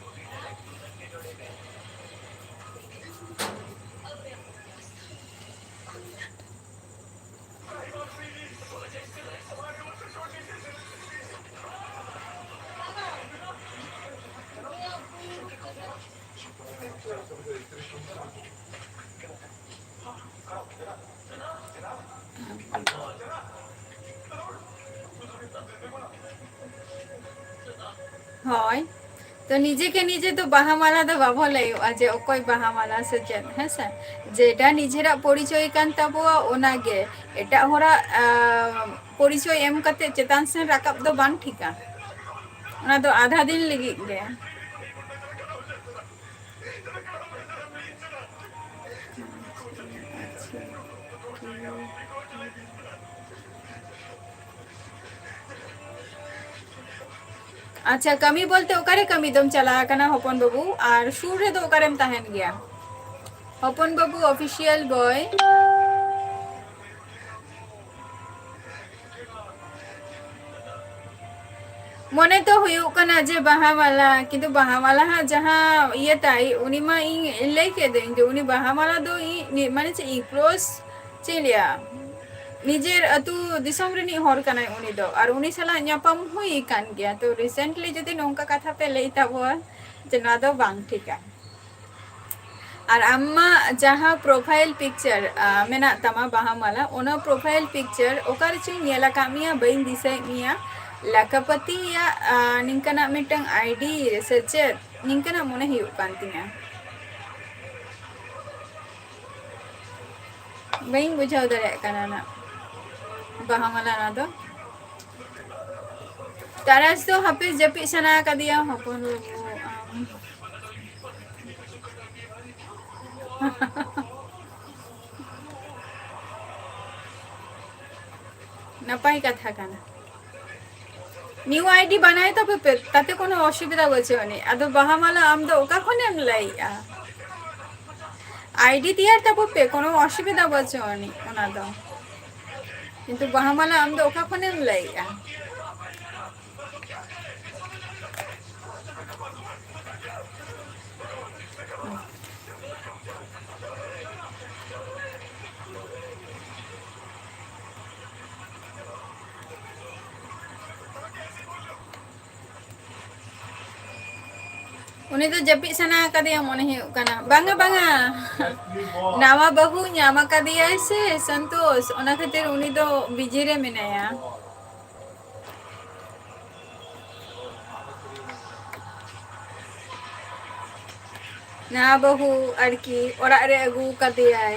ᱦᱳᱭ, ᱛᱚ ᱱᱤᱡᱮ ᱠᱮ ᱱᱤᱡᱮ ᱫᱚ ᱵᱟᱦᱟ ᱢᱟᱞᱟ ᱫᱚ ᱵᱟᱵᱚ ᱞᱟᱹᱭᱚᱜᱼᱟ ᱡᱮ ᱚᱠᱚᱭ ᱵᱟᱦᱟ ᱢᱟᱞᱟ ᱥᱮ ᱪᱮᱫ, ᱦᱮᱸ ᱥᱮ? ᱡᱮᱴᱟ ᱱᱤᱡᱮᱨᱟᱜ ᱯᱚᱨᱤᱪᱚᱭ ᱠᱟᱱ ᱛᱟᱵᱚᱣᱟ, ᱚᱱᱟᱜᱮ᱾ ᱮᱴᱟᱜ ᱦᱚᱲᱟᱜ, ᱟ, ᱯᱚᱨᱤᱪᱚᱭ ᱮᱢ ᱠᱟᱛᱮ ᱪᱮᱛᱟᱱ ᱥᱮᱱ ᱨᱟᱠᱟᱵ ᱫᱚ ᱵᱟᱝ ᱴᱷᱤᱠᱟ᱾ ᱚᱱᱟ ᱫᱚ ᱟᱫᱷᱟ ᱫᱤᱱ ᱞᱟᱹᱜᱤᱫ ᱜᱮ᱾ ᱟᱪᱪᱷᱟ, ᱠᱟᱹᱢᱤ ᱵᱚᱞᱛᱮ ᱚᱠᱟᱨᱮ ᱠᱟᱹᱢᱤ ᱫᱚᱢ ᱪᱟᱞᱟᱣ ᱟᱠᱟᱱᱟ ᱦᱚᱯᱚᱱ ᱵᱟᱹᱵᱩ? ᱟᱨ ᱥᱩᱨ ᱨᱮᱫᱚ ᱚᱠᱟᱨᱮᱢ ᱛᱟᱦᱮᱱ ᱜᱮᱭᱟ? ᱦᱚᱯᱚᱱ ᱵᱟᱹᱵᱩ official boy᱾ ᱢᱚᱱᱮ ᱛᱚ ᱦᱩᱭᱩᱜ ᱠᱟᱱᱟ ᱡᱮ ᱵᱟᱦᱟ ᱢᱟᱞᱟ, ᱠᱤᱱᱛᱩ ᱵᱟᱦᱟ ᱢᱟᱞᱟ ᱦᱟᱸᱜ ᱡᱟᱦᱟᱸ ᱤᱭᱟᱹ ᱛᱟᱭ, ᱩᱱᱤ ᱢᱟ ᱤᱧ ᱞᱟᱹᱭ ᱠᱮᱫ ᱫᱚᱧ ᱡᱮ ᱩᱱᱤ ᱵᱟᱦᱟ ᱢᱟᱞᱟ ᱫᱚ ᱤᱧ, ᱢᱟᱱᱮ ᱪᱮᱫ, ᱤᱧ close, ᱪᱮᱫ ᱤᱧ ᱞᱟᱹᱭᱟ, ᱱᱤᱡᱮᱨ ᱟᱹᱛᱩ ᱫᱤᱥᱚᱢ ᱨᱤᱱᱤᱡ ᱦᱚᱲ ᱠᱟᱱᱟᱭ ᱩᱱᱤ ᱫᱚ, ᱟᱨ ᱩᱱᱤ ᱥᱟᱞᱟᱜ ᱧᱟᱯᱟᱢ ᱦᱩᱭ ᱟᱠᱟᱱ ᱜᱮᱭᱟ᱾ ᱛᱚ recently ᱡᱩᱫᱤ ᱱᱚᱝᱠᱟ ᱠᱟᱛᱷᱟ ᱯᱮ ᱞᱟᱹᱭ ᱛᱟᱵᱚᱣᱟ ᱡᱮ ᱱᱚᱣᱟ ᱫᱚ ᱵᱟᱝ ᱴᱷᱤᱠᱟ᱾ ᱟᱨ ᱟᱢᱟᱜ ᱡᱟᱦᱟᱸ profile picture, ᱟ, ᱢᱮᱱᱟᱜ ᱛᱟᱢᱟ ᱵᱟᱦᱟ ᱢᱟᱞᱟ, ᱚᱱᱟ profile picture ᱚᱠᱟ ᱨᱮᱪᱚᱧ ᱧᱮᱞ ᱟᱠᱟᱫ ᱢᱮᱭᱟ, ᱵᱟᱹᱧ ᱫᱤᱥᱟᱹᱭᱮᱫ ᱢᱮᱭᱟ᱾ ᱞᱟᱠᱷᱟᱯᱟᱛᱤᱭᱟᱜ, ᱟ, ᱱᱤᱝᱠᱟᱱᱟᱜ ᱢᱤᱫᱴᱟᱝ ID ᱥᱮ ᱪᱮᱫ, ᱱᱤᱝᱠᱟᱱᱟᱜ ᱢᱚᱱᱮ ᱦᱩᱭᱩᱜ ᱠᱟᱱ ᱛᱤᱧᱟ᱾ ᱵᱟᱹᱧ ᱵᱩᱡᱷᱟᱹᱣ ᱫᱟᱲᱮᱭᱟᱜ ᱠᱟᱱᱟ ᱱᱟᱜ ᱵᱟᱦᱟ ᱢᱟᱞᱟ ᱱᱚᱣᱟ ᱫᱚ᱾ ᱛᱟᱨᱟᱥ ᱫᱚ ᱦᱟᱯᱮ ᱡᱟᱹᱯᱤᱫ ᱥᱟᱱᱟ ᱟᱠᱟᱫᱮᱭᱟ ᱦᱚᱯᱚᱱ ᱵᱟᱹᱵᱩ, ᱟᱢ᱾ ᱱᱟᱯᱟᱭ ᱠᱟᱛᱷᱟ ᱠᱟᱱᱟ᱾ New ID ᱵᱟᱱᱟᱭ ᱛᱟᱯᱮ ᱯᱮ, ᱛᱟᱛᱮ ᱠᱳᱱᱳ ᱚᱥᱩᱵᱤᱫᱷᱟ ᱵᱟᱹᱪᱩᱜ ᱟᱹᱱᱤᱡ᱾ ᱟᱫᱚ ᱵᱟᱦᱟ ᱢᱟᱞᱟ ᱟᱢ ᱫᱚ ᱚᱠᱟ ᱠᱷᱚᱱᱮᱢ ᱞᱟᱹᱭᱮᱜᱼᱟ? ID ᱛᱮᱭᱟᱨ ᱛᱟᱵᱚ ᱯᱮ, ᱠᱳᱱᱳ ᱚᱥᱩᱵᱤᱫᱷᱟ ᱵᱟᱹᱪᱩᱜ ᱟᱹᱱᱤᱡ ᱚᱱᱟ ᱫᱚ᱾ ᱠᱤᱱᱛᱩ ᱵᱟᱦᱟ ᱢᱟᱞᱟ ᱟᱢ ᱫᱚ ᱚᱠᱟ ᱠᱷᱚᱱᱮᱢ ᱞᱟᱹᱭᱮᱜᱼᱟ? ᱩᱱᱤ ᱫᱚ ᱡᱟᱹᱯᱤᱫ ᱥᱟᱱᱟ ᱟᱠᱟᱫᱮᱭᱟ ᱢᱚᱱᱮ ᱦᱩᱭᱩᱜ ᱠᱟᱱᱟ᱾ ᱵᱟᱝᱟ, ᱵᱟᱝᱟ, ᱱᱟᱣᱟ ᱵᱟᱹᱦᱩ ᱧᱟᱢ ᱟᱠᱟᱫᱮᱭᱟᱭ ᱥᱮ ᱥᱚᱱᱛᱳᱥ, ᱚᱱᱟ ᱠᱷᱟᱹᱛᱤᱨ ᱩᱱᱤ ᱫᱚ busy ᱨᱮ ᱢᱮᱱᱟᱭᱟ᱾ ᱱᱟᱣᱟ ᱵᱟᱹᱦᱩ ᱟᱨᱠᱤ ᱚᱲᱟᱜ ᱨᱮ ᱟᱹᱜᱩ ᱠᱟᱫᱮᱭᱟᱭ᱾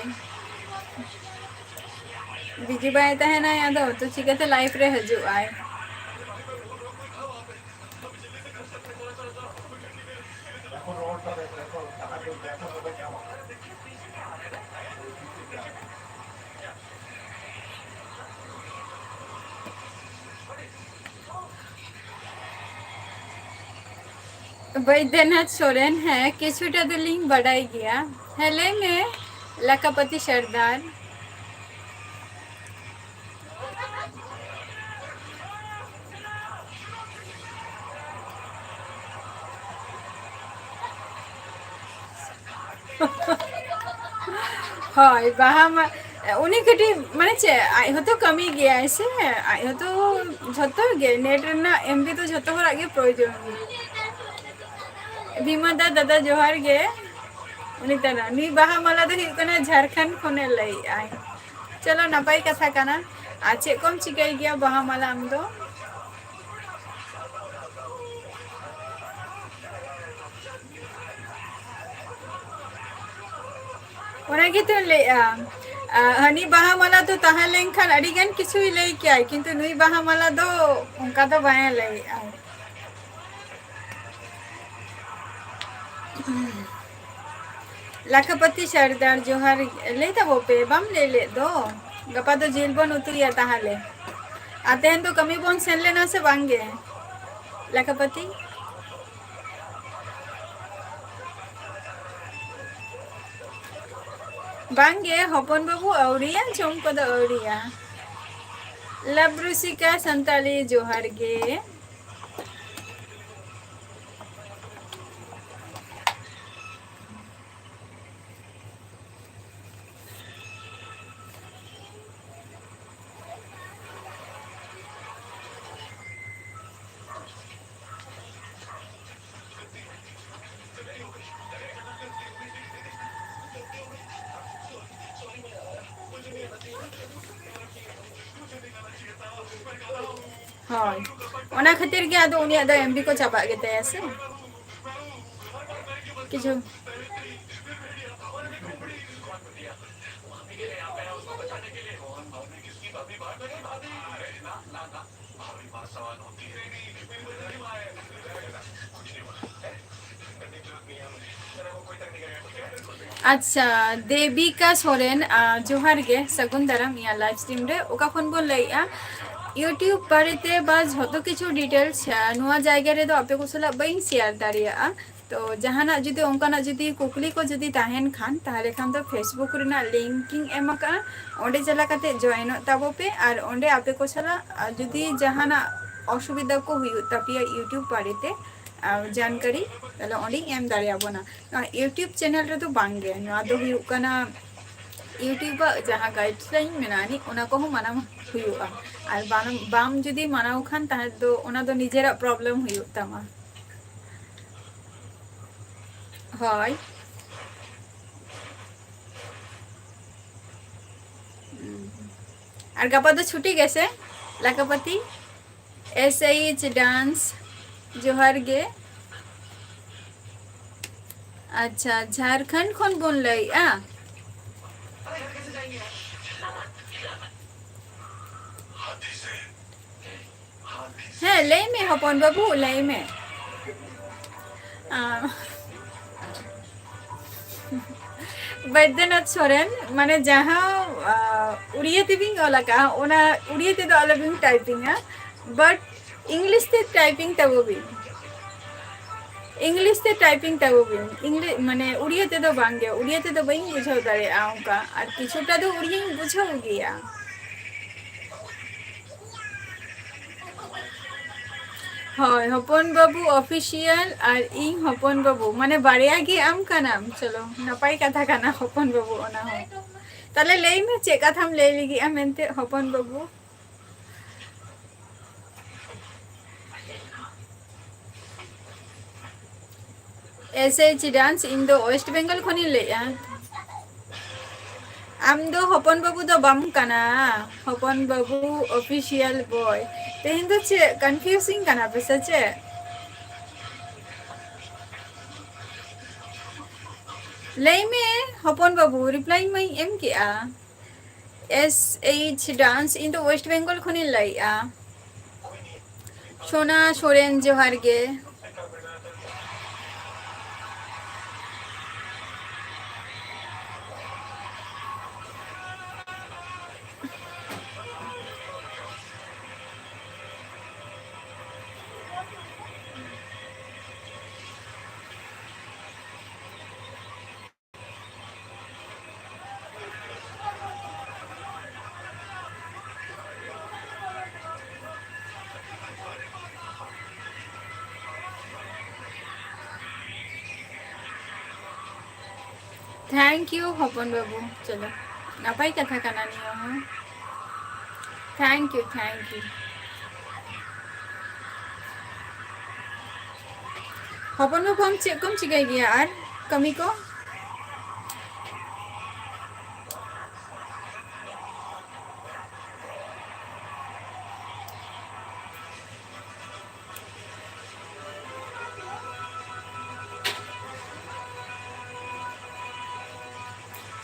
Busy ᱵᱟᱭ ᱛᱟᱦᱮᱱᱟᱭ ᱟᱫᱚ, ᱛᱚ ᱪᱤᱠᱟᱹᱛᱮ live ᱨᱮ ᱦᱤᱡᱩᱜ ᱟᱭ? ᱵᱳᱭᱫᱚᱱᱟᱛᱷ ᱥᱚᱨᱮᱱ, ᱦᱮᱸ, ᱠᱤᱪᱷᱩᱴᱟ ᱫᱚᱞᱤᱧ ᱵᱟᱰᱟᱭ ᱜᱮᱭᱟ᱾ ᱦᱮᱸ, ᱞᱟᱹᱭ ᱢᱮ, ᱞᱟᱠᱷᱟᱯᱟᱛᱤ ᱥᱚᱨᱫᱟᱨ᱾ ᱦᱳᱭ, ᱵᱟᱦᱟ ᱢᱟ, ᱩᱱᱤ ᱠᱟᱹᱴᱤᱡ, ᱢᱟᱱᱮ ᱪᱮᱫ, ᱟᱡ ᱦᱚᱸᱛᱚ ᱠᱟᱹᱢᱤ ᱜᱮᱭᱟᱭ ᱥᱮ, ᱟᱡ ᱦᱚᱸᱛᱚ ᱡᱷᱚᱛᱚ ᱜᱮ, net ᱨᱮᱱᱟᱜ MB ᱫᱚ ᱡᱷᱚᱛᱚ ᱦᱚᱲᱟᱜ ᱜᱮ ᱯᱨᱚᱭᱳᱡᱚᱱ ᱜᱮᱭᱟ᱾ ᱵᱷᱤᱢᱟ ᱫᱟ, ᱫᱟᱫᱟ ᱡᱚᱦᱟᱨ ᱜᱮ᱾ ᱩᱱᱤ ᱛᱟᱱᱟ, ᱱᱩᱭ ᱵᱟᱦᱟ ᱢᱟᱞᱟ ᱫᱚ ᱦᱩᱭᱩᱜ ᱠᱟᱱᱟ ᱡᱷᱟᱲᱠᱷᱚᱸᱰ ᱠᱷᱚᱱᱮ ᱞᱟᱹᱭᱮᱜᱼᱟᱭ᱾ ᱪᱚᱞᱚ, ᱱᱟᱯᱟᱭ ᱠᱟᱛᱷᱟ ᱠᱟᱱᱟ᱾ ᱟᱨ ᱪᱮᱫ ᱠᱚᱢ ᱪᱤᱠᱟᱹᱭ ᱜᱮᱭᱟ ᱵᱟᱦᱟ ᱢᱟᱞᱟ ᱟᱢ ᱫᱚ? ᱚᱱᱟ ᱜᱮᱛᱚᱧ ᱞᱟᱹᱭᱮᱜᱼᱟ, ᱟ, ᱦᱟᱹᱱᱤ ᱵᱟᱦᱟ ᱢᱟᱞᱟ ᱫᱚ ᱛᱟᱦᱮᱸ ᱞᱮᱱᱠᱷᱟᱱ ᱟᱹᱰᱤ ᱜᱟᱱ ᱠᱤᱪᱷᱩᱭ ᱞᱟᱹᱭ ᱠᱮᱭᱟᱭ, ᱠᱤᱱᱛᱩ ᱱᱩᱭ ᱵᱟᱦᱟ ᱢᱟᱞᱟ ᱫᱚ ᱚᱱᱠᱟ ᱫᱚ ᱵᱟᱭ ᱞᱟᱹᱭᱮᱜᱼᱟ᱾ ᱞᱟᱠᱷᱟᱯᱟᱛᱤ ᱥᱚᱨᱫᱟᱨ ᱡᱚᱦᱟᱨ, ᱞᱟᱹᱭ ᱛᱟᱵᱚ ᱯᱮ, ᱵᱟᱢ ᱞᱟᱹᱭ ᱞᱮᱫ ᱫᱚ᱾ ᱜᱟᱯᱟ ᱫᱚ ᱡᱤᱞ ᱵᱚᱱ ᱩᱛᱩᱭᱟ ᱛᱟᱦᱚᱞᱮ᱾ ᱟᱨ ᱛᱮᱦᱮᱧ ᱫᱚ ᱠᱟᱹᱢᱤ ᱵᱚᱱ ᱥᱮᱱ ᱞᱮᱱᱟ ᱥᱮ ᱵᱟᱝ ᱜᱮ, ᱞᱟᱠᱷᱟᱯᱟᱛᱤ? ᱵᱟᱝ ᱜᱮ, ᱦᱚᱯᱚᱱ ᱵᱟᱹᱵᱩ ᱟᱹᱣᱨᱤᱭᱟ, ᱡᱚᱢ ᱠᱚᱫᱚ ᱟᱹᱣᱨᱤᱭᱟ᱾ ᱞᱟᱵᱷ ᱨᱩᱥᱤᱠᱟ ᱥᱟᱱᱛᱟᱲᱤ, ᱡᱚᱦᱟᱨ ᱜᱮ᱾ ᱦᱳᱭ, ᱚᱱᱟ ᱠᱷᱟᱹᱛᱤᱨ ᱜᱮ ᱟᱫᱚ ᱩᱱᱤᱭᱟᱜ ᱫᱚ MB ᱠᱚ ᱪᱟᱵᱟᱜ ᱜᱮᱛᱟᱭᱟ ᱥᱮ᱾ ᱠᱤᱪᱷᱩ ᱟᱪᱪᱷᱟ, ᱫᱮᱵᱤᱠᱟ ᱥᱚᱨᱮᱱ, ᱟ, ᱡᱚᱦᱟᱨ ᱜᱮ, ᱥᱟᱹᱜᱩᱱ ᱫᱟᱨᱟᱢ ᱤᱧᱟᱹᱜ live stream ᱨᱮ᱾ ᱚᱠᱟ ᱠᱷᱚᱱ ᱵᱚᱱ ᱞᱟᱹᱭᱮᱜᱼᱟ? YouTube ᱵᱟᱨᱮᱛᱮ ᱵᱟ ᱡᱷᱚᱛᱚ ᱠᱤᱪᱷᱩ details, ᱟ, ᱱᱚᱣᱟ ᱡᱟᱭᱜᱟ ᱨᱮᱫᱚ ᱟᱯᱮ ᱠᱚ ᱥᱟᱞᱟᱜ ᱵᱟᱹᱧ share ᱫᱟᱲᱮᱭᱟᱜᱼᱟ᱾ ᱛᱚ ᱡᱟᱦᱟᱱᱟᱜ ᱡᱩᱫᱤ ᱚᱱᱠᱟᱱᱟᱜ ᱡᱩᱫᱤ ᱠᱩᱠᱞᱤ ᱠᱚ ᱡᱩᱫᱤ ᱛᱟᱦᱮᱱ ᱠᱷᱟᱱ, ᱛᱟᱦᱚᱞᱮ ᱠᱷᱟᱱ ᱫᱚ Facebook ᱨᱮᱱᱟᱜ link ᱤᱧ ᱮᱢ ᱟᱠᱟᱫᱼᱟ, ᱚᱸᱰᱮ ᱪᱟᱞᱟᱣ ᱠᱟᱛᱮ join ᱚᱜ ᱛᱟᱵᱚ ᱯᱮ᱾ ᱟᱨ ᱚᱸᱰᱮ ᱟᱯᱮ ᱠᱚ ᱥᱟᱞᱟᱜ, ᱟ, ᱡᱩᱫᱤ ᱡᱟᱦᱟᱱᱟᱜ ᱚᱥᱩᱵᱤᱫᱷᱟ ᱠᱚ ᱦᱩᱭᱩᱜ ᱛᱟᱯᱮᱭᱟ YouTube ᱵᱟᱨᱮᱛᱮ, ᱟ, ᱡᱟᱱᱠᱟᱨᱤ, ᱛᱟᱦᱚᱞᱮ ᱚᱸᱰᱮᱧ ᱮᱢ ᱫᱟᱲᱮᱭᱟᱵᱚᱱᱟ᱾ ᱱᱚᱣᱟ YouTube channel ᱨᱮᱫᱚ ᱵᱟᱝᱜᱮ, ᱱᱚᱣᱟ ᱫᱚ ᱦᱩᱭᱩᱜ ᱠᱟᱱᱟ YouTube ᱟᱜ ᱡᱟᱦᱟᱸ guideline ᱢᱮᱱᱟᱜᱼᱟ ᱟᱹᱱᱤᱡ, ᱚᱱᱟ ᱠᱚᱦᱚᱸ ᱢᱟᱱᱟᱣ ᱦᱩᱭᱩᱜᱼᱟ᱾ ᱟᱨ ᱵᱟᱢ, ᱵᱟᱢ ᱡᱩᱫᱤ ᱢᱟᱱᱟᱣ ᱠᱷᱟᱱ, ᱛᱟᱦᱚᱞᱮ ᱫᱚ ᱚᱱᱟ ᱫᱚ ᱱᱤᱡᱮᱨᱟᱜ problem ᱦᱩᱭᱩᱜ ᱛᱟᱢᱟ᱾ ᱦᱳᱭ᱾ ᱟᱨ ᱜᱟᱯᱟ ᱫᱚ ᱪᱷᱩᱴᱤ ᱜᱮᱥᱮ ᱞᱟᱠᱟᱯᱟᱛᱤ? S H Dance, ᱡᱚᱦᱟᱨ ᱜᱮ᱾ ᱟᱪᱪᱷᱟ, ᱡᱷᱟᱲᱠᱷᱚᱸᱰ ᱠᱷᱚᱱ ᱵᱚᱱ ᱞᱟᱹᱭᱮᱜᱼᱟ᱾ ᱦᱮᱸ, ᱞᱟᱹᱭ ᱢᱮ ᱦᱚᱯᱚᱱ ᱵᱟᱹᱵᱩ, ᱞᱟᱹᱭ ᱢᱮ᱾ ᱟᱸ, ᱵᱚᱭᱫᱚᱱᱟᱛᱷ ᱥᱚᱨᱮᱱ, ᱢᱟᱱᱮ ᱡᱟᱦᱟᱸ, ᱟᱸ, ᱩᱲᱤᱭᱟ ᱛᱮᱵᱤᱱ ᱚᱞ ᱟᱠᱟᱫᱼᱟ, ᱚᱱᱟ ᱩᱲᱤᱭᱟ ᱛᱮᱫᱚ ᱟᱞᱚᱵᱤᱱ typing ᱟ, but English ᱛᱮ typing ᱛᱟᱵᱚ ᱵᱤᱱ᱾ English ᱛᱮ typing ᱛᱟᱵᱚ ᱵᱤᱱ᱾ English, ᱢᱟᱱᱮ ᱩᱲᱤᱭᱟ ᱛᱮᱫᱚ ᱵᱟᱝ ᱜᱮ, ᱩᱲᱤᱭᱟ ᱛᱮᱫᱚ ᱵᱟᱹᱧ ᱵᱩᱡᱷᱟᱹᱣ ᱫᱟᱲᱮᱭᱟᱜᱼᱟ ᱚᱱᱠᱟ, ᱟᱨ ᱠᱤᱪᱷᱩᱴᱟ ᱫᱚ ᱩᱲᱤᱭᱟᱧ ᱵᱩᱡᱷᱟᱹᱣ ᱜᱮᱭᱟ᱾ ᱦᱳᱭ, ᱦᱚᱯᱚᱱ ᱵᱟᱹᱵᱩ official ᱟᱨ ᱤᱧ ᱦᱚᱯᱚᱱ ᱵᱟᱹᱵᱩ, ᱢᱟᱱᱮ ᱵᱟᱨᱭᱟ ᱜᱮ ᱟᱢ ᱠᱟᱱᱟᱢ᱾ ᱪᱚᱞᱚ, ᱱᱟᱯᱟᱭ ᱠᱟᱛᱷᱟ ᱠᱟᱱᱟ ᱦᱚᱯᱚᱱ ᱵᱟᱹᱵᱩ ᱚᱱᱟ ᱦᱚᱸ᱾ ᱛᱟᱦᱞᱮ ᱞᱟᱹᱭ ᱢᱮ, ᱪᱮᱫ ᱠᱟᱛᱷᱟᱢ ᱞᱟᱹᱭ ᱞᱟᱹᱜᱤᱫᱼᱟ ᱢᱮᱱᱛᱮ ᱦᱚᱯᱚᱱ ᱵᱟᱹᱵᱩ? S H Dance, ᱤᱧ ᱫᱚ West Bengal ᱠᱷᱚᱱᱤᱧ ᱞᱟᱹᱭᱮᱫᱼᱟ᱾ ᱟᱢ ᱫᱚ ᱦᱚᱯᱚᱱ ᱵᱟᱹᱵᱩ ᱫᱚ ᱵᱟᱢ ᱠᱟᱱᱟ, ᱦᱚᱯᱚᱱ ᱵᱟᱹᱵᱩ official boy᱾ ᱛᱮᱦᱮᱧ ᱫᱚ ᱪᱮᱫ confusing ᱠᱟᱱᱟ ᱯᱮ ᱥᱮ ᱪᱮᱫ? ᱞᱟᱹᱭ ᱢᱮ ᱦᱚᱯᱚᱱ ᱵᱟᱹᱵᱩ, reply ᱢᱟᱧ ᱮᱢ ᱠᱮᱜᱼᱟ᱾ S H Dance, ᱤᱧ ᱫᱚ West Bengal ᱠᱷᱚᱱᱤᱧ ᱞᱟᱹᱭᱮᱜᱼᱟ᱾ ᱥᱳᱱᱟ ᱥᱚᱨᱮᱱ, ᱡᱚᱦᱟᱨ ᱜᱮ᱾ Thank you ᱦᱚᱯᱚᱱ ᱵᱟᱹᱵᱩ᱾ ᱪᱚᱞᱚ, ᱱᱟᱯᱟᱭ ᱠᱟᱛᱷᱟ ᱠᱟᱱᱟ ᱱᱤᱭᱟᱹ ᱦᱚᱸ᱾ Thank you, thank you. ᱦᱚᱯᱚᱱ ᱵᱟᱹᱵᱩ, ᱟᱢ ᱪᱮᱫ ᱠᱚᱢ ᱪᱤᱠᱟᱹᱭ ᱜᱮᱭᱟ ᱟᱨ ᱠᱟᱹᱢᱤ ᱠᱚ?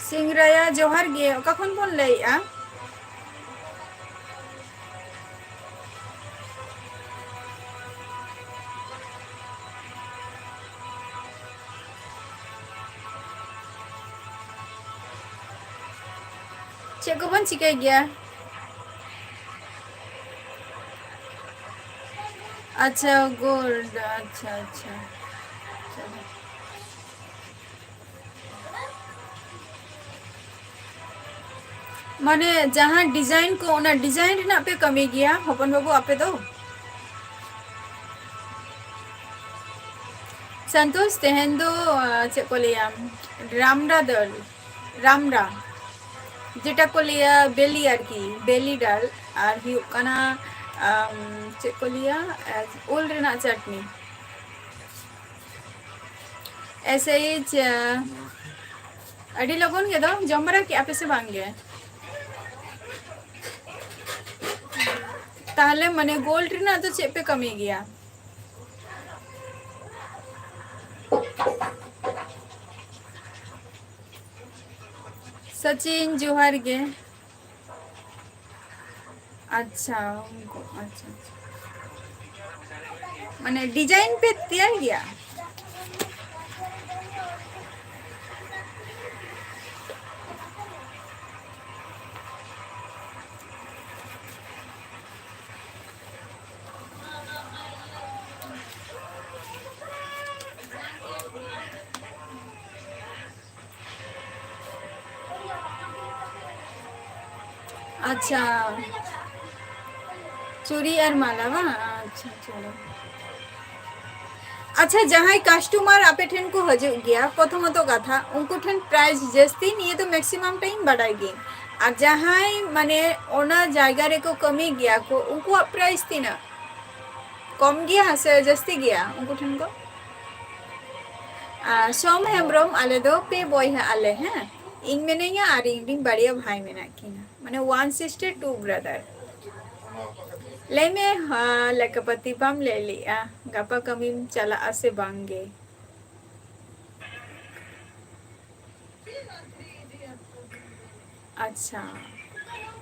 ᱥᱤᱝᱨᱟᱭᱟ, ᱡᱚᱦᱟᱨ ᱜᱮ᱾ ᱚᱠᱟ ᱠᱷᱚᱱ ᱵᱚᱱ ᱞᱟᱹᱭᱮᱜᱼᱟ? ᱪᱮᱫ ᱠᱚᱵᱚᱱ ᱪᱤᱠᱟᱹᱭ ᱜᱮᱭᱟ? ᱟᱪᱪᱷᱟ, gold, ᱟᱪᱪᱷᱟ, ᱟᱪᱪᱷᱟ᱾ ᱢᱟᱱᱮ ᱡᱟᱦᱟᱸ design ᱠᱚ, ᱚᱱᱟ design ᱨᱮᱱᱟᱜ ᱯᱮ ᱠᱟᱹᱢᱤ ᱜᱮᱭᱟ ᱦᱚᱯᱚᱱ ᱵᱟᱹᱵᱩ ᱟᱯᱮ ᱫᱚ? ᱥᱚᱱᱛᱳᱥ, ᱛᱮᱦᱮᱧ ᱫᱚ, ᱟᱸ, ᱪᱮᱫ ᱠᱚ ᱞᱟᱹᱭᱟ, ᱨᱟᱢᱲᱟ ᱫᱟᱹᱞ, ᱨᱟᱢᱲᱟ, ᱡᱮᱴᱟ ᱠᱚ ᱞᱟᱹᱭᱟ ᱵᱮᱞᱤ ᱟᱨᱠᱤ, ᱵᱮᱞᱤ ᱰᱟᱞ, ᱟᱨ ᱦᱩᱭᱩᱜ ᱠᱟᱱᱟ, ᱟᱢ, ᱪᱮᱫ ᱠᱚ ᱞᱟᱹᱭᱟ, ᱟᱸ, ᱳᱞ ᱨᱮᱱᱟᱜ ᱪᱟᱴᱱᱤ᱾ ᱮᱥᱮᱭᱤᱡ, ᱟᱸ, ᱟᱹᱰᱤ ᱞᱚᱜᱚᱱ ᱜᱮ ᱫᱚ ᱡᱚᱢ ᱵᱟᱲᱟ ᱠᱮᱜᱼᱟ ᱯᱮ ᱥᱮ ᱵᱟᱝ ᱜᱮ? ᱛᱟᱦᱞᱮ ᱢᱟᱱᱮ gold ᱨᱮᱱᱟᱜ ᱫᱚ ᱪᱮᱫ ᱯᱮ ᱠᱟᱹᱢᱤ ᱜᱮᱭᱟ? ᱥᱚᱪᱤᱱ, ᱡᱚᱦᱟᱨ ᱜᱮ᱾ ᱟᱪᱪᱷᱟ, ᱩᱱᱠᱩ, ᱟᱪᱪᱷᱟ, ᱟᱪᱪᱷᱟ᱾ ᱢᱟᱱᱮ design ᱯᱮ ᱛᱮᱭᱟᱨ ᱜᱮᱭᱟ? ᱟᱪᱪᱷᱟ, ᱪᱩᱲᱤ ᱟᱨ ᱢᱟᱞᱟ ᱵᱟᱝ? ᱟᱪᱪᱷᱟ, ᱪᱚᱞᱚ᱾ ᱟᱪᱪᱷᱟ, ᱡᱟᱦᱟᱸᱭ ᱠᱟᱥᱴᱚᱢᱟᱨ ᱟᱯᱮ ᱴᱷᱮᱱ ᱠᱚ ᱦᱤᱡᱩᱜ ᱜᱮᱭᱟ, ᱯᱨᱚᱛᱷᱚᱢᱚᱛᱚ ᱠᱟᱛᱷᱟ, ᱩᱱᱠᱩ ᱴᱷᱮᱱ ᱯᱨᱟᱭᱤᱥ ᱡᱟᱹᱥᱛᱤ, ᱱᱤᱭᱟᱹ ᱫᱚ ᱢᱮᱠᱥᱤᱢᱟᱢ ᱴᱟᱭᱤᱢ ᱵᱟᱰᱟᱭ ᱜᱮ᱾ ᱟᱨ ᱡᱟᱦᱟᱸᱭ ᱢᱟᱱᱮ ᱚᱱᱟ ᱡᱟᱭᱜᱟ ᱨᱮᱠᱚ ᱠᱟᱹᱢᱤ ᱜᱮᱭᱟ ᱠᱚ, ᱩᱱᱠᱩᱣᱟᱜ ᱯᱨᱟᱭᱤᱥ ᱛᱤᱱᱟᱹᱜ? ᱠᱚᱢ ᱜᱮᱭᱟ ᱥᱮ ᱡᱟᱹᱥᱛᱤ ᱜᱮᱭᱟ ᱩᱱᱠᱩ ᱴᱷᱮᱱ ᱠᱚ? ᱟᱨ ᱥᱳᱢ ᱦᱮᱢᱵᱨᱚᱢ, ᱟᱞᱮ ᱫᱚ ᱯᱮ ᱵᱚᱭᱦᱟ ᱟᱞᱮ, ᱦᱮᱸ, ᱤᱧ ᱢᱮᱱᱟᱹᱧᱟ ᱟᱨ ᱤᱧ ᱨᱤᱱ ᱵᱟᱨᱭᱟ ᱵᱷᱟᱭ ᱢᱮᱱᱟᱜ ᱠᱤᱱᱟ, ᱢᱟᱱᱮ one sister two brother᱾ ᱞᱟᱹᱭ ᱢᱮ, ᱦᱟ, ᱞᱮᱠᱟᱯᱟᱹᱛᱤ ᱵᱟᱢ ᱞᱟᱹᱭ ᱞᱮᱜᱼᱟ, ᱜᱟᱯᱟ ᱠᱟᱹᱢᱤᱢ ᱪᱟᱞᱟᱜᱼᱟ ᱥᱮ ᱵᱟᱝ ᱜᱮ? ᱟᱪᱪᱷᱟ,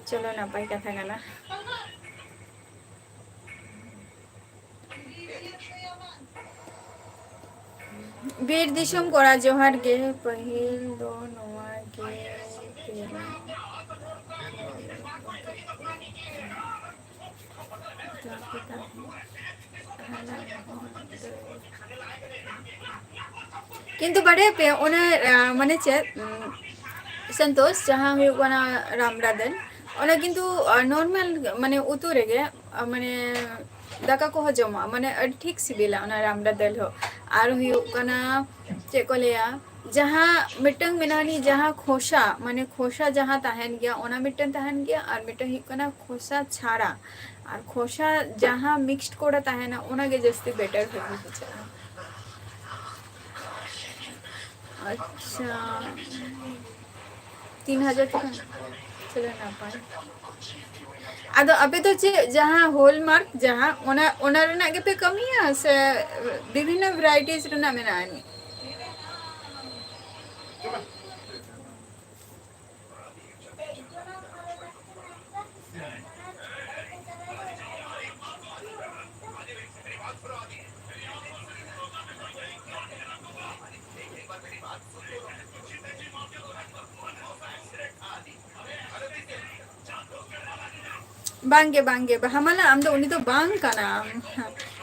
ᱪᱚᱞᱚ, ᱱᱟᱯᱟᱭ ᱠᱟᱛᱷᱟ ᱠᱟᱱᱟ᱾ ᱵᱤᱨ ᱫᱤᱥᱚᱢ ᱠᱚᱲᱟ ᱡᱚᱦᱟᱨ ᱜᱮ, ᱯᱟᱹᱦᱤᱞ ᱫᱚ ᱱᱚᱣᱟ ᱜᱮ ᱛᱮᱞᱟ᱾ ᱠᱤᱱᱛᱩ ᱵᱟᱰᱟᱭᱟᱯᱮ, ᱚᱱᱟ, ᱟ, ᱢᱟᱱᱮ ᱪᱮᱫ, ᱩᱢ, ᱥᱚᱱᱛᱳᱥ, ᱡᱟᱦᱟᱸ ᱦᱩᱭᱩᱜ ᱠᱟᱱᱟ ᱨᱟᱢᱲᱟ ᱫᱟᱹᱞ, ᱚᱱᱟ ᱠᱤᱱᱛᱩ, ᱟ, ᱱᱚᱨᱢᱟᱞ, ᱢᱟᱱᱮ ᱩᱛᱩ ᱨᱮᱜᱮ, ᱟ, ᱢᱟᱱᱮ ᱫᱟᱠᱟ ᱠᱚᱦᱚᱸ ᱡᱚᱢᱚᱜᱼᱟ, ᱢᱟᱱᱮ ᱟᱹᱰᱤ ᱴᱷᱤᱠ ᱥᱤᱵᱤᱞᱟ ᱚᱱᱟ ᱨᱟᱢᱲᱟ ᱫᱟᱹᱞ ᱦᱚᱸ᱾ ᱟᱨ ᱦᱩᱭᱩᱜ ᱠᱟᱱᱟ, ᱪᱮᱫ ᱠᱚ ᱞᱟᱹᱭᱟ, ᱡᱟᱦᱟᱸ ᱢᱤᱫᱴᱟᱝ ᱢᱮᱱᱟᱜᱼᱟ ᱱᱤ, ᱡᱟᱦᱟᱸ ᱠᱷᱚᱥᱟ, ᱢᱟᱱᱮ ᱠᱷᱚᱥᱟ ᱡᱟᱦᱟᱸ ᱛᱟᱦᱮᱱ ᱜᱮᱭᱟ, ᱚᱱᱟ ᱢᱤᱫᱴᱟᱝ ᱛᱟᱦᱮᱱ ᱜᱮᱭᱟ, ᱟᱨ ᱢᱤᱫᱴᱟᱝ ᱦᱩᱭᱩᱜ ᱠᱟᱱᱟ ᱠᱷᱚᱥᱟ ᱪᱷᱟᱲᱟ᱾ ᱟᱨ ᱠᱷᱚᱥᱟ ᱡᱟᱦᱟᱸ ᱢᱤᱠᱥᱰ ᱠᱚᱨᱟ ᱛᱟᱦᱮᱱᱟ, ᱚᱱᱟ ᱜᱮ ᱡᱟᱹᱥᱛᱤ ᱵᱮᱴᱟᱨ ᱵᱷᱟᱜᱮ ᱵᱩᱡᱷᱟᱹᱜᱼᱟ᱾ ᱟᱪᱪᱷᱟ, ᱛᱤᱱ ᱦᱟᱡᱟᱨ ᱴᱟᱠᱟ᱾ ᱪᱚᱞᱚ, ᱱᱟᱯᱟᱭ᱾ ᱟᱫᱚ ᱟᱯᱮ ᱫᱚ ᱪᱮᱫ, ᱡᱟᱦᱟᱸ ᱦᱚᱞᱢᱟᱨᱠ ᱡᱟᱦᱟᱸ, ᱚᱱᱟ, ᱚᱱᱟ ᱨᱮᱱᱟᱜ ᱜᱮᱯᱮ ᱠᱟᱹᱢᱤᱭᱟ ᱥᱮ ᱵᱤᱵᱷᱤᱱᱱᱚ ᱵᱷᱮᱨᱟᱭᱴᱤᱡ ᱨᱮᱱᱟᱜ ᱢᱮᱱᱟᱜᱼᱟ ᱟᱹᱱᱤᱡ? ᱵᱟᱝᱜᱮ, ᱵᱟᱝᱜᱮ, ᱵᱟᱦᱟᱢᱟᱞᱟ, ᱟᱢ ᱫᱚ ᱩᱱᱤ ᱫᱚ ᱵᱟᱝ ᱠᱟᱱᱟᱢ᱾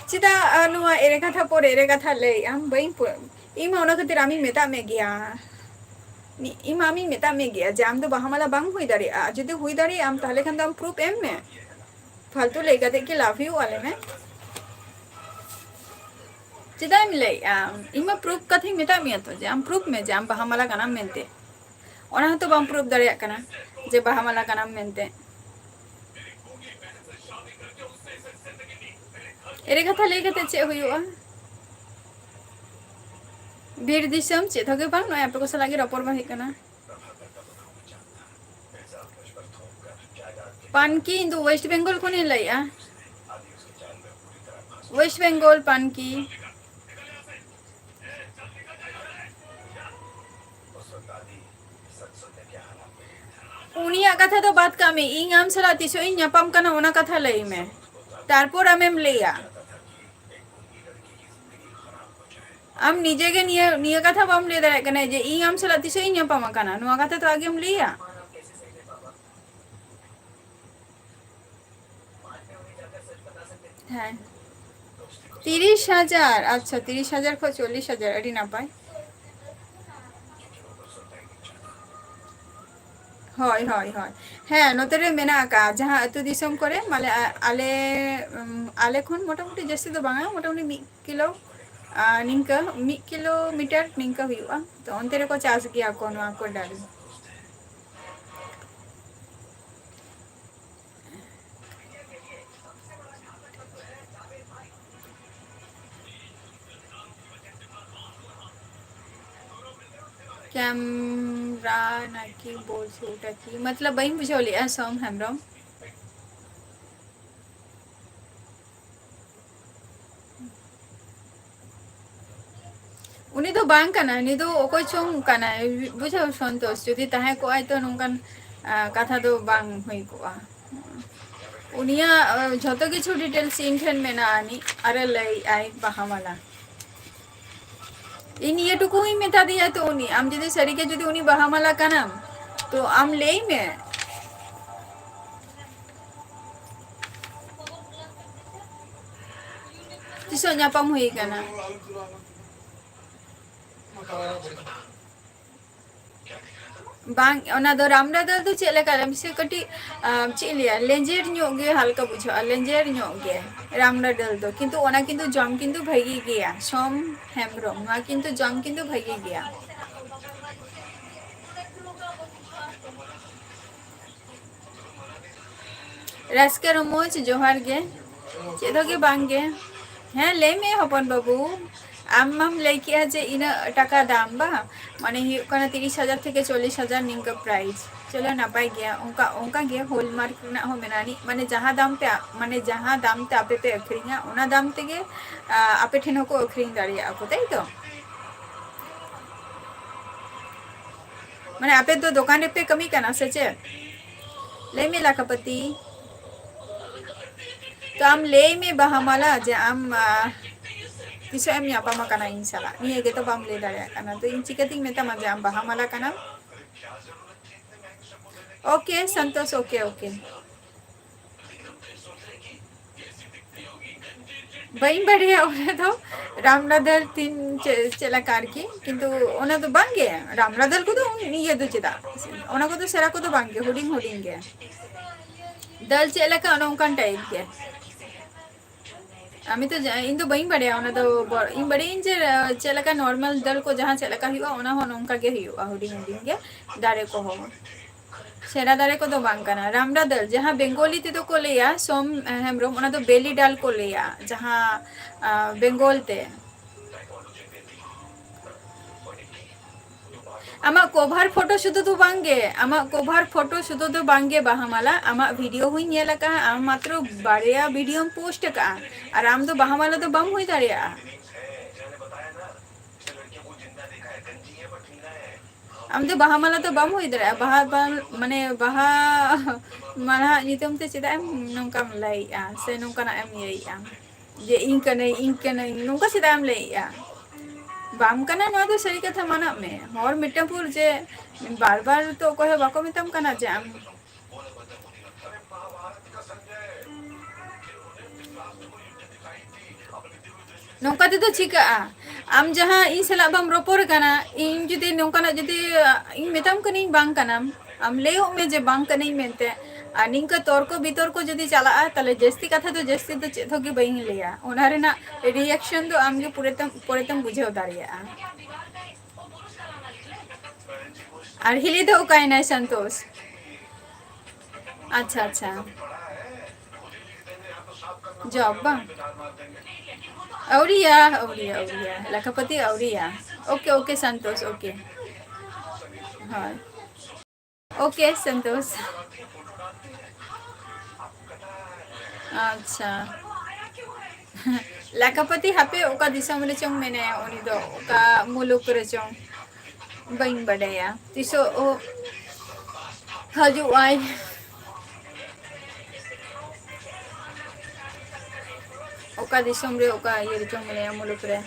ᱪᱮᱫᱟᱜ, ᱟ, ᱱᱚᱣᱟ ᱮᱲᱮ ᱠᱟᱛᱷᱟ ᱯᱚᱨ ᱮᱲᱮ ᱠᱟᱛᱷᱟ ᱞᱟᱹᱭ? ᱟᱢ ᱵᱟᱹᱧ ᱯᱩ-, ᱤᱧ ᱢᱟ ᱚᱱᱟ ᱠᱷᱟᱹᱛᱤᱨ ᱟᱢᱤᱧ ᱢᱮᱛᱟᱜ ᱢᱮ ᱜᱮᱭᱟ᱾ ᱱᱤ-, ᱤᱧ ᱢᱟ ᱟᱢᱤᱧ ᱢᱮᱛᱟᱜ ᱢᱮ ᱜᱮᱭᱟ ᱡᱮ ᱟᱢ ᱫᱚ ᱵᱟᱦᱟᱢᱟᱞᱟ ᱵᱟᱝ ᱦᱩᱭ ᱫᱟᱲᱮᱭᱟᱜᱼᱟ᱾ ᱡᱩᱫᱤ ᱦᱩᱭ ᱫᱟᱲᱮᱭᱟᱜ ᱟᱢ, ᱛᱟᱦᱞᱮ ᱠᱷᱟᱱ ᱫᱚ ᱟᱢ ᱯᱨᱩᱯᱷ ᱮᱢ ᱢᱮ᱾ ᱯᱷᱟᱞᱛᱩ ᱞᱟᱹᱭ ᱠᱟᱛᱮ ᱠᱤ ᱞᱟᱵᱷ ᱦᱩᱭᱩᱜᱼᱟ, ᱞᱟᱹᱭ ᱢᱮ? ᱪᱮᱫᱟᱜ ᱮᱢ ᱞᱟᱹᱭᱮᱜᱼᱟ? ᱤᱧ ᱢᱟ ᱯᱨᱩᱯᱷ ᱠᱟᱛᱷᱟᱧ ᱢᱮᱛᱟᱫ ᱢᱮᱭᱟ ᱛᱚ, ᱡᱮ ᱟᱢ ᱯᱨᱩᱯᱷ ᱢᱮ ᱡᱮ ᱟᱢ ᱵᱟᱦᱟ ᱢᱟᱞᱟ ᱠᱟᱱᱟᱢ ᱢᱮᱱᱛᱮ᱾ ᱚᱱᱟ ᱦᱚᱸᱛᱚ ᱵᱟᱢ ᱯᱨᱩᱯᱷ ᱫᱟᱲᱮᱭᱟᱜ ᱠᱟᱱᱟ ᱡᱮ ᱵᱟᱦᱟ ᱢᱟᱞᱟ ᱠᱟᱱᱟᱢ ᱢᱮᱱᱛᱮ᱾ ᱮᱲᱮ ᱠᱟᱛᱷᱟ ᱞᱟᱹᱭ ᱠᱟᱛᱮ ᱪᱮᱫ ᱦᱩᱭᱩᱜᱼᱟ? ᱵᱤᱨ ᱫᱤᱥᱚᱢ ᱪᱮᱫ ᱦᱚᱸ ᱜᱮ ᱵᱟᱝ, ᱱᱚᱜᱼᱚᱭ ᱟᱯᱮ ᱠᱚ ᱥᱟᱞᱟᱜ ᱜᱮ ᱨᱚᱯᱚᱲ ᱵᱟᱝ ᱦᱩᱭᱩᱜ ᱠᱟᱱᱟ᱾ ᱯᱟᱱᱠᱤ, ᱤᱧ ᱫᱚ ᱳᱭᱮᱥᱴ ᱵᱮᱝᱜᱚᱞ ᱠᱷᱚᱱᱤᱧ ᱞᱟᱹᱭᱮᱜᱼᱟ᱾ ᱳᱭᱮᱥᱴ ᱵᱮᱝᱜᱚᱞ, ᱯᱟᱱᱠᱤ᱾ ᱩᱱᱤᱭᱟᱜ ᱠᱟᱛᱷᱟ ᱫᱚ ᱵᱟᱫ ᱠᱟᱜ ᱢᱮ, ᱤᱧ ᱟᱢ ᱥᱟᱞᱟᱜ ᱛᱤᱥᱚᱜ ᱤᱧ ᱧᱟᱯᱟᱢ ᱠᱟᱱᱟ, ᱚᱱᱟ ᱠᱟᱛᱷᱟ ᱞᱟᱹᱭ ᱢᱮ, ᱛᱟᱨᱯᱚᱨ ᱟᱢᱮᱢ ᱞᱟᱹᱭᱟ᱾ ᱟᱢ ᱱᱤᱡᱮ ᱜᱮ ᱱᱤᱭᱟᱹ, ᱱᱤᱭᱟᱹ ᱠᱟᱛᱷᱟ ᱵᱟᱢ ᱞᱟᱹᱭ ᱫᱟᱲᱮᱭᱟᱜ ᱠᱟᱱᱟ ᱡᱮ ᱤᱧ ᱟᱢ ᱥᱟᱞᱟᱜ ᱛᱤᱥᱚᱜ ᱤᱧ ᱧᱟᱯᱟᱢ ᱟᱠᱟᱱᱟ, ᱱᱚᱣᱟ ᱠᱟᱛᱷᱟ ᱛᱚ ᱟᱜᱮᱢ ᱞᱟᱹᱭᱟ᱾ ᱦᱮᱸ, ᱛᱤᱨᱤᱥ ᱦᱟᱡᱟᱨ᱾ ᱟᱪᱪᱷᱟ, ᱛᱤᱨᱤᱥ ᱦᱟᱡᱟᱨ ᱠᱷᱚᱱ ᱪᱚᱞᱞᱤᱥ ᱦᱟᱡᱟᱨ, ᱟᱹᱰᱤ ᱱᱟᱯᱟᱭ᱾ ᱦᱳᱭ, ᱦᱳᱭ, ᱦᱳᱭ᱾ ᱦᱮᱸ, ᱱᱚᱛᱮ ᱨᱮ ᱢᱮᱱᱟᱜ ᱟᱠᱟᱫᱼᱟ, ᱡᱟᱦᱟᱸ ᱟᱹᱛᱩ ᱫᱤᱥᱚᱢ ᱠᱚᱨᱮ, ᱢᱟᱱᱮ, ᱟ-, ᱟᱞᱮ, ᱩᱢ, ᱟᱞᱮ ᱠᱷᱚᱱ ᱢᱚᱴᱟᱢᱩᱴᱤ ᱡᱟᱹᱥᱛᱤ ᱫᱚ ᱵᱟᱝᱟ, ᱢᱚᱴᱟᱢᱩᱴᱤ ᱢᱤᱫ ᱠᱤᱞᱳ, ᱟᱨ ᱱᱤᱝᱠᱟᱹ ᱢᱤᱫ ᱠᱤᱞᱳᱢᱤᱴᱟᱨ ᱱᱤᱝᱠᱟᱹ ᱦᱩᱭᱩᱜᱼᱟ᱾ ᱛᱚ, ᱚᱱᱛᱮ ᱨᱮᱠᱚ ᱪᱟᱥ ᱜᱮᱭᱟ ᱠᱚ ᱱᱚᱣᱟ ᱠᱚ ᱰᱟᱹᱞ᱾ ᱠᱮᱢᱨᱟ ᱱᱟᱠᱤ ᱵᱚᱞ ᱥᱩᱴ ᱟᱠᱤ, ᱢᱚᱛᱞᱚᱵ ᱵᱟᱹᱧ ᱵᱩᱡᱷᱟᱹᱣ ᱞᱮᱜᱼᱟ, ᱥᱳᱢ ᱦᱮᱢᱵᱨᱚᱢ᱾ ᱩᱱᱤ ᱫᱚ ᱵᱟᱝ ᱠᱟᱱᱟᱭ, ᱩᱱᱤ ᱫᱚ ᱚᱠᱚᱭ ᱪᱚᱝ ᱠᱟᱱᱟᱭ, ᱵᱩᱡᱷᱟᱹᱣ, ᱥᱚᱱᱛᱳᱥ᱾ ᱡᱩᱫᱤ ᱛᱟᱦᱮᱸ ᱠᱚᱜᱼᱟᱭ ᱛᱚ ᱱᱚᱝᱠᱟᱱ, ᱟ, ᱠᱟᱛᱷᱟ ᱫᱚ ᱵᱟᱝ ᱦᱩᱭ ᱠᱚᱜᱼᱟ᱾ ᱩᱱᱤᱭᱟᱜ, ᱟ, ᱡᱷᱚᱛᱚ ᱠᱤᱪᱷᱩ ᱰᱤᱴᱮᱞᱥ ᱤᱧ ᱴᱷᱮᱱ ᱢᱮᱱᱟᱜᱼᱟ, ᱟᱹᱱᱤᱡ ᱟᱨᱮ ᱞᱟᱹᱭᱮᱜᱼᱟᱭ ᱵᱟᱦᱟ ᱢᱟᱞᱟ᱾ ᱤᱧ ᱱᱤᱭᱟᱹ ᱴᱩᱠᱩᱧ ᱢᱮᱛᱟ ᱫᱮᱭᱟ ᱛᱚ ᱩᱱᱤ, ᱟᱢ ᱡᱩᱫᱤ ᱥᱟᱹᱨᱤᱜᱮ ᱡᱩᱫᱤ ᱩᱱᱤ ᱵᱟᱦᱟ ᱢᱟᱞᱟ ᱠᱟᱱᱟᱢ, ᱛᱚ ᱟᱢ ᱞᱟᱹᱭ ᱢᱮ᱾ ᱛᱤᱥᱚᱜ ᱧᱟᱯᱟᱢ ᱦᱩᱭ ᱠᱟᱱᱟ? ᱵᱟᱝ, ᱚᱱᱟ ᱫᱚ ᱨᱟᱢᱲᱟ ᱫᱟᱹᱞ ᱫᱚ ᱪᱮᱫ ᱞᱮᱠᱟ ᱞᱟᱹᱭ ᱢᱮᱥᱮ, ᱠᱟᱹᱴᱤᱡ, ᱟᱢ, ᱪᱮᱫ ᱤᱧ ᱞᱟᱹᱭᱟ, ᱞᱮᱸᱡᱮᱨ ᱧᱚᱜ ᱜᱮ ᱦᱟᱞᱠᱟ ᱵᱩᱡᱷᱟᱹᱜᱼᱟ, ᱞᱮᱸᱡᱮᱨ ᱧᱚᱜ ᱜᱮ ᱨᱟᱢᱲᱟ ᱫᱟᱹᱞ ᱫᱚ, ᱠᱤᱱᱛᱩ ᱚᱱᱟ ᱠᱤᱱᱛᱩ ᱡᱚᱢ ᱠᱤᱱᱛᱩ ᱵᱷᱟᱹᱜᱤ ᱜᱮᱭᱟ, ᱥᱚᱢ ᱦᱮᱢᱵᱨᱚᱢ, ᱱᱚᱣᱟ ᱠᱤᱱᱛᱩ ᱡᱚᱢ ᱠᱤᱱᱛᱩ ᱵᱷᱟᱹᱜᱤ ᱜᱮᱭᱟ᱾ ᱨᱟᱹᱥᱠᱟᱹ ᱨᱚᱢᱚᱡᱽ ᱡᱚᱦᱟᱨ ᱜᱮ᱾ ᱪᱮᱫ ᱦᱚᱸ ᱜᱮ ᱵᱟᱝ ᱜᱮ᱾ ᱦᱮᱸ, ᱞᱟᱹᱭ ᱢᱮ ᱦᱚᱯᱚᱱ ᱵᱟᱹᱵᱩ, ᱟᱢ ᱢᱟᱢ ᱞᱟᱹᱭ ᱠᱮᱜᱼᱟ ᱡᱮ ᱤᱱᱟᱹᱜ ᱴᱟᱠᱟ ᱫᱟᱢ ᱵᱟᱝ, ᱢᱟᱱᱮ ᱦᱩᱭᱩᱜ ᱠᱟᱱᱟ ᱛᱤᱨᱤᱥ ᱦᱟᱡᱟᱨ ᱛᱷᱮᱠᱮ ᱪᱚᱞᱞᱤᱥ ᱦᱟᱡᱟᱨ ᱱᱤᱝᱠᱟᱹ price᱾ ᱪᱚᱞᱚ ᱱᱟᱯᱟᱭ ᱜᱮᱭᱟ, ᱚᱱᱠᱟ, ᱚᱱᱠᱟ ᱜᱮ hallmark ᱨᱮᱱᱟᱜ ᱦᱚᱸ ᱢᱮᱱᱟᱜᱼᱟ ᱱᱤᱡ, ᱢᱟᱱᱮ ᱡᱟᱦᱟᱸ ᱫᱟᱢ ᱛᱮ, ᱢᱟᱱᱮ ᱡᱟᱦᱟᱸ ᱫᱟᱢ ᱛᱮ ᱟᱯᱮ ᱯᱮ ᱟᱹᱠᱷᱨᱤᱧᱟ ᱚᱱᱟ ᱫᱟᱢ ᱛᱮᱜᱮ, ᱟ, ᱟᱯᱮ ᱴᱷᱮᱱ ᱦᱚᱸᱠᱚ ᱟᱹᱠᱷᱨᱤᱧ ᱫᱟᱲᱮᱭᱟᱜᱼᱟ ᱠᱚ, ᱛᱟᱭ ᱛᱚ? ᱢᱟᱱᱮ ᱟᱯᱮ ᱫᱚ ᱫᱚᱠᱟᱱ ᱨᱮᱯᱮ ᱠᱟᱹᱢᱤ ᱠᱟᱱᱟ ᱥᱮ ᱪᱮᱫ? ᱞᱟᱹᱭ ᱢᱮ ᱞᱟᱠᱷᱟᱯᱟᱛᱤ᱾ ᱛᱚ ᱟᱢ ᱞᱟᱹᱭ ᱢᱮ ᱵᱟᱦᱟ ᱢᱟᱞᱟ ᱡᱮ ᱟᱢ, ᱟ, ᱛᱤᱥᱚᱜ ᱮᱢ ᱧᱟᱯᱟᱢ ᱟᱠᱟᱱᱟ ᱤᱧ ᱥᱟᱞᱟᱜ? ᱱᱤᱭᱟᱹ ᱜᱮᱛᱚ ᱵᱟᱢ ᱞᱟᱹᱭ ᱫᱟᱲᱮᱭᱟᱜ ᱠᱟᱱᱟ, ᱛᱚ ᱤᱧ ᱪᱤᱠᱟᱹᱛᱤᱧ ᱢᱮᱛᱟᱢᱟ ᱡᱮ ᱟᱢ ᱵᱟᱦᱟ ᱢᱟᱞᱟ ᱠᱟᱱᱟᱢ? Okay Santosh, okay, okay᱾ ᱵᱟᱹᱧ ᱵᱟᱲᱟᱭᱟ ᱚᱱᱟ ᱫᱚ ᱨᱟᱢᱲᱟ ᱫᱟᱹᱞ ᱛᱤᱱ ᱪᱮ-, ᱪᱮᱫ ᱞᱮᱠᱟ ᱟᱨᱠᱤ, ᱠᱤᱱᱛᱩ ᱚᱱᱟ ᱫᱚ ᱵᱟᱝ ᱜᱮ, ᱨᱟᱢᱲᱟ ᱫᱟᱹᱞ ᱠᱚᱫᱚ ᱩᱱ ᱤᱭᱟᱹ ᱫᱚ ᱪᱮᱫᱟᱜ, ᱚᱱᱟ ᱠᱚᱫᱚ ᱥᱮᱬᱟ ᱠᱚᱫᱚ ᱵᱟᱝ ᱜᱮ, ᱦᱩᱰᱤᱧ ᱦᱩᱰᱤᱧ ᱜᱮ᱾ ᱫᱟᱹᱞ ᱪᱮᱫ ᱞᱮᱠᱟ ᱚᱱᱮ ᱚᱱᱠᱟᱱ type ᱜᱮ᱾ ᱟᱢ ᱛᱚ ᱡᱟ-, ᱤᱧ ᱫᱚ ᱵᱟᱹᱧ ᱵᱟᱲᱟᱭᱟ ᱚᱱᱟ ᱫᱚ, ᱵᱚ-, ᱤᱧ ᱵᱟᱲᱟᱭᱟᱹᱧ ᱡᱮ, ᱟᱸ, ᱪᱮᱫ ᱞᱮᱠᱟ normal ᱫᱟᱹᱞ ᱠᱚ ᱡᱟᱦᱟᱸ ᱪᱮᱫ ᱞᱮᱠᱟ ᱦᱩᱭᱩᱜᱼᱟ, ᱚᱱᱟ ᱦᱚᱸ ᱱᱚᱝᱠᱟ ᱜᱮ ᱦᱩᱭᱩᱜᱼᱟ, ᱦᱩᱰᱤᱧ ᱦᱩᱰᱤᱧ ᱜᱮ ᱫᱟᱨᱮ ᱠᱚᱦᱚᱸ᱾ ᱥᱮᱬᱟ ᱫᱟᱨᱮ ᱠᱚᱫᱚ ᱵᱟᱝ ᱠᱟᱱᱟ᱾ ᱨᱟᱢᱲᱟ ᱫᱟᱹᱞ, ᱡᱟᱦᱟᱸ ᱵᱮᱝᱜᱚᱞᱤ ᱛᱮᱫᱚ ᱠᱚ ᱞᱟᱹᱭᱟ, ᱥᱳᱢ ᱦᱮᱢᱵᱨᱚᱢ, ᱚᱱᱟ ᱫᱚ belly ᱰᱟᱞ ᱠᱚ ᱞᱟᱹᱭᱟ, ᱡᱟᱦᱟᱸ, ᱟᱸ, ᱵᱮᱝᱜᱚᱞ ᱛᱮ᱾ ᱟᱢᱟᱜ cover photo ᱥᱩᱫᱷᱩ ᱫᱚ ᱵᱟᱝ ᱜᱮ, ᱟᱢᱟᱜ cover photo ᱥᱩᱫᱷᱩ ᱫᱚ ᱵᱟᱝ ᱜᱮ ᱵᱟᱦᱟ ᱢᱟᱞᱟ, ᱟᱢᱟᱜ video ᱦᱚᱸᱧ ᱧᱮᱞ ᱟᱠᱟᱫᱼᱟ, ᱟᱢ ᱢᱟᱛᱨᱚ ᱵᱟᱨᱭᱟ videoᱢ post ᱟᱠᱟᱫᱼᱟ, ᱟᱨ ᱟᱢ ᱫᱚ ᱵᱟᱦᱟ ᱢᱟᱞᱟ ᱫᱚ ᱵᱟᱢ ᱦᱩᱭ ᱫᱟᱲᱮᱭᱟᱜᱼᱟ᱾ ᱟᱢ ᱫᱚ ᱵᱟᱦᱟ ᱢᱟᱞᱟ ᱫᱚ ᱵᱟᱢ ᱦᱩᱭ ᱫᱟᱲᱮᱭᱟᱜᱼᱟ, ᱵᱟᱦᱟ ᱵᱟᱞ-, ᱢᱟᱱᱮ ᱵᱟᱦᱟ ᱢᱟᱞᱟ ᱧᱩᱛᱩᱢ ᱛᱮ ᱪᱮᱫᱟᱜ ᱮᱢ ᱱᱚᱝᱠᱟᱢ ᱞᱟᱹᱭᱮᱜᱼᱟ ᱥᱮ ᱱᱚᱝᱠᱟᱱᱟᱜ ᱮᱢ ᱤᱭᱟᱹᱭᱮᱜᱼᱟ? ᱡᱮ ᱤᱧ ᱠᱟᱹᱱᱟᱹᱧ, ᱤᱧ ᱠᱟᱹᱱᱟᱹᱧ, ᱱᱚᱝᱠᱟ ᱪᱮᱫᱟᱜ ᱮᱢ ᱞᱟᱹᱭᱮᱜᱼᱟ? ᱵᱟᱢ ᱠᱟᱱᱟ, ᱱᱚᱣᱟ ᱫᱚ ᱥᱟᱹᱨᱤ ᱠᱟᱛᱷᱟ ᱢᱟᱱᱟᱜ ᱢᱮ᱾ ᱦᱚᱲ ᱢᱤᱫᱴᱟᱝ ᱵᱷᱩᱞ ᱡᱮ ᱵᱟᱨ ᱵᱟᱨ ᱛᱚ ᱚᱠᱚᱭ ᱦᱚᱸ ᱵᱟᱠᱚ ᱢᱮᱛᱟᱢ ᱠᱟᱱᱟ ᱡᱮ ᱟᱢ ᱱᱚᱝᱠᱟ ᱛᱮᱫᱚ ᱪᱤᱠᱟᱹᱜᱼᱟ? ᱟᱢ ᱡᱟᱦᱟᱸ ᱤᱧ ᱥᱟᱞᱟᱜ ᱵᱟᱢ ᱨᱚᱯᱚᱲ ᱠᱟᱱᱟ, ᱤᱧ ᱡᱩᱫᱤ ᱱᱚᱝᱠᱟᱱᱟᱜ ᱡᱩᱫᱤ, ᱤᱧ ᱢᱮᱛᱟᱢ ᱠᱟᱹᱱᱟᱹᱧ ᱵᱟᱝ ᱠᱟᱱᱟᱢ, ᱟᱢ ᱞᱟᱹᱭᱚᱜ ᱢᱮ ᱡᱮ ᱵᱟᱝ ᱠᱟᱹᱱᱟᱹᱧ ᱢᱮᱱᱛᱮ᱾ ᱟᱨ ᱱᱤᱝᱠᱟᱹ ᱛᱚᱨᱠᱚ ᱵᱤᱛᱚᱨᱠᱚ ᱡᱩᱫᱤ ᱪᱟᱞᱟᱜᱼᱟ, ᱛᱟᱦᱞᱮ ᱡᱟᱹᱥᱛᱤ ᱠᱟᱛᱷᱟ ᱫᱚ ᱡᱟᱹᱥᱛᱤ ᱫᱚ ᱪᱮᱫ ᱦᱚᱸ ᱜᱮ ᱵᱟᱹᱧ ᱞᱟᱹᱭᱟ᱾ ᱚᱱᱟ ᱨᱮᱱᱟᱜ reaction ᱫᱚ ᱟᱢ ᱜᱮ ᱯᱚᱨᱮᱛᱮᱢ, ᱯᱚᱨᱮᱛᱮᱢ ᱵᱩᱡᱷᱟᱹᱣ ᱫᱟᱲᱮᱭᱟᱜᱼᱟ᱾ ᱟᱨ ᱦᱤᱞᱤ ᱫᱚ ᱚᱠᱟᱭᱮᱱᱟᱭ ᱥᱟᱱᱛᱳᱥ? ᱟᱪᱪᱷᱟ, ᱟᱪᱪᱷᱟ᱾ ᱡᱚᱵ ᱵᱟᱝ? ᱟᱹᱣᱨᱤᱭᱟ, ᱟᱹᱣᱨᱤᱭᱟ, ᱟᱹᱣᱨᱤᱭᱟ᱾ ᱞᱮᱠᱷᱟᱯᱟᱹᱛᱤ ᱟᱹᱣᱨᱤᱭᱟ᱾ OK, OK, Santosh, OK᱾ ᱦᱳᱭ᱾ OK, ᱥᱟᱱᱛᱳᱥ᱾ ᱟᱪᱪᱷᱟ᱾ ᱞᱮᱠᱷᱟᱯᱟᱹᱛᱤ ᱦᱟᱯᱮ ᱚᱠᱟ ᱫᱤᱥᱚᱢ ᱨᱮᱪᱚᱝ ᱢᱮᱱᱟᱭᱟ ᱩᱱᱤ ᱫᱚ, ᱚᱠᱟ ᱢᱩᱞᱩᱠ ᱨᱮᱪᱚᱝ᱾ ᱵᱟᱹᱧ ᱵᱟᱰᱟᱭᱟ ᱛᱤᱥᱚᱜ ᱦᱤᱡᱩᱜ ᱟᱭ᱾ ᱚᱠᱟ ᱫᱤᱥᱚᱢ ᱨᱮ, ᱚᱠᱟ ᱤᱭᱟᱹ ᱨᱮᱪᱚᱝ ᱢᱮᱱᱟᱭᱟ ᱢᱩᱞᱩᱠ ᱨᱮ᱾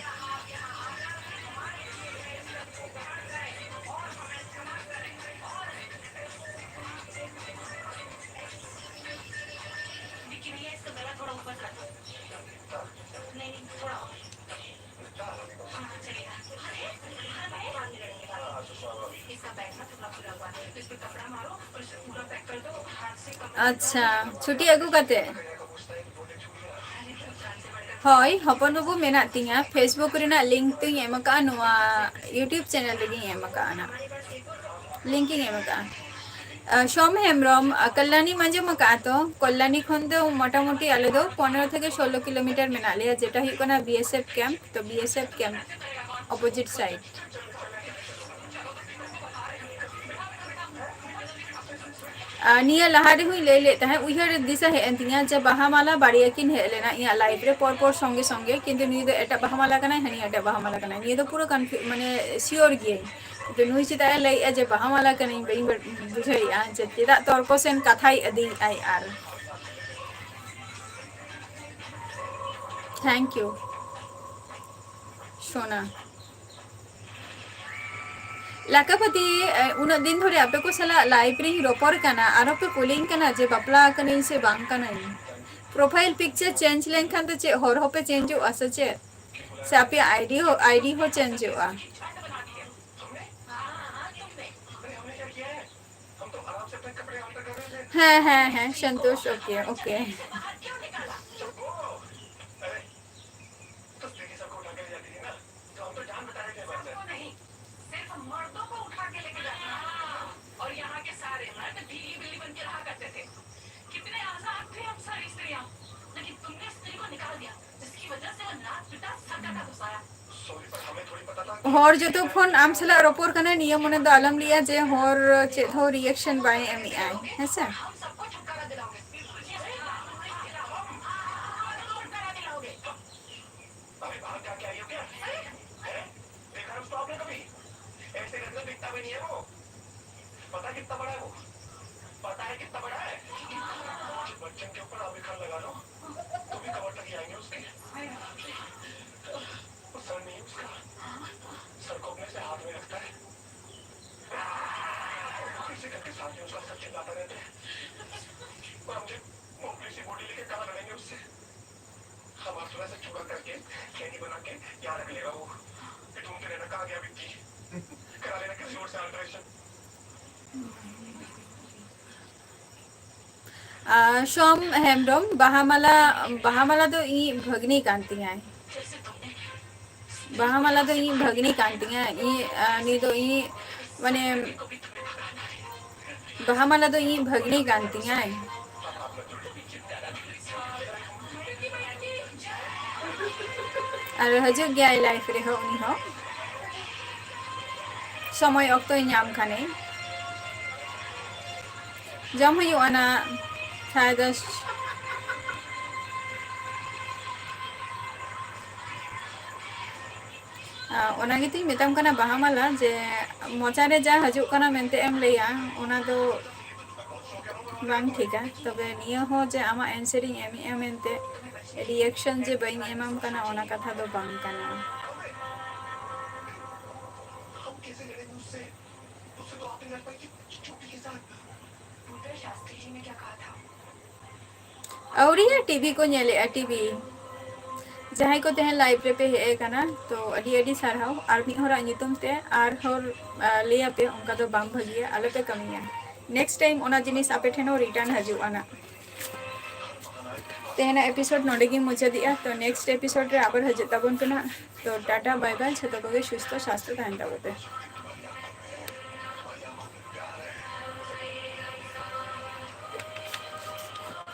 ᱟᱪᱪᱷᱟ, ᱪᱷᱩᱴᱤ ᱟᱹᱜᱩ ᱠᱟᱛᱮ᱾ ᱦᱳᱭ, ᱦᱚᱯᱚᱱ ᱵᱟᱹᱵᱩ ᱢᱮᱱᱟᱜ ᱛᱤᱧᱟ᱾ Facebook ᱨᱮᱱᱟᱜ link ᱛᱚᱧ ᱮᱢ ᱟᱠᱟᱫᱼᱟ, ᱱᱚᱣᱟ YouTube channel ᱨᱮᱜᱮᱧ ᱮᱢ ᱟᱠᱟᱫᱼᱟ ᱱᱟᱜ᱾ Link ᱤᱧ ᱮᱢ ᱟᱠᱟᱫᱼᱟ᱾ ᱟᱸ, ᱥᱳᱢ ᱦᱮᱢᱵᱨᱚᱢ, ᱟᱸ, ᱠᱚᱞᱞᱟᱱᱤᱢ ᱟᱸᱡᱚᱢ ᱟᱠᱟᱫᱼᱟ ᱛᱚ? ᱠᱚᱞᱞᱟᱱᱤ ᱠᱷᱚᱱ ᱫᱚ ᱢᱚᱴᱟᱢᱩᱴᱤ ᱟᱞᱮ ᱫᱚ ᱯᱚᱱᱮᱨᱚ ᱛᱷᱮᱠᱮ ᱥᱳᱞᱞᱳ ᱠᱤᱞᱳᱢᱤᱴᱟᱨ ᱢᱮᱱᱟᱜ ᱞᱮᱭᱟ, ᱡᱮᱴᱟ ᱦᱩᱭᱩᱜ ᱠᱟᱱᱟ BSF camp᱾ ᱛᱚ BSF camp opposite side᱾ ᱟᱨ ᱱᱤᱭᱟᱹ ᱞᱟᱦᱟ ᱨᱮᱦᱚᱸᱧ ᱞᱟᱹᱭ ᱞᱮᱫ ᱛᱟᱦᱮᱸᱫ, ᱩᱭᱦᱟᱹᱨ ᱫᱤᱥᱟᱹ ᱦᱮᱡ ᱮᱱ ᱛᱤᱧᱟ ᱡᱮ ᱵᱟᱦᱟ ᱢᱟᱞᱟ ᱵᱟᱨᱭᱟ ᱠᱤᱱ ᱦᱮᱡ ᱞᱮᱱᱟ ᱤᱧᱟᱹᱜ life ᱨᱮ ᱯᱚᱨ ᱯᱚᱨ ᱥᱚᱸᱜᱮ ᱥᱚᱸᱜᱮ, ᱠᱤᱱᱛᱩ ᱱᱩᱭ ᱫᱚ ᱮᱴᱟᱜ ᱵᱟᱦᱟ ᱢᱟᱞᱟ ᱠᱟᱱᱟᱭ, ᱦᱟᱹᱱᱤ ᱮᱴᱟᱜ ᱵᱟᱦᱟ ᱢᱟᱞᱟ ᱠᱟᱱᱟᱭ᱾ ᱱᱤᱭᱟᱹ ᱫᱚ ᱯᱩᱨᱟᱹ confu-, ᱢᱟᱱᱮ sure ᱜᱤᱭᱟᱹᱧ᱾ ᱠᱤᱱᱛᱩ ᱱᱩᱭ ᱪᱮᱫᱟᱜ ᱮ ᱞᱟᱹᱭᱮᱫᱼᱟ ᱡᱮ ᱵᱟᱦᱟ ᱢᱟᱞᱟ ᱠᱟᱹᱱᱟᱹᱧ, ᱵᱟᱹᱧ ᱵᱟ-, ᱵᱩᱡᱷᱟᱹᱣᱮᱫᱼᱟ ᱡᱮ ᱪᱮᱫᱟᱜ ᱛᱚᱨᱠᱚ ᱥᱮᱱ ᱠᱟᱛᱷᱟᱭ ᱤᱫᱤᱭᱮᱫᱼᱟᱭ ᱟᱨ᱾ Thank you, ᱥᱳᱱᱟ᱾ ᱞᱟᱠᱟᱯᱟᱛᱤ, ᱮ, ᱩᱱᱟᱹᱜ ᱫᱤᱱ ᱫᱷᱚᱨᱮ ᱟᱯᱮ ᱠᱚ ᱥᱟᱞᱟᱜ live ᱨᱤᱧ ᱨᱚᱯᱚᱲ ᱠᱟᱱᱟ, ᱟᱨᱦᱚᱸ ᱯᱮ ᱠᱩᱞᱤᱧ ᱠᱟᱱᱟ ᱡᱮ ᱵᱟᱯᱞᱟ ᱟᱠᱟᱱᱟᱹᱧ ᱥᱮ ᱵᱟᱝ ᱠᱟᱱᱟᱹᱧ᱾ Profile picture change ᱞᱮᱱᱠᱷᱟᱱ ᱫᱚ ᱪᱮᱫ ᱦᱚᱲ ᱦᱚᱸᱯᱮ changeᱚᱜᱼᱟ ᱥᱮ ᱪᱮᱫ? ᱥᱮ ᱟᱯᱮᱭᱟᱜ ᱟᱭᱰᱤ ᱦᱚᱸ, ᱟᱭᱰᱤ ᱦᱚᱸ ᱪᱮᱧᱡᱚᱜᱼᱟ᱾ ᱦᱮᱸ, ᱦᱮᱸ, ᱦᱮᱸ, ᱥᱚᱱᱛᱳᱥ, OK, OK। ᱦᱚᱲ ᱡᱚᱛᱚ ᱠᱷᱚᱱ ᱟᱢ ᱥᱟᱞᱟᱜ ᱨᱚᱯᱚᱲ ᱠᱟᱱᱟᱭ, ᱱᱤᱭᱟᱹ ᱢᱚᱱᱮ ᱫᱚ ᱟᱞᱚᱢ ᱞᱟᱹᱭᱟ ᱡᱮ ᱦᱚᱲ ᱪᱮᱫ ᱦᱚᱸ ᱨᱤᱭᱮᱠᱥᱚᱱ ᱵᱟᱭ ᱮᱢᱮᱜᱼᱟᱭ, ᱦᱮᱸᱥᱮ? ᱟᱨ ᱥᱳᱢ ᱦᱮᱢᱵᱨᱚᱢ, ᱵᱟᱦᱟᱢᱟᱞᱟ, ᱵᱟᱦᱟᱢᱟᱞᱟ ᱫᱚ ᱤᱧᱤᱡ ᱵᱷᱟᱹᱜᱽᱱᱤ ᱠᱟᱱ ᱛᱤᱧᱟᱭ᱾ ᱵᱟᱦᱟᱢᱟᱞᱟ ᱫᱚ ᱤᱧᱤᱡ ᱵᱷᱟᱹᱜᱽᱱᱤ ᱠᱟᱱ ᱛᱤᱧᱟᱭ᱾ ᱤᱧ, ᱟᱨ ᱱᱩᱭ ᱫᱚ ᱤᱧᱤᱡ, ᱢᱟᱱᱮ, ᱵᱟᱦᱟᱢᱟᱞᱟ ᱫᱚ ᱤᱧᱤᱡ ᱵᱷᱟᱹᱜᱽᱱᱤ ᱠᱟᱱ ᱛᱤᱧᱟᱭ᱾ ᱟᱨ ᱦᱤᱡᱩᱜ ᱜᱮᱭᱟᱭ ᱞᱟᱭᱤᱯᱷ ᱨᱮᱦᱚᱸ ᱩᱱᱤ ᱦᱚᱸ, ᱥᱚᱢᱚᱭ ᱚᱠᱛᱚᱭ ᱧᱟᱢ ᱠᱷᱟᱱᱮ᱾ ᱡᱚᱢ ᱦᱩᱭᱩᱜᱼᱟ ᱱᱟ ᱥᱟᱲᱮ ᱫᱚᱥ᱾ ᱟᱨ ᱚᱱᱟ ᱜᱮᱛᱤᱧ ᱢᱮᱛᱟᱢ ᱠᱟᱱᱟ ᱵᱟᱦᱟᱢᱟᱞᱟ, ᱡᱮ ᱢᱚᱪᱟ ᱨᱮ ᱡᱟ ᱦᱤᱡᱩᱜ ᱠᱟᱱᱟ ᱢᱮᱱᱛᱮ ᱮᱢ ᱞᱟᱹᱭᱟ, ᱚᱱᱟ ᱫᱚ ᱵᱟᱝ ᱴᱷᱤᱠᱟ᱾ ᱛᱚᱵᱮ ᱱᱤᱭᱟᱹ ᱦᱚᱸ ᱡᱮ ᱟᱢᱟᱜ ᱮᱱᱥᱟᱨ ᱤᱧ ᱮᱢᱮᱜᱼᱟ ᱢᱮᱱᱛᱮ ᱨᱤᱭᱮᱠᱥᱚᱱ ᱡᱮ ᱵᱟᱹᱧ ᱮᱢᱟᱢ ᱠᱟᱱᱟ, ᱚᱱᱟ ᱠᱟᱛᱷᱟ ᱫᱚ ᱵᱟᱝ ᱠᱟᱱᱟ᱾ ᱟᱹᱣᱨᱤᱭᱟ, ᱴᱤᱵᱷᱤ ᱠᱚ ᱧᱮᱞᱮᱜᱼᱟ, ᱴᱤᱵᱷᱤ᱾ ᱡᱟᱦᱟᱸᱭ ᱠᱚ ᱛᱮᱦᱮᱧ live ᱨᱮᱯᱮ ᱦᱮᱡ ᱟᱠᱟᱱᱟ, ᱛᱚ ᱟᱹᱰᱤ ᱟᱹᱰᱤ ᱥᱟᱨᱦᱟᱣ᱾ ᱟᱨ ᱢᱤᱫ ᱦᱚᱲᱟᱜ ᱧᱩᱛᱩᱢ ᱛᱮ ᱟᱨ ᱦᱚᱲ ᱞᱟᱹᱭ ᱟᱯᱮ, ᱚᱱᱠᱟ ᱫᱚ ᱵᱟᱝ ᱵᱷᱟᱹᱜᱤᱭᱟ, ᱟᱞᱚᱯᱮ ᱠᱟᱹᱢᱤᱭᱟ᱾ Next time ᱚᱱᱟ ᱡᱤᱱᱤᱥ ᱟᱯᱮ ᱴᱷᱮᱱ ᱦᱚᱸ return ᱦᱤᱡᱩᱜᱼᱟ ᱱᱟᱜ᱾ ᱛᱮᱦᱮᱧᱟᱜ episode ᱱᱚᱰᱮ ᱜᱤᱧ ᱢᱩᱪᱟᱹᱫᱮᱜᱼᱟ᱾ ᱛᱚ next episode ᱨᱮ ᱟᱵᱟᱨ ᱦᱤᱡᱩᱜ ᱛᱟᱵᱚᱱ ᱯᱮ ᱱᱟᱜ᱾ ᱛᱚ ᱴᱟᱴᱟ, bye bye, ᱡᱷᱚᱛᱚ ᱠᱚᱜᱮ ᱥᱩᱥᱛᱷᱚ ᱥᱟᱥᱛᱷᱚ ᱛᱟᱦᱮᱱ ᱛᱟᱵᱚᱱ ᱯᱮ᱾